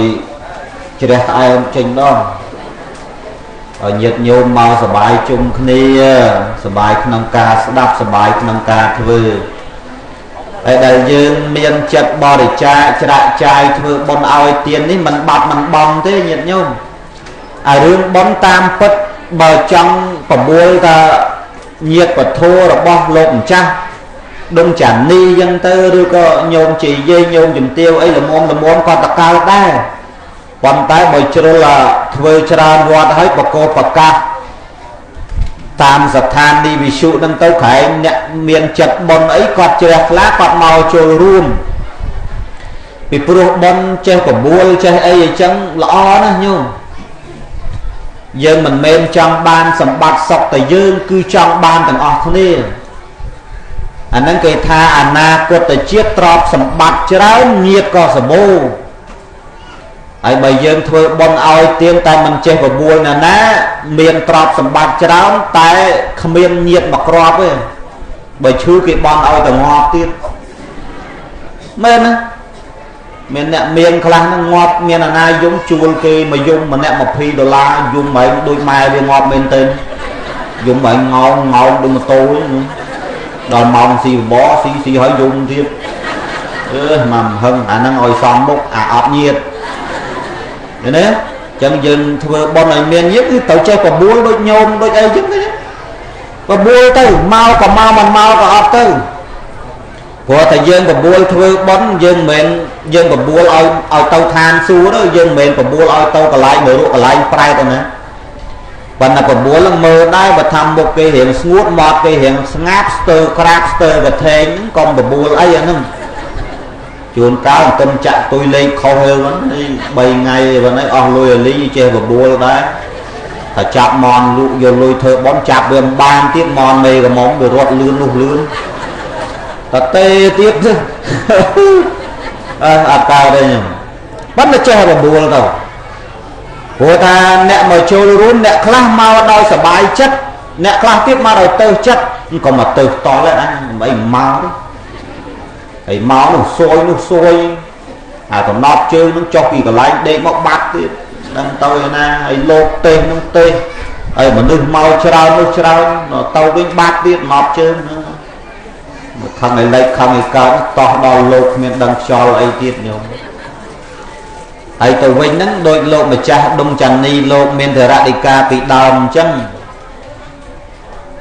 ជ្រះក្អែមចេញដងឲ្យញាតិញោមមកសប្បាយជុំគ្នាសប្បាយក្នុងការស្ដាប់សប្បាយក្នុងការធ្វើហើយដែលយើងមានចិត្តបរិច្ចាគច្រាក់ចាយធ្វើបុណ្យឲ្យទាននេះមិនបាត់មិនបងទេញាតិញោមអារឿងបុណ្យតាមពិតបើចង់ប្រមូលថាញាតិពធរបស់លោកម្ចាស់ដុំចានីអញ្ចឹងទៅឬក៏ញោមជាយាយញោមជំទាវអីល្មមល្មមក៏តកៅដែរប៉ុន្តែបើជ្រុលធ្វើច្រើនវត្តហើយបកោប្រកាសតាមស្ថានីយ៍វិទ្យុនឹងទៅក្រែងអ្នកមានចិត្តបុណ្យអីគាត់ជ្រះថ្លាគាត់មកចូលរួមពីព្រោះបុណ្យចេះប្រមូលចេះអីអញ្ចឹងល្អណាស់ញោមយើងមិនមែនចង់បានសម្បត្តិសុខតែយើងគឺចង់បានទាំងអស់គ្នាអាហ្នឹងគេថាអនាគតជាតិទ្រព្យសម្បត្តិច្រើនញាតិក៏សម្បូរហើយបើយើងធ្វើបុណ្យឲ្យទៀនតែមិនចេះប្រមូលណាណាមានទ្រព្យសម្បត្តិច្រើនតែគ្មានញាតិមកគ្រាប់ទេបើឈឺគេបន់ឲ្យទៅងាប់ទៀតមែនណាមានអ្នកមានខ្លះហ្នឹងងាប់មានអាណាយំជួលគេមកយំម្នាក់20ដុល្លារយំឯងដូចម៉ែវាងាប់មែនទេយំឯងងោងងោងដូចម៉ូតូដល់ម៉ោងស៊ីបបរស៊ីហើយយំទៀតអឺមកហឹងអាហ្នឹងឲ្យសំមុខអាអត់ញាតិឃើញទេអញ្ចឹងយើងធ្វើបុណ្យឲ្យមានញាតិគឺត្រូវចេះប្រមូលដូចញោមដូចអីចឹងទេប្រមូលទៅមកក៏មកមិនមកក៏អត់ទៅព្រោះតែយើងប្រមូលធ្វើបុណ្យយើងមិនមែនយើងប្រមូលឲ្យទៅឋានសួគ៌ទេយើងមិនមែនប្រមូលឲ្យទៅកន្លែងនរកកន្លែងប្រែតទេណាប៉ុន្តែប្រមូលនឹងមើលដែរបើថាមុខគេរៀងស្ងួតមាត់គេរៀងស្ងាប់ស្ទើក្រាបស្ទើកថេងហ្នឹងកុំប្រមូលអីអាហ្នឹងជួនកាលអង្គមចាក់ទុយលេខខុសហ្នឹង3ថ្ងៃប៉ុណ្ណេះអស់លុយឲ្យលីចេះប្រមូលដែរថាចាប់មនលក់យកលុយធ្វើបុណ្យចាប់វាមិនបានទៀតមនមេក្រមុំវារត់លឿននោះលឿនតទេទៀតអើអត់កើតទេខ្ញុំប៉ុន្តែចេះប្រមូលទៅព្រោះថាអ្នកមកចូលរួមអ្នកខ្លះមកដោយសប្បាយចិត្តអ្នកខ្លះទៀតមកដោយទៅចិត្តក៏មកទៅតល់ដែរអញមិនអីមកទេហើយមកនោះសួយនោះសួយអាកំណត់ជើងនឹងចុះពីកន្លែងដេកមកបាត់ទៀតដឹងទៅឯណាហើយលោកទេសនឹងទេសហើយមនុស្សមកច្រើននោះច្រើនទៅវិញបាត់ទៀតមកជើងហ្នឹងខំឲ្យលេខខំឲ្យកើតតោះដល់លោកគ្មានដឹងខ្យល់អីទៀតញោមហើយទៅវិញហ្នឹងដូចលោកម្ចាស់ដុំចានីលោកមានធរណិកាពីដើមអញ្ចឹង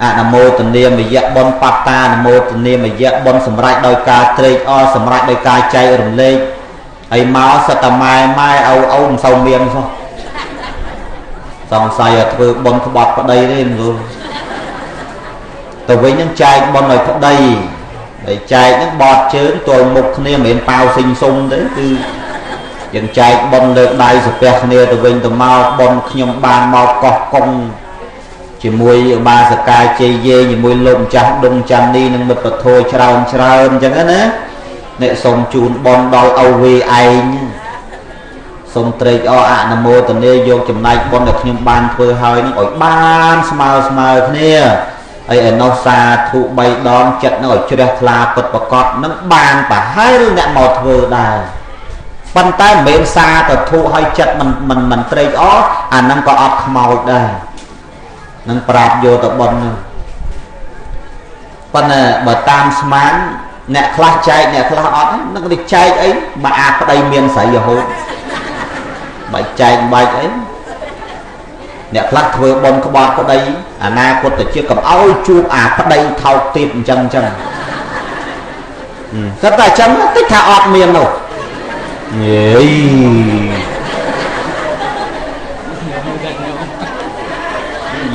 អនុមោទនាមយៈបុណ្យបត្តានុមោទនាមយៈបុណ្យសម្រេចដោយការត្រេកអរសម្រេចដោយការចែករំលែកហើយមកសតម៉ែម៉ែឪឪមិនសូវមានសោះសង្ស័យឲ្យធ្វើបុណ្យក្បត់ប្តីទេមិនទៅវិញហ្នឹងចែកបុណ្យឲ្យប្តីហើយចែកហ្នឹងបត់ជើងទល់មុខគ្នាមិនមែនប៉ាវស៊ីងសុំទេគឺយើងចែកបុណ្យលើកដៃសាពះគ្នាទៅវិញទៅមកបុណ្យខ្ញុំបានមកកោះកុងជាមួយឧបាសិកាជ័យយាយជាមួយលោកម្ចាស់ដុំចាន់នេះនិងមិត្តពធច្រើនច្រើនអញ្ចឹងណា អ្នកសូមជូនបនដល់ឪវាឯងសូមត្រេកអរអនុមោទនាយកចំណែកបុណ្យដែលខ្ញុំបានធ្វើហើយនឹងឲ្យបានស្មើស្មើគ្នាហើយឯនោះសាធុ3ដងចិត្តនឹងឲ្យជ្រះថ្លាពិតប្រកបនឹងបានប្រហែលអ្នកមកធ្វើដែរប៉ុន្តែមិនមែនសាទៅធុឲ្យចិត្តមិនមិនមិនត្រេកអរអានឹងក៏អត់ខ្មោចដែរនឹងប្រាប់យកទៅបុណ្យនឹងប៉ុន្តែបើតាមស្មានអ្នកខ្លះចែកអ្នកខ្លះអត់នឹងនេះចែកអីបើអាប្តីមានស្រីរហូតបាច់ចែកបាច់អីអ្នកខ្លះធ្វើបុណ្យក្បត់ប្តីអនាគតទៅជាកុំឲ្យជួបអាប្តីថោកទាបអញ្ចឹងអញ្ចឹងគាត់តែអញ្ចឹងតិចថាអត់មាននោះយេ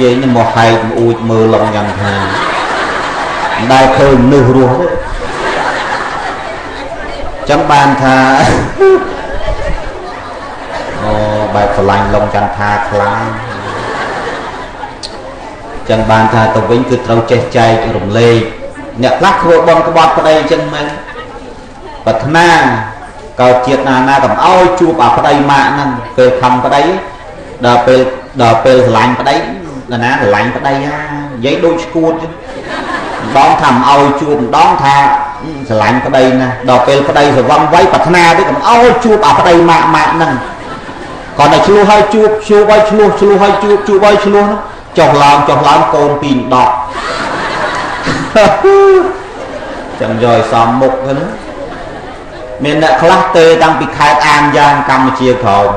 យាយនេះមកហែកអួចមើលឡងយ៉ាងថាមិនដែលឃើញមនុស្សរស់ទេចឹងបានថាអូបែបស្រឡាញ់ឡងចន្ទថាខ្លាំងចឹងបានថាទៅវិញគឺត្រូវចេះចែករំលែកអ្នកខ្លះធ្វើបុណ្យក្បត់ប្តីអញ្ចឹងមែនប្រាថ្នាកើតជាតិណាណាកុំឲ្យជួបអាប្តីម៉ាក់ហ្នឹងពេលខំប្តីដល់ពេលស្រឡាញ់ប្តីណាស្រឡាញ់ប្តីហានិយាយដូចឈួតម្ដងថាមិនឲ្យជួបម្ដងថាស្រឡាញ់ប្តីណាដល់ពេលប្តីស្រវឹងវ័យប្រាថ្នាទៅកុំឲ្យជួបអាប្តីម៉ាក់ម៉ាក់ហ្នឹងគាត់តែឆ្លោះឲ្យជួបជួបឲ្យឆ្លោះឆ្លោះឲ្យជួបជួបឲ្យឆ្លោះចុះឡើងចុះឡើងកូនពីដកចឹងយកឲ្យសមមុខហ្នឹងមានអ្នកខ្លះទេតាំងពីខេត្តអានយ៉ាងកម្ពុជាក្រោម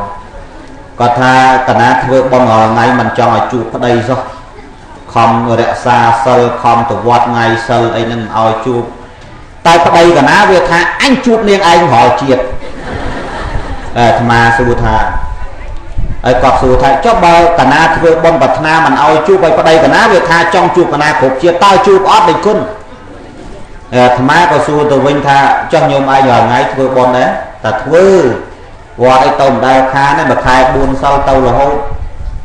គាត់ថាកណាធ្វើបុណ្យរាល់ថ្ងៃមិនចង់ឲ្យជួបប្តីសោះខំរក្សាសិលខំទៅវត្តថ្ងៃសិលអីហ្នឹងមិនឲ្យជួបតែប្តីកណាវាថាអញជួបនាងឯងរាល់ជាតិតែអាត្មាសួរថាហើយគាត់សួរថាចុះបើកណាធ្វើបុណ្យប្រាថ្នាមិនឲ្យជួបឲ្យប្តីកណាវាថាចង់ជួបកណាគ្រប់ជាតិតើជួបអត់ដេចគុណអាត្មាក៏សួរទៅវិញថាចុះញោមឯងរាល់ថ្ងៃធ្វើបុណ្យដែរតែធ្វើវត្តអីទៅមិនដែលខានទេមួយខែ4សិលទៅរហូត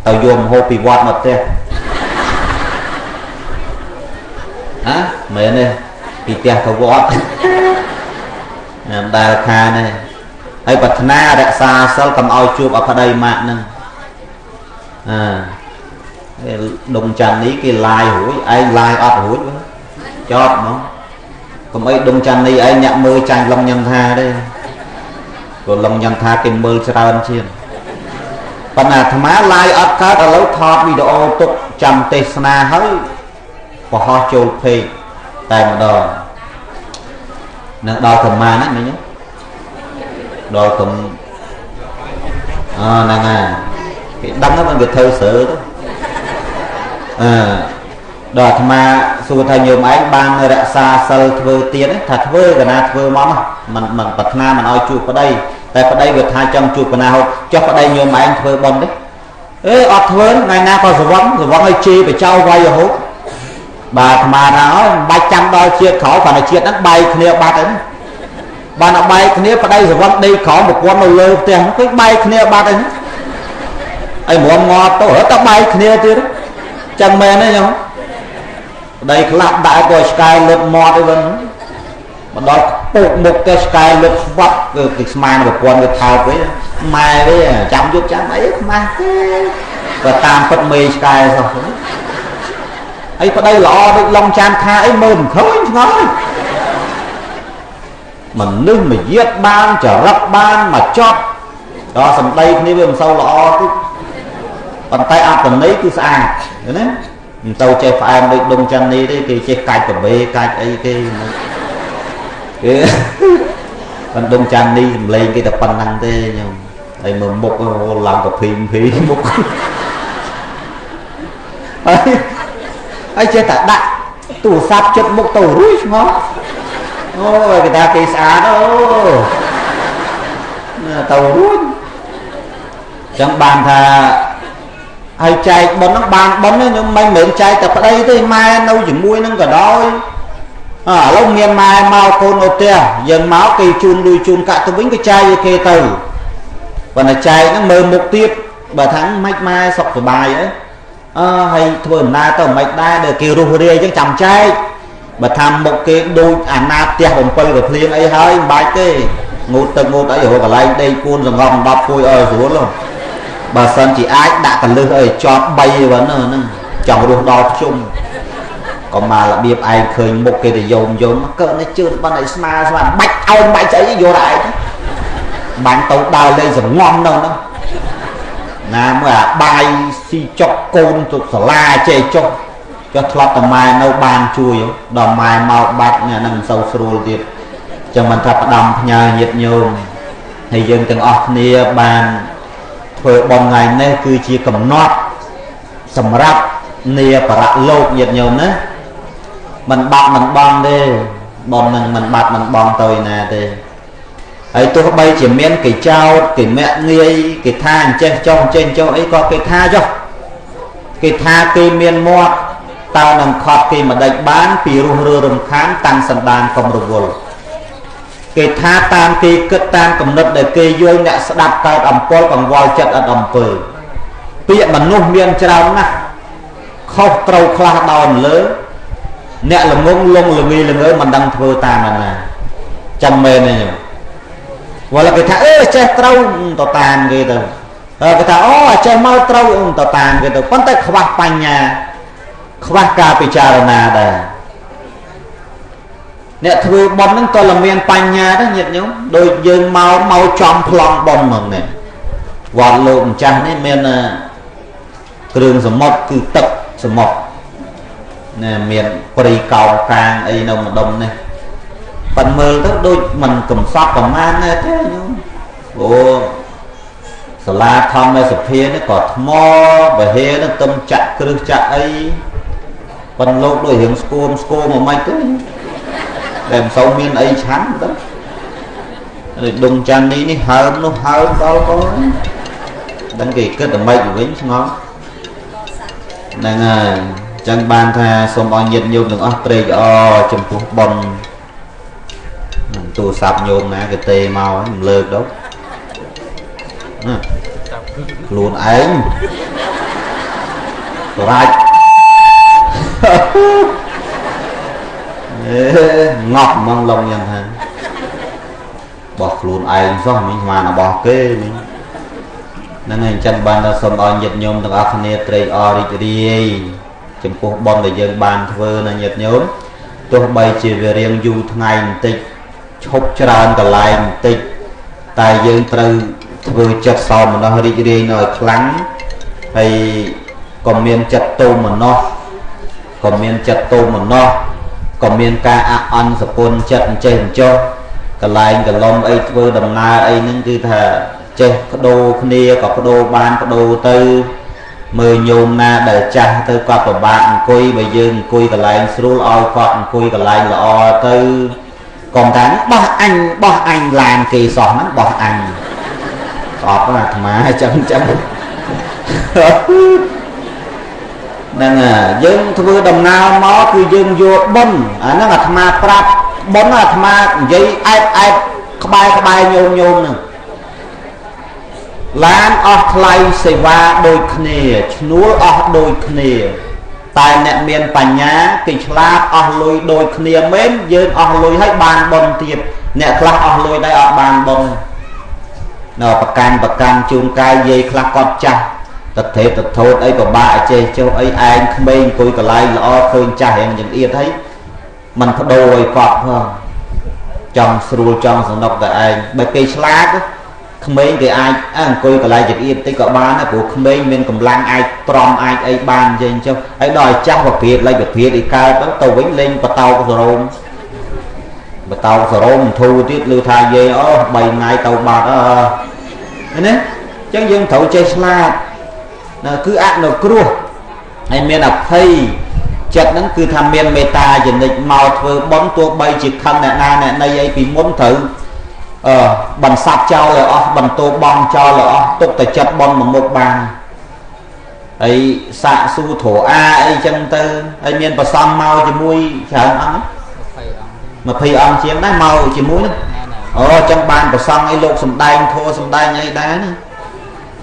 ទៅយកម្ហូបពីវត្តមកផ្ទះហ៎មែនទេពីផ្ទះទៅវត្តមិនដែលខានទេហើយប្រាថ្នារក្សាសិលកុំឲ្យជួបអប្តីម៉ាក់ហ្នឹងអាដុំច័ន្ទនេះគេឡាយរួចឯងឡាយអត់រួចចប់ហ្មងកុំអីដុំច័ន្ទនេះឯងអ្នកមើលចាញ់ឡុងញ៉ាំថាទេព្រោះឡុងញ៉ាំថាគេមើលច្រើនជាងប៉ុន្តែអាត្មាឡាយអត់កើតឥឡូវថតវីដេអូទុកចាំទេសនាហើយបង្ហោះចូលពេកតែម្ដងនឹងដល់ប្រមាណហ្នឹងមិញដល់កំអហ្នឹងហើយគេដឹងហ្នឹងវាធ្វើស្រើទៅអឺដល់អាត្មាសួរថាញោមឯងបានរក្សាសិលធ្វើទៀតថាធ្វើកណាធ្វើមកមិនមិនប្រាថ្នាមិនឲ្យជួបប្តីតែប្តីវាថាចង់ជួបកណាហូតចុះប្តីញោមឯងធ្វើបុណ្យទេអេអត់ធ្វើថ្ងៃណាក៏ស្រវឹងស្រវឹងឲ្យជេរបចោវាយរហូតបាទអាត្មាថាអើមិនបាច់ចាំដល់ជាតិក្រោយគ្រាន់តែជាតិហ្នឹងបែកគ្នាបាត់ហើយបានតែបែកគ្នាប្តីស្រវឹងដេកក្រោមប្រពន្ធនៅលើផ្ទះហ្នឹងឃើញបែកគ្នាបាត់ហើយហើយរំងាប់ទៅរត់តែបែកគ្នាទៀតចឹងមែនទេញោមប្តីខ្លះដាក់ក៏ឆ្កែលុតមាត់អីវិញមកដល់ពុកមុខទៅឆ្កែលុតស្វាត់គឺគេស្មានប្រពន្ធវាថោកវិញម៉ែវាចាំយប់ចាំអីខ្មាស់ទេក៏តាមពិតមេឆ្កែសោះហើយប្តីល្អដូចឡុងចានថាអីមើលមិនឃើញឆ្ងល់មនុស្សមួយយាតបានចរិតបានមកចប់ដល់សម្ដីគ្នាវាមិនសូវល្អទេប៉ុន្តែអត្តន័យគឺស្អាតណាមិនទៅចេះផ្អែមដូចដុំច័ន្ទនេះទេគេចេះកាច់ប្រមេកាច់អីគេគេប៉ុន្តែដុំច័ន្ទនេះសំឡេងគេតែប៉ុណ្ណឹងទេញោមហើយមើលមុខឡើងកាភីភីមុខហើយចេះតែដាក់ទូរស័ព្ទចិត្តមុខទៅរួយឆ្ងល់អូគេថាគេស្អាតអូទៅរួចចឹងបានថាហើយចែកបុណ្យហ្នឹងបានបុណ្យខ្ញុំមិនមែនចែកតែប្តីទេម៉ែនៅជាមួយនឹងក៏ដោយឥឡូវមានម៉ែមកកូននៅផ្ទះយើងមកគេជូនលុយជូនកាក់ទៅវិញក៏ចែកឲ្យគេទៅប៉ុន្តែចែកហ្នឹងមើលមុខទៀតបើថាមិនម៉ែសុខសប្បាយអីអើហើយធ្វើដំណើរទៅមិនដែរដែលគេរស់រាយអញ្ចឹងចាំចែក បើថាមុខគេដូចអាណាផ្ទះ7កភ្លៀងអីហើយមិនបាច់ទេងូតទឹកងូតអីរកកន្លែងដេកពួនសងំ10គួយឲ្យស្រួលបើសិនជាអាចដាក់កលឹះអីជាប់3ហ្នឹងហ្នឹងចង់រស់ដល់ជុំក៏មករបៀបឯងឃើញមុខគេទៅយមយមកើតនេះជឿនបានឲ្យស្មាស្មាបាច់អោនបាច់ស្អីយកតែឯងបាញ់ទៅដើរលេងសងំនៅហ្នឹងណាមើលអាបាយស៊ីចុកកូនទៅសាលាចេះចុះចុះធ្លាប់តែម៉ែនៅបានជួយដល់ម៉ែមកបាត់នេះហ្នឹងមិនសូវស្រួលទៀតចឹងមិនថាផ្ដាំផ្ញើញាតិញោមហើយយើងទាំងអស់គ្នាបានធ្វើបុណ្យថ្ងៃនេះគឺជាកំណត់សម្រាប់នាបរលោកញាតិញោមណាមិនបាត់មិនបងទេបុណ្យនឹងមិនបាត់មិនបងទៅឯណាទេហើយទោះបីជាមានគេចោតគេមាក់ងាយគេថាអញ្ចេះចុះអញ្ចេះចុះអីក៏គេថាចុះគេថាគេមានមាត់តើនឹងខត់គេមិនដេចបានពីរស់រើរំខានតាំងសន្តានកុំរវល់គេថាតាមគេគិតតាមគំនិតដែលគេយល់អ្នកស្ដាប់កើតអំពល់កង្វល់ចិត្តអត់អំពើពាក្យមនុស្សមានច្រើនណាស់ខុសត្រូវខ្លះដោយលើអ្នកល្ងងលងល្ងីល្ងើមិនដឹងធ្វើតាមណាចាំមែនទេញោមវល់គេថាអេចេះត្រូវទៅតាមគេទៅគេថាអូចេះមកត្រូវទៅតាមគេទៅប៉ុន្តែខ្វះបញ្ញាខ្វះការពិចារណាដែរអ្នកធ្វើបុណ្យហ្នឹងក៏លមានបញ្ញាដែរញាតិញោមដូចយើងមកចំប្លង់បុណ្យហ្មងនេះវត្តលោកម្ចាស់នេះមានគ្រឿងសមុទ្រគឺទឹកសមុទ្រណែមានព្រៃកោងកាងអីនៅម្ដុំនេះប៉ិនមើលទៅដូចមិនកំសត់ប្រមាណទេញោមអូសាលាធម្មសភានេះក៏ថ្មបហេនឹងទឹមចាក់គ្រឹះចាក់អីប៉ុនលោកដូចរឿងស្គមស្គមមកមិនទេតែមិនសូវមានអីឆាន់ទៅដូចដងចាន់នេះនេះហើមនោះហើមដល់ក៏ដឹងគេគិតតែម៉េចវិញឆ្ងល់ហ្នឹងហើយចឹងបានថាសូមឲ្យញាតិញោមទាំងអស់ត្រេកអរចំពោះបុណ្យទូរស័ព្ទញោមណាគេទេមកមិនលើកដល់ណាខ្លួនឯងរាច់ងប់ហ្មងឡងយ៉ាងថាបោះខ្លួនឯងសោះមិនស្មានរបស់គេនេះហ្នឹងហើយអញ្ចឹងបានថាសូមឲ្យញាតិញោមទាំងអស់គ្នាត្រេកអររីករាយចំពោះបុណ្យដែលយើងបានធ្វើណាញាតិញោមទោះបីជាវារៀងយូរថ្ងៃបន្តិចឈប់ច្រើនកន្លែងបន្តិចតែយើងត្រូវធ្វើចិត្តសោមនស្សរីករាយនៅឲ្យខ្លាំងហើយក៏មានចិត្តទោមនស្សក៏មានចិត្តទោមនស្សក៏មានការអអន់សពុនចិត្តអញ្ចេះអញ្ចោះកន្លែងកន្លំអីធ្វើដំណើរអីហ្នឹងគឺថាចេះបដូរគ្នាក៏បដូរបានបដូរទៅមើលញោមណាដែលចាស់ទៅគាត់ពិបាកអង្គុយបើយើងអង្គុយកន្លែងស្រួលឲ្យគាត់អង្គុយកន្លែងល្អទៅកុំថាបោះអញបោះអញឡានគេសោះហ្នឹងបោះអញស្អប់អាត្មាអញ្ចឹងអញ្ចឹងហ្នឹងយើងធ្វើដំណើរមកគឺយើងយកបុណ្យអាហ្នឹងអាត្មាប្រាប់បុណ្យអាត្មានិយាយអែបអែបក្បែរក្បែរញោមញោមហ្នឹងឡានអស់ថ្លៃសេវាដូចគ្នាឈ្នួលអស់ដូចគ្នាតែអ្នកមានបញ្ញាគេឆ្លាតអស់លុយដូចគ្នាមែនយើងអស់លុយហើយបានបុណ្យទៀតអ្នកខ្លះអស់លុយដែរអត់បានបុណ្យនៅប្រកាន់ជូនកាយយាយខ្លះគាត់ចាស់តថេតថោតអីពិបាកចេះចុះអីឯងក្មេងអង្គុយកន្លែងល្អឃើញចាស់រៀងចង្អៀតហើយមិនបដូរឲ្យគាត់ផងចង់ស្រួលចង់សំណុកតែឯងបើគេឆ្លាតក្មេងគេអាចអង្គុយកន្លែងចង្អៀតតិចក៏បានដែរព្រោះក្មេងមានកម្លាំងអាចទ្រាំអាចអីបានអញ្ចឹងចុះហើយដល់ចាស់ប្រភេទលេខប្រភេទអីកើតទៅវិញលេងបតោកសរោមបតោកសរោមធូរទៀតឮថាយាយអូ3ថ្ងៃទៅបាត់អើណាអញ្ចឹងយើងត្រូវចេះឆ្លាតណាគឺអនុគ្រោះហើយមានអភ័យចិត្តហ្នឹងគឺថាមានមេត្តាចនិចមកធ្វើបុណ្យទោះបីជាខឹងអ្នកណាអ្នកណីអីពីមុនត្រូវបន្សាប់ចោលឲ្យអស់បន្ទោបងចោលឲ្យអស់ទុកតែចិត្តបុណ្យមួយមុខបានហើយសាកស៊ូធរអាអីចឹងទៅហើយមានប្រសំមកជាមួយច្រើនអង្គ20អង្គជាងដែរមកជាមួយហ្នឹងអូចឹងបានប្រសំអីលោកសំដែងធរសំដែងអីដែរណា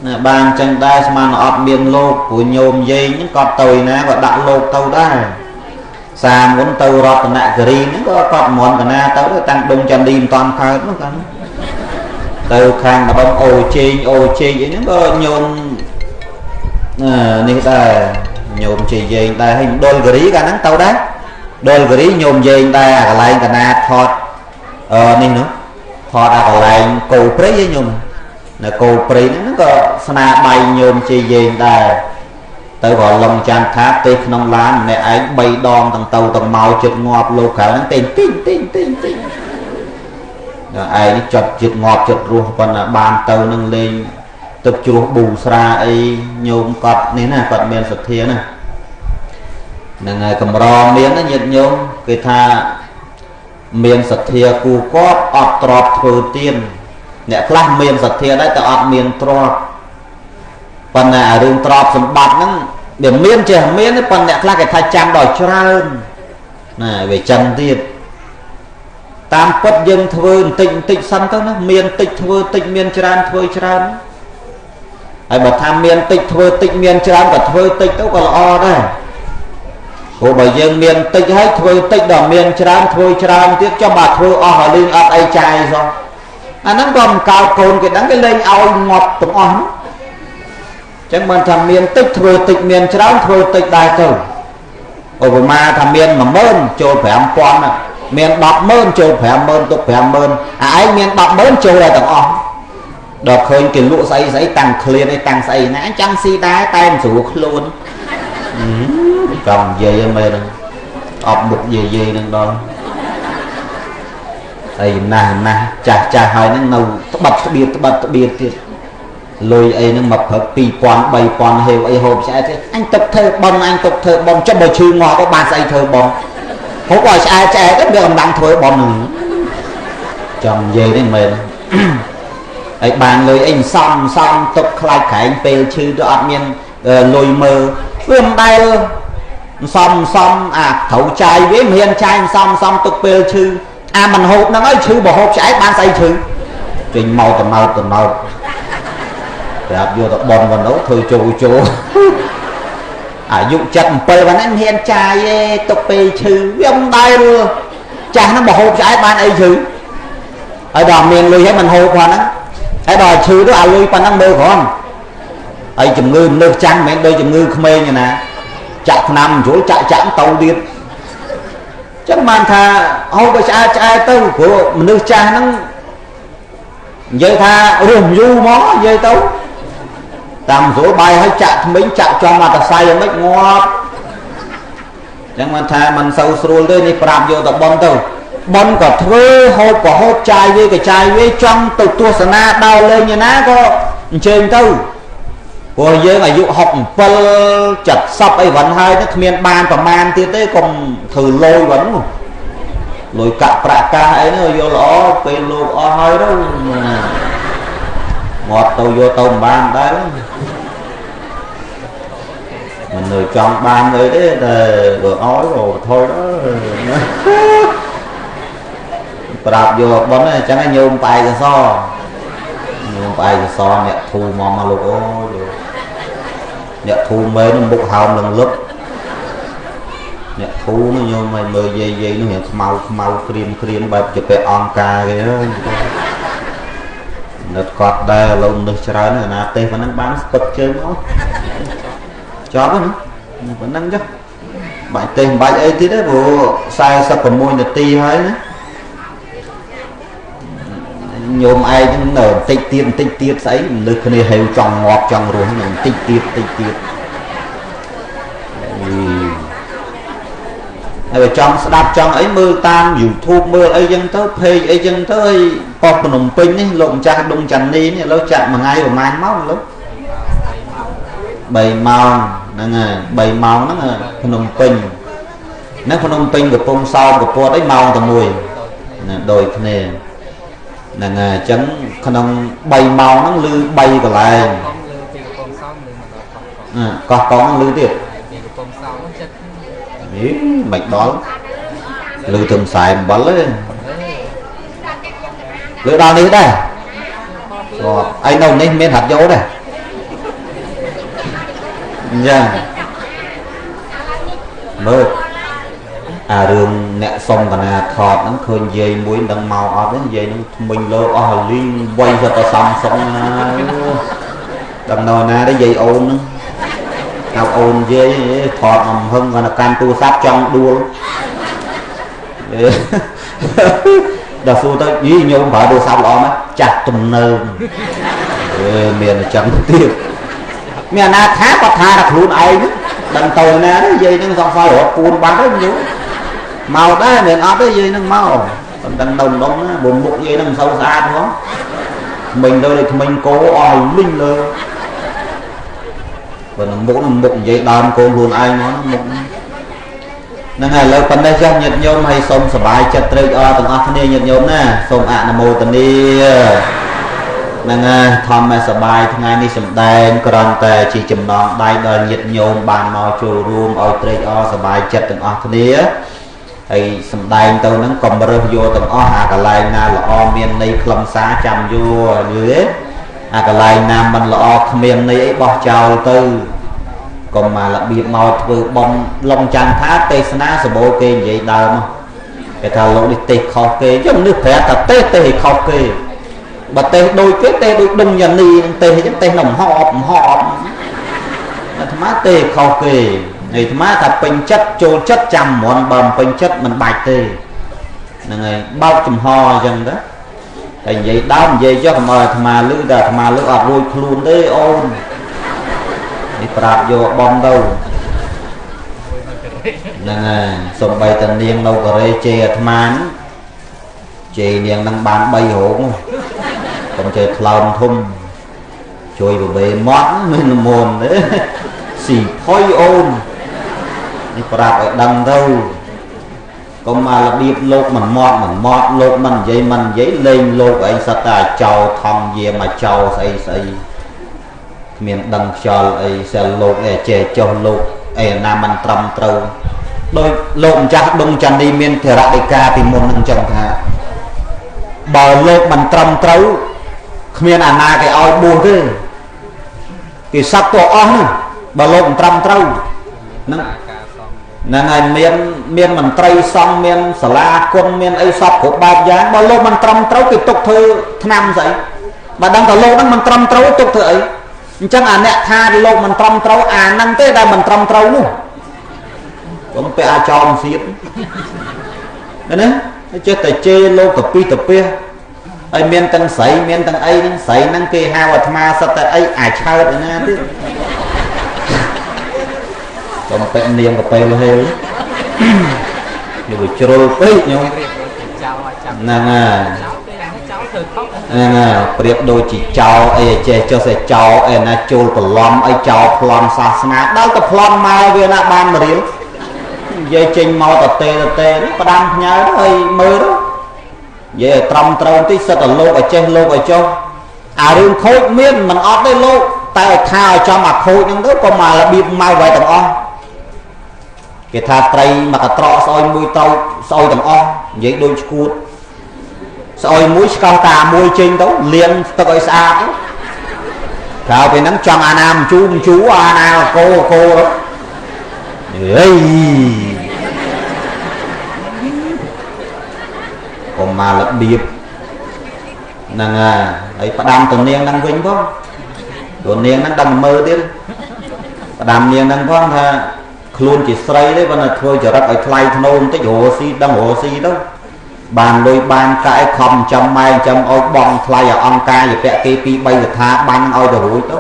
ណាបានចឹងដែរស្មានអត់មានលោកព្រោះញោមយាយហ្នឹងក៏ទៅណាក៏ដាក់លោកទៅដែរ សាមុនទៅរតនគិរីហ្នឹងក៏គាត់មន្តកណាទៅតាំងដងចន្ទីមិនតាន់កើតនោះកាលទៅខាងម្ដុំអូជេងអូជេងអីហ្នឹងក៏ញោមនេះដែរញោមជ័យយេងដែរហើយមណ្ឌលគិរីកាលហ្នឹងទៅដែរដុលគិរីញោមយេងដែរអាកន្លែងកណាថតនេះនោះថតអាកន្លែងគោព្រៃឯងញោមនៅគោព្រៃហ្នឹងក៏ស្នាដៃញោមជ័យយេងដែរទៅក៏ឡុងចានថាទេក្នុងឡានម្នាក់ឯង3ដងទាំងទៅទាំងមកចិត្តងាប់លោកក្រៅហ្នឹងទេទីងទីងទីងទីងដល់ឯងនេះចិត្តចិត្តងាប់ចិត្តរស់ប៉ុន្តែបានទៅនឹងលេងទឹកជ្រោះប៊ូស្រាអីញោមកត់នេះណាគាត់មានសទ្ធាណានឹងហើយកម្រមានណាញាតិញោមគេថាមានសទ្ធាគូកបអត់ទ្របធ្វើទៀនអ្នកខ្លះមានសទ្ធាដែរតែអត់មានទ្របប៉ុន្តែអារឿងទ្របសម្បត្តិហ្នឹងវាមានចេះមានប៉ុន្តែអ្នកខ្លះគេថាចាំដល់ច្រើនណាវាចឹងទៀតតាមពិតយើងធ្វើបន្តិចបន្តិចសិនទៅណាមានតិចធ្វើតិចមានច្រើនធ្វើច្រើនហើយបើថាមានតិចធ្វើតិចមានច្រើនក៏ធ្វើតិចទៅក៏ល្អដែរព្រោះបើយើងមានតិចហើយធ្វើតិចដល់មានច្រើនធ្វើច្រើនទៀតចុះបើធ្វើអស់ហើយលេងអត់អីចាយសោះអាហ្នឹងក៏មិនកើតកូនគេដឹងគេលេងឲ្យងាប់ទាំងអស់ហ្នឹងចឹងបានថាមានតិចធ្វើតិចមានច្រើនធ្វើតិចដែរទៅឧបមាថាមាន10000ចូល5000មាន100000ចូល50000ទុក50000អាឯងមាន100000ចូលដែរទាំងអស់ដល់ឃើញគេលក់ស្អីស្អីតាំងឃ្លានអីតាំងស្អីណាអញចង់ស៊ីដែរតែមិនស្រួលខ្លួនចង់និយាយមែនហ្នឹងអបមុខយាយយាយហ្នឹងដល់ស្អីណាស់ណាស់ចាស់ចាស់ហើយហ្នឹងនៅត្បិតត្បៀតត្បិតត្បៀតទៀតលុយអីហ្នឹងមកព្រឹក2000 3000ហេវអីហូបឆ្អែតទៀតអញទុកធ្វើប៉ុនអញទុកធ្វើប៉ុនចុះបើឈឺងាប់ក៏បានស្អីធ្វើប៉ុនហូបឲ្យឆ្អែតឆ្អែតទៅវាកម្លាំងធ្វើប៉ុនហ្នឹងចង់និយាយនេះមែនហើយបានលុយអីសំសំទុកខ្លាចក្រែងពេលឈឺទៅអត់មានលុយមើលវាមិនដែលសំសំអាត្រូវចាយវាមិនហ៊ានចាយសំសំទុកពេលឈឺអាមិនហូបហ្នឹងហើយឈឺបើហូបឆ្អែតបានស្អីឈឺចេញមកតំណោតតំណោតប្រាប់យកទៅប៉ុនប៉ុណ្ណោះធ្វើចូលចូលអាយុ77ប៉ុណ្ណឹងមិនហ៊ានចាយទេទុកពេលឈឺវាមិនដែលចាស់ហ្នឹងបើហូបឆ្អែតបានអីឈឺហើយដល់មានលុយហើយមិនហូបផងហ្នឹងហើយដល់ឈឺទៅអាលុយប៉ុណ្ណឹងមើលគ្រាន់ហើយជំងឺមនុស្សចាំងមិនមែនដូចជំងឺក្មេងទេណាចាក់ថ្នាំជ្រុលចាក់ចាក់ទៅទៀតចឹងបានថាហូបឲ្យឆ្អែតឆ្អែតទៅព្រោះមនុស្សចាស់ហ្នឹងនិយាយថារស់យូរមកនិយាយទៅតាមស្រួលបាយឲ្យចាក់ថ្មិញចាក់ចំអត្តស័យយ៉ាងម៉េចងាប់ចឹងបានថាមិនសូវស្រួលទេនេះប្រាប់យកទៅប៉ុនទៅប៉ុនក៏ធ្វើហូបក៏ហូបចាយវាក៏ចាយវាចង់ទៅទស្សនាដើរលេងឯណាក៏អញ្ជើញទៅព្រោះយើងអាយុ67 70អីវ៉ាន់ហើយគ្មានបានប្រមាណទៀតទេកុំធ្វើលយវ៉ាន់នោះលុយកាក់ប្រាក់កាសអីនោះយកល្អពេលលោកអស់ហើយទៅងាត់ទៅយកទៅមិនបានដែរមិននៅចង់បានអីទេតែបើឲ្យក៏ថយដែរប្រាប់យកប៉ុនអញ្ចឹងញោមផ្អែកសញោមផ្អែកសអ្នកធូមកមកលោកអូយលោកអ្នកធូមែនមុខហោមនឹងលឹបអ្នកធូនោះញោមឲ្យមើលយាយយាយនោះរៀងខ្មៅខ្មៅក្រៀមក្រៀមបែបជាពាក់អង្គការគេនឹកគាត់ដែរឥឡូវមនុស្សច្រើនណាទេសប៉ុណ្ណឹងបានស្ពឹកជើងមកចប់ហ្នឹងប៉ុណ្ណឹងចុះបាច់ទេសមិនបាច់អីទៀតទេព្រោះ46នាទីហើយណាញោមឯងហ្នឹងនៅបន្តិចទៀតបន្តិចទៀតស្អីមនុស្សគ្នាហេវចង់ងាប់ចង់រស់ហ្នឹងបន្តិចទៀតបន្តិចទៀតហើយបើចង់ស្ដាប់ចង់អីមើលតាម YouTube មើលអីចឹងទៅ page អីចឹងទៅហើយប៉ុស្តិ៍ភ្នំពេញនេះលោកម្ចាស់ដុងចាន់នីនេះឥឡូវចាក់មួយថ្ងៃប្រហែលម៉ោងលោក3ម៉ោងហ្នឹងហើយ3ម៉ោងហ្នឹងភ្នំពេញហ្នឹងភ្នំពេញកំពង់សោមកពតអីម៉ោងតែមួយណាដូចគ្នាហ្នឹងហើយអញ្ចឹងក្នុង3ម៉ោងហ្នឹងលឺ3កន្លែងកោះកុងលឺទៀតនេះមិនដល់លឺទៅខ្សែអំបិលទេលឺដល់នេះដែរអីនៅនេះមានហាត់យោដែរអញ្ចឹងមើល អារឿងអ្នកសុំកណាថតហ្នឹងឃើញយាយមួយមិនដឹងមកអត់ទេយាយហ្នឹងថ្មិញលើអស់លីងវៃសិតតែសំសុងណាដឹងនៅណាទេយាយអូនហ្នឹងហៅអូនយាយថតមកហឹងគាត់កាន់ទូរស័ព្ទចង់ដួលដល់សួរទៅយីញោមប្រើទូរស័ព្ទល្អណាស់ចាស់ទំនើបមានអញ្ចឹងទៀតមានអាណាថាគាត់ថាតែខ្លួនឯងដឹងទៅណាទេយាយហ្នឹងសង្ស័យរត់ពូនបាត់ហើយញោមមកដែរមិនអត់ទេយាយហ្នឹងមកមិនដឹងនៅម្ដុំណាព្រោះមុខយាយហ្នឹងមិនសូវស្អាតផងថ្មិញទៅដូចថ្មិញគោអស់លីងលើបើនឹងមុខហ្នឹងមុខនិយាយដើមកូនខ្លួនឯងមកមុខហ្នឹងហើយឥឡូវប៉ុណ្ណេះចុះញាតិញោមហើយសូមសប្បាយចិត្តត្រេកអរទាំងអស់គ្នាញាតិញោមណាសូមអនុមោទនាហ្នឹងហើយធម្មសប្បាយថ្ងៃនេះសម្ដែងគ្រាន់តែជាចំណងដៃដល់ញាតិញោមបានមកចូលរួមឲ្យត្រេកអរសប្បាយចិត្តទាំងអស់គ្នាហើយសម្ដែងទៅហ្នឹងកុំរើសយកទាំងអស់អាកន្លែងណាល្អមានន័យខ្លឹមសារចាំយកយល់ទេអាកន្លែងណាមិនល្អគ្មានន័យអីបោះចោលទៅកុំមករបៀបមកធ្វើបំឡងចាំថាទេសនាសម្បូរគេនិយាយដើមគេថាលោកនេះទេសខុសគេយំនេះប្រាប់ថាទេសទេសឲ្យខុសគេបើទេសដូចគេទេសដូចដុំយ៉ានីនឹងទេសអញ្ចឹងទេសនំហប់ហប់អាត្មាទេសខុសគេអាត្មាថាពេញចិត្តចូលចិត្តចាំមន់បើមិនពេញចិត្តមិនបាច់ទេហ្នឹងហើយបោកចំហអញ្ចឹងទៅតែនិយាយដើមនិយាយចុះកុំឲ្យអាត្មាលឺតែអាត្មាលឺអត់រួចខ្លួនទេអូននេះប្រាប់យកបំទៅហ្នឹងហើយសំបីតានាងនៅកូរ៉េជេរអាត្មាជេរនាងនឹងបាន3រោងកុំជេរថ្លើមធំជួយបបេមាត់មិនមុនទេស៊ីផុយអូននេះប្រាប់ឲ្យដឹងទៅកុំមករបៀបលោកមិនមាត់មិនមាត់លោកមិននិយាយមិននិយាយលេងលោកឯងសត្វតែចោលថងយាមកចោលស្អីស្អីគ្មានដឹងខ្យល់អីសិលលោកអីចេះចុះលោកអីណាមិនត្រឹមត្រូវដោយលោកម្ចាស់ដុងចាន់នេះមានធរដីកាពីមុននឹងចឹងថាបើលោកមិនត្រឹមត្រូវគ្មានអាណាគេឲ្យបួសទេគេសັບតអស់ហ្នឹងបើលោកមិនត្រឹមត្រូវហ្នឹងហ្នឹងហើយមានមន្ត្រីសង្ឃមានសាលាគុណមានអីសពគ្រប់បែបយ៉ាងបើលោកមិនត្រឹមត្រូវគេទុកធ្វើឆ្នាំស្អីបើដឹងថាលោកហ្នឹងមិនត្រឹមត្រូវទុកធ្វើអីអញ្ចឹងអាអ្នកថាលោកមិនត្រឹមត្រូវអាហ្នឹងទេដែលមិនត្រឹមត្រូវនោះកុំពាក់អាចោមសៀតណាចេះតែជេរលោកទៅពីទៅពះហើយមានទាំងស្រីមានទាំងអីហ្នឹងស្រីហ្នឹងគេហៅអាត្មាសិតតែអីអាចឆើតឯណាទៀតកុំពាក់នាងកប៉េលហេលនេះវាជ្រុលពេកញោមហ្នឹងហើយហ្នឹងហើយប្រៀបដូចជាចោលអីចេះចុះសេចោលអីណាចូលប្រឡំអីចោលប្លន់សាសនាដល់ទៅប្លន់មកវាណាបានមករៀលនិយាយចេញមកតទេតទេផ្ដាំផ្ញើទៅហើយមើលទៅនិយាយឲ្យត្រឹមត្រូវបន្តិចសិតតែលោកឲ្យចេះលោកឲ្យចុះអារឿងខូចមានមិនអត់ទេលោកតែឲ្យថាឲ្យចំអាខូចហ្នឹងទៅក៏មករបៀបមកໄວទាំងអស់គេថាត្រីមកកត្រកស្អុយមួយទៅស្អុយទាំងអស់និយាយដូចឈួតស្អុយមួយឆ្កោះតាមួយចេញទៅលាងទឹកឲ្យស្អាតក្រៅពីហ្នឹងចង់អាណាមជូមជូអាណាកោកោហេកុំមករបៀបហ្នឹងហើយផ្ដាំទៅនាងហ្នឹងវិញផងព្រោះនាងហ្នឹងដឹងមើលទៀតផ្ដាំនាងហ្នឹងផងថាខ្លួនជាស្រីទេប៉ុន្តែធ្វើចរិតឲ្យថ្លៃថ្នូរបន្តិចរស់ស៊ីដឹងរស់ស៊ីទៅបានលុយបានកាក់ឲ្យខំចាំម៉ែចាំឲ្យបងថ្លៃឲ្យអង្គការយពៈគេ2 3ស្ថាប័នឲ្យទៅរួចទៅ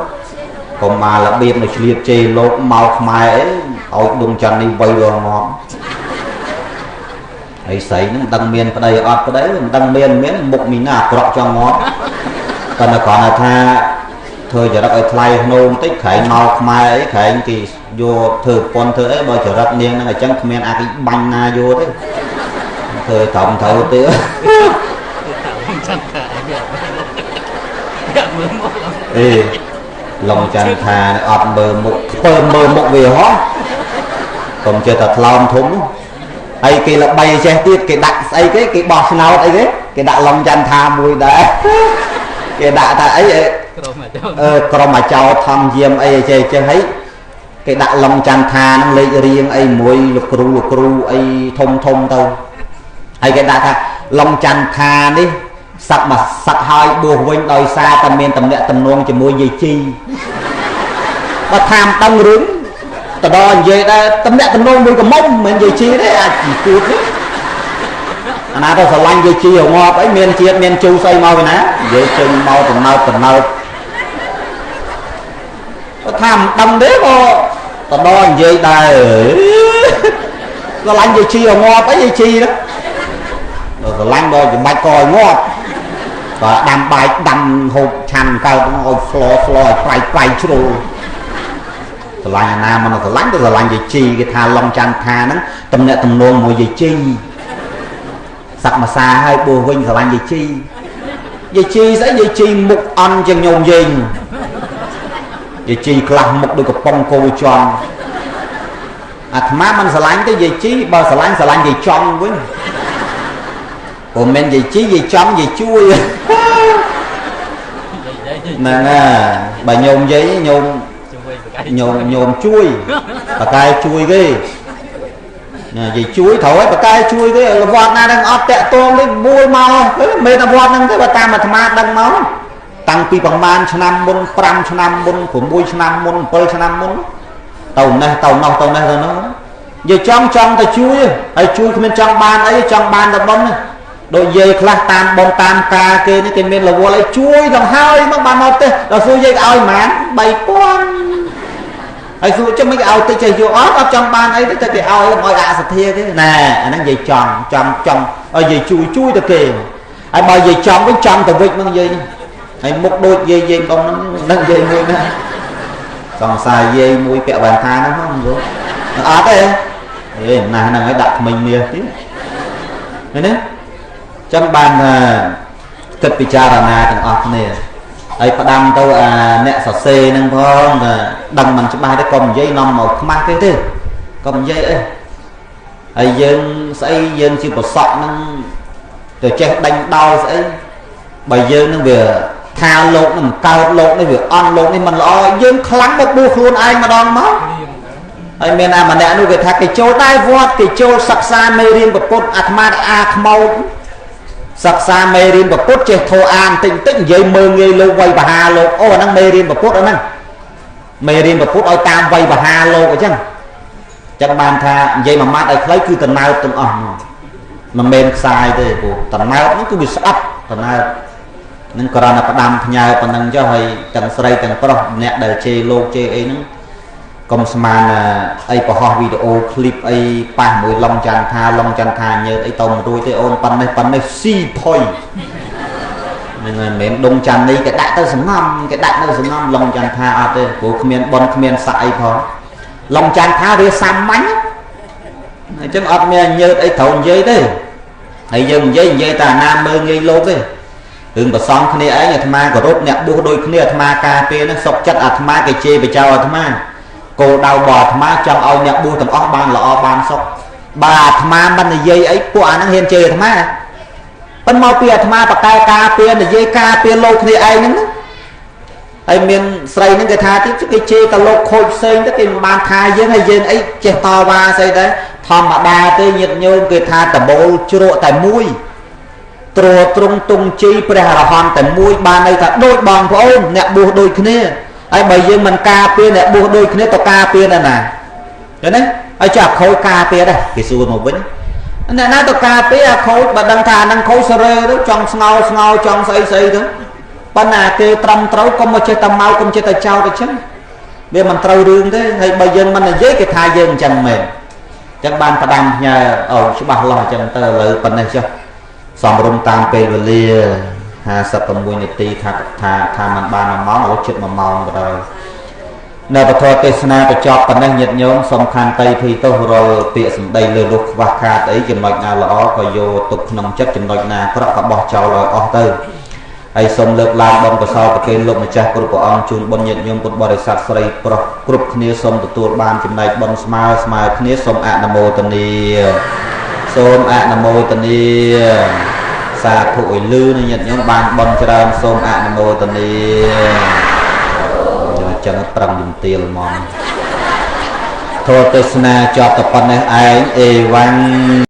កុំមករបៀបនៅឆ្លៀតជេរលោកមកខ្មែរអីឲ្យដុងច័ន្ទនេះវៃរងងាប់ហើយស្រីហ្នឹងមិនដឹងមានប្តីអត់ប្តីមិនដឹងមានមុខមីណាអាក្រក់ចង់ងាប់ប៉ុន្តែគ្រាន់តែថាធ្វើចរិតឲ្យថ្លៃថ្នូរបន្តិចក្រែងមកខ្មែរអីក្រែងគេយកធ្វើប៉ុនធ្វើអីបើចរិតនាងហ្នឹងអញ្ចឹងគ្មានអាគេបាញ់ណាយកទេធ្វើត្រឹមត្រូវទេអេឡងចន្ទថាអត់មើលមុខខ្ពើមើលមុខវាហោះកុំចេះតែថ្លោមធំហើយគេល្បីចេះទៀតគេដាក់ស្អីគេគេបោះឆ្នោតអីគេគេដាក់ឡងចន្ទថាមួយដែរគេដាក់ថាអីក្រុមអាចោថងយាមអីចេះចេះហើយ គេដាក់ឡុងចន្ទថានឹងលេខរៀងអីមួយលោកគ្រូអីធំធំទៅហើយគេដាក់ថាឡុងចន្ទថានេះសឹកមកសឹកហើយបួសវិញដោយសារតែមានតំណាក់តំណងជាមួយយាយជីបើថាមិនដឹងរឿងតដល់និយាយដែរតំណាក់តំណងមួយកំមុំមិនមែនយាយជីទេអាចគួតនេះអាណាទៅស្រឡាញ់យាយជីងាប់អីមានជាតិមានជូរស្អីមកពីណានិយាយចេញមកតំណើបតំណើបបើថាមិនដឹងទេក៏តដល់និយាយដែរស្រឡាញ់យាយជីងាប់អីយាយជីហ្នឹងស្រឡាញ់ដល់ច្បាច់កឲ្យងាប់បាទដាំបាយដាំហូបឆាន់កើតឲ្យស្លស្លឲ្យប្រៃប្រៃជ្រុលស្រឡាញ់អាណាមិនស្រឡាញ់ទៅស្រឡាញ់យាយជីគេថាឡុងចន្ទថាហ្នឹងតំណាក់តំណងមួយយាយជីសឹកមួយសាហើយបួសវិញស្រឡាញ់យាយជីយាយជីស្អីយាយជីមុខអន់ជាងញោមយេងយាយជីខ្លះមុខដូចកំប៉ុងគោចន់អាត្មាមិនស្រឡាញ់ទេយាយជីបើស្រឡាញ់ស្រឡាញ់យាយចង់វិញព្រោះមិនយាយជីយាយចង់យាយជួយហ្នឹងហើយបើញោមយាយញោមញោមជួយបកែជួយគេណាយាយជួយត្រូវហើយបកែជួយគេវត្តណានឹងអត់តាក់ទងទេមូលមកមិនតែវត្តហ្នឹងទេបើតាមអាត្មាដឹងមកតាំងពីប្រហែលឆ្នាំមុន5ឆ្នាំមុន6ឆ្នាំមុន7ឆ្នាំមុនទៅនេះទៅនោះទៅនេះទៅនោះយាយចង់ចង់ទៅជួយហើយជួយគ្មានចង់បានអីចង់បានតែបុណ្យដូចយាយខ្លះតាមបងតាមការគេនេះគេមានរវល់អីជួយដល់ហើយមកបានមកទេដល់សួរយាយឲ្យប៉ុន្មាន3000ហើយសួរចាំមិនឲ្យតិចចេះយកអត់អត់ចង់បានអីទេតែគេឲ្យឲ្យអសទ្ធាគេណែអាហ្នឹងយាយចង់ចង់ចង់ឲ្យយាយជួយជួយទៅគេហើយបើយាយចង់វិញចង់ទៅវិញហ្នឹងយាយហ្នឹងហើយមុខដូចយាយយាយបងហ្នឹងនឹងយាយមួយណាសង្សារយាយមួយពាក់វ៉ែនតាហ្នឹងហ្នឹងលោកអត់ទេអេណាស់ហ្នឹងឲ្យដាក់ថ្មិញមាសទៀតឃើញទេចឹងបានគិតពិចារណាទាំងអស់គ្នាហើយផ្ដាំទៅអាអ្នកសរសេរហ្នឹងផងថាដឹងមិនច្បាស់ទេកុំនិយាយនាំមកខ្មាស់គេទេកុំនិយាយអីហើយយើងស្អីយើងជាប្រសក់ហ្នឹងទៅចេះដេញដោលស្អីបើយើងហ្នឹងវាថាលោកនឹងកើតលោកនេះវាអន់លោកនេះមិនល្អយើងខ្លាំងមកបួសខ្លួនឯងម្ដងមកហើយមានអាម្នាក់នោះគេថាគេចូលដែរវត្តគេចូលសិក្សាមេរៀនពុទ្ធអាត្មាអាខ្មោចសិក្សាមេរៀនពុទ្ធចេះធោអានតិចតិចនិយាយមើងងាយលោកវៃបហាលោកអូអាហ្នឹងមេរៀនពុទ្ធអាហ្នឹងមេរៀនពុទ្ធឲ្យតាមវៃបហាលោកអញ្ចឹងចឹងបានថានិយាយមួយម៉ាត់ឲ្យខ្លីគឺតំណើបទាំងអស់ហ្នឹងមិនមែនខ្សាយទេព្រោះតំណើបហ្នឹងគឺវាស្អប់តំណើបនឹងគ្រាន់តែផ្ដាំផ្ញើប៉ុណ្ណឹងចុះហើយទាំងស្រីទាំងប្រុសអ្នកដែលជេរលោកជេរអីហ្នឹងកុំស្មានអីបង្ហោះវីដេអូឃ្លីបអីប៉ះមួយឡុងចន្ទថាឡុងចន្ទថាញើតអីទៅមិនរួចទេអូនប៉ុណ្ណេះប៉ុណ្ណេះស៊ីផុយហ្នឹងហើយមិនមែនដងចន្ទនេះគេដាក់ទៅសំងំគេដាក់នៅសំងំឡុងចន្ទថាអត់ទេព្រោះគ្មានប៉ុនគ្មានសាក់អីផងឡុងចន្ទថាវាសាមញ្ញអញ្ចឹងអត់មានញើតអីត្រូវនិយាយទេហើយយើងនិយាយនិយាយតែអាណាមើងងាយលោកទេរឿងប្រសំគ្នាឯងអាត្មាគោរពអ្នកបួសដូចគ្នាអាត្មាការពារហ្នឹងសុកចិត្តអាត្មាគេជេរបចោអាត្មាគោលដៅរបស់អាត្មាចង់ឲ្យអ្នកបួសទាំងអស់បានល្អបានសុខបើអាត្មាមិននិយាយអីពួកអាហ្នឹងហ៊ានជេរអាត្មាប៉ុន្តែមកពីអាត្មាបកែការពារនិយាយការពារលោកគ្នាឯងហ្នឹងហើយមានស្រីហ្នឹងគេថាទៀតគេជេរតែលោកខូចផ្សេងទៅគេមិនបានថាយើងហើយយើងអីចេះតវ៉ាស្អីដែរធម្មតាទេញាតិញោមគេថាដបូលជ្រក់តែមួយទ្រទ្រង់ទងជ័យព្រះអរហន្តតែមួយបានន័យថាដូចបងប្អូនអ្នកបួសដូចគ្នាហើយបើយើងមិនការពារអ្នកបួសដូចគ្នាទៅការពារអ្នកណាឃើញទេហើយចាក់ខូចការពារដែរគេសួរមកវិញអ្នកណាទៅការពារអាខូចបើដឹងថាអានឹងខូចសរេទៅចង់ស្ងោស្ងោចង់ស្អីស្អីទៅប៉ុន្តែគេត្រឹមត្រូវកុំមកចេះតែមកកុំចេះតែចោលទៅចឹងវាមិនត្រូវរឿងទេហើយបើយើងមិននិយាយគេថាយើងអញ្ចឹងមែនអញ្ចឹងបានផ្ដាំផ្ញើឲ្យច្បាស់លាស់អញ្ចឹងទៅឥឡូវប៉ុណ្ណេះចុះសំរុំតាមពេលវេលា56នាទីថាថាថាมันបាន1ម៉ោងឥឡូវជិត1ម៉ោងក៏ដោយនៅពធទេសនាបញ្ចប់ប៉ុណ្ណេះញាតិញោមសំខាន់តីភីទោសរាល់ពាក្យសម្ដីលើលុះខ្វះខាតអីចំណុចណាល្អក៏យកទុកក្នុងចិត្តចំណុចណាអាក្រក់ក៏បោះចោលឲ្យអស់ទៅហើយសូមលើកឡើងបុណ្យកុសលប្រគេនលោកម្ចាស់គ្រប់ព្រះអង្គជូនបុណ្យញាតិញោមពុទ្ធបរិស័ទស្រីប្រុសគ្រប់គ្នាសូមទទួលបានចំណែកបុណ្យស្មើស្មើគ្នាសូមអនុមោទនាសូមអនុមោទនាសាធុឲ្យលឺញាតិញោមបានបុណ្យច្រើនសូមអនុមោទនាចឹងប្រឹងជំទាវហ្មង ធម៌ទេសនាចប់តែប៉ុណ្ណេះឯងអេវ៉ាំង។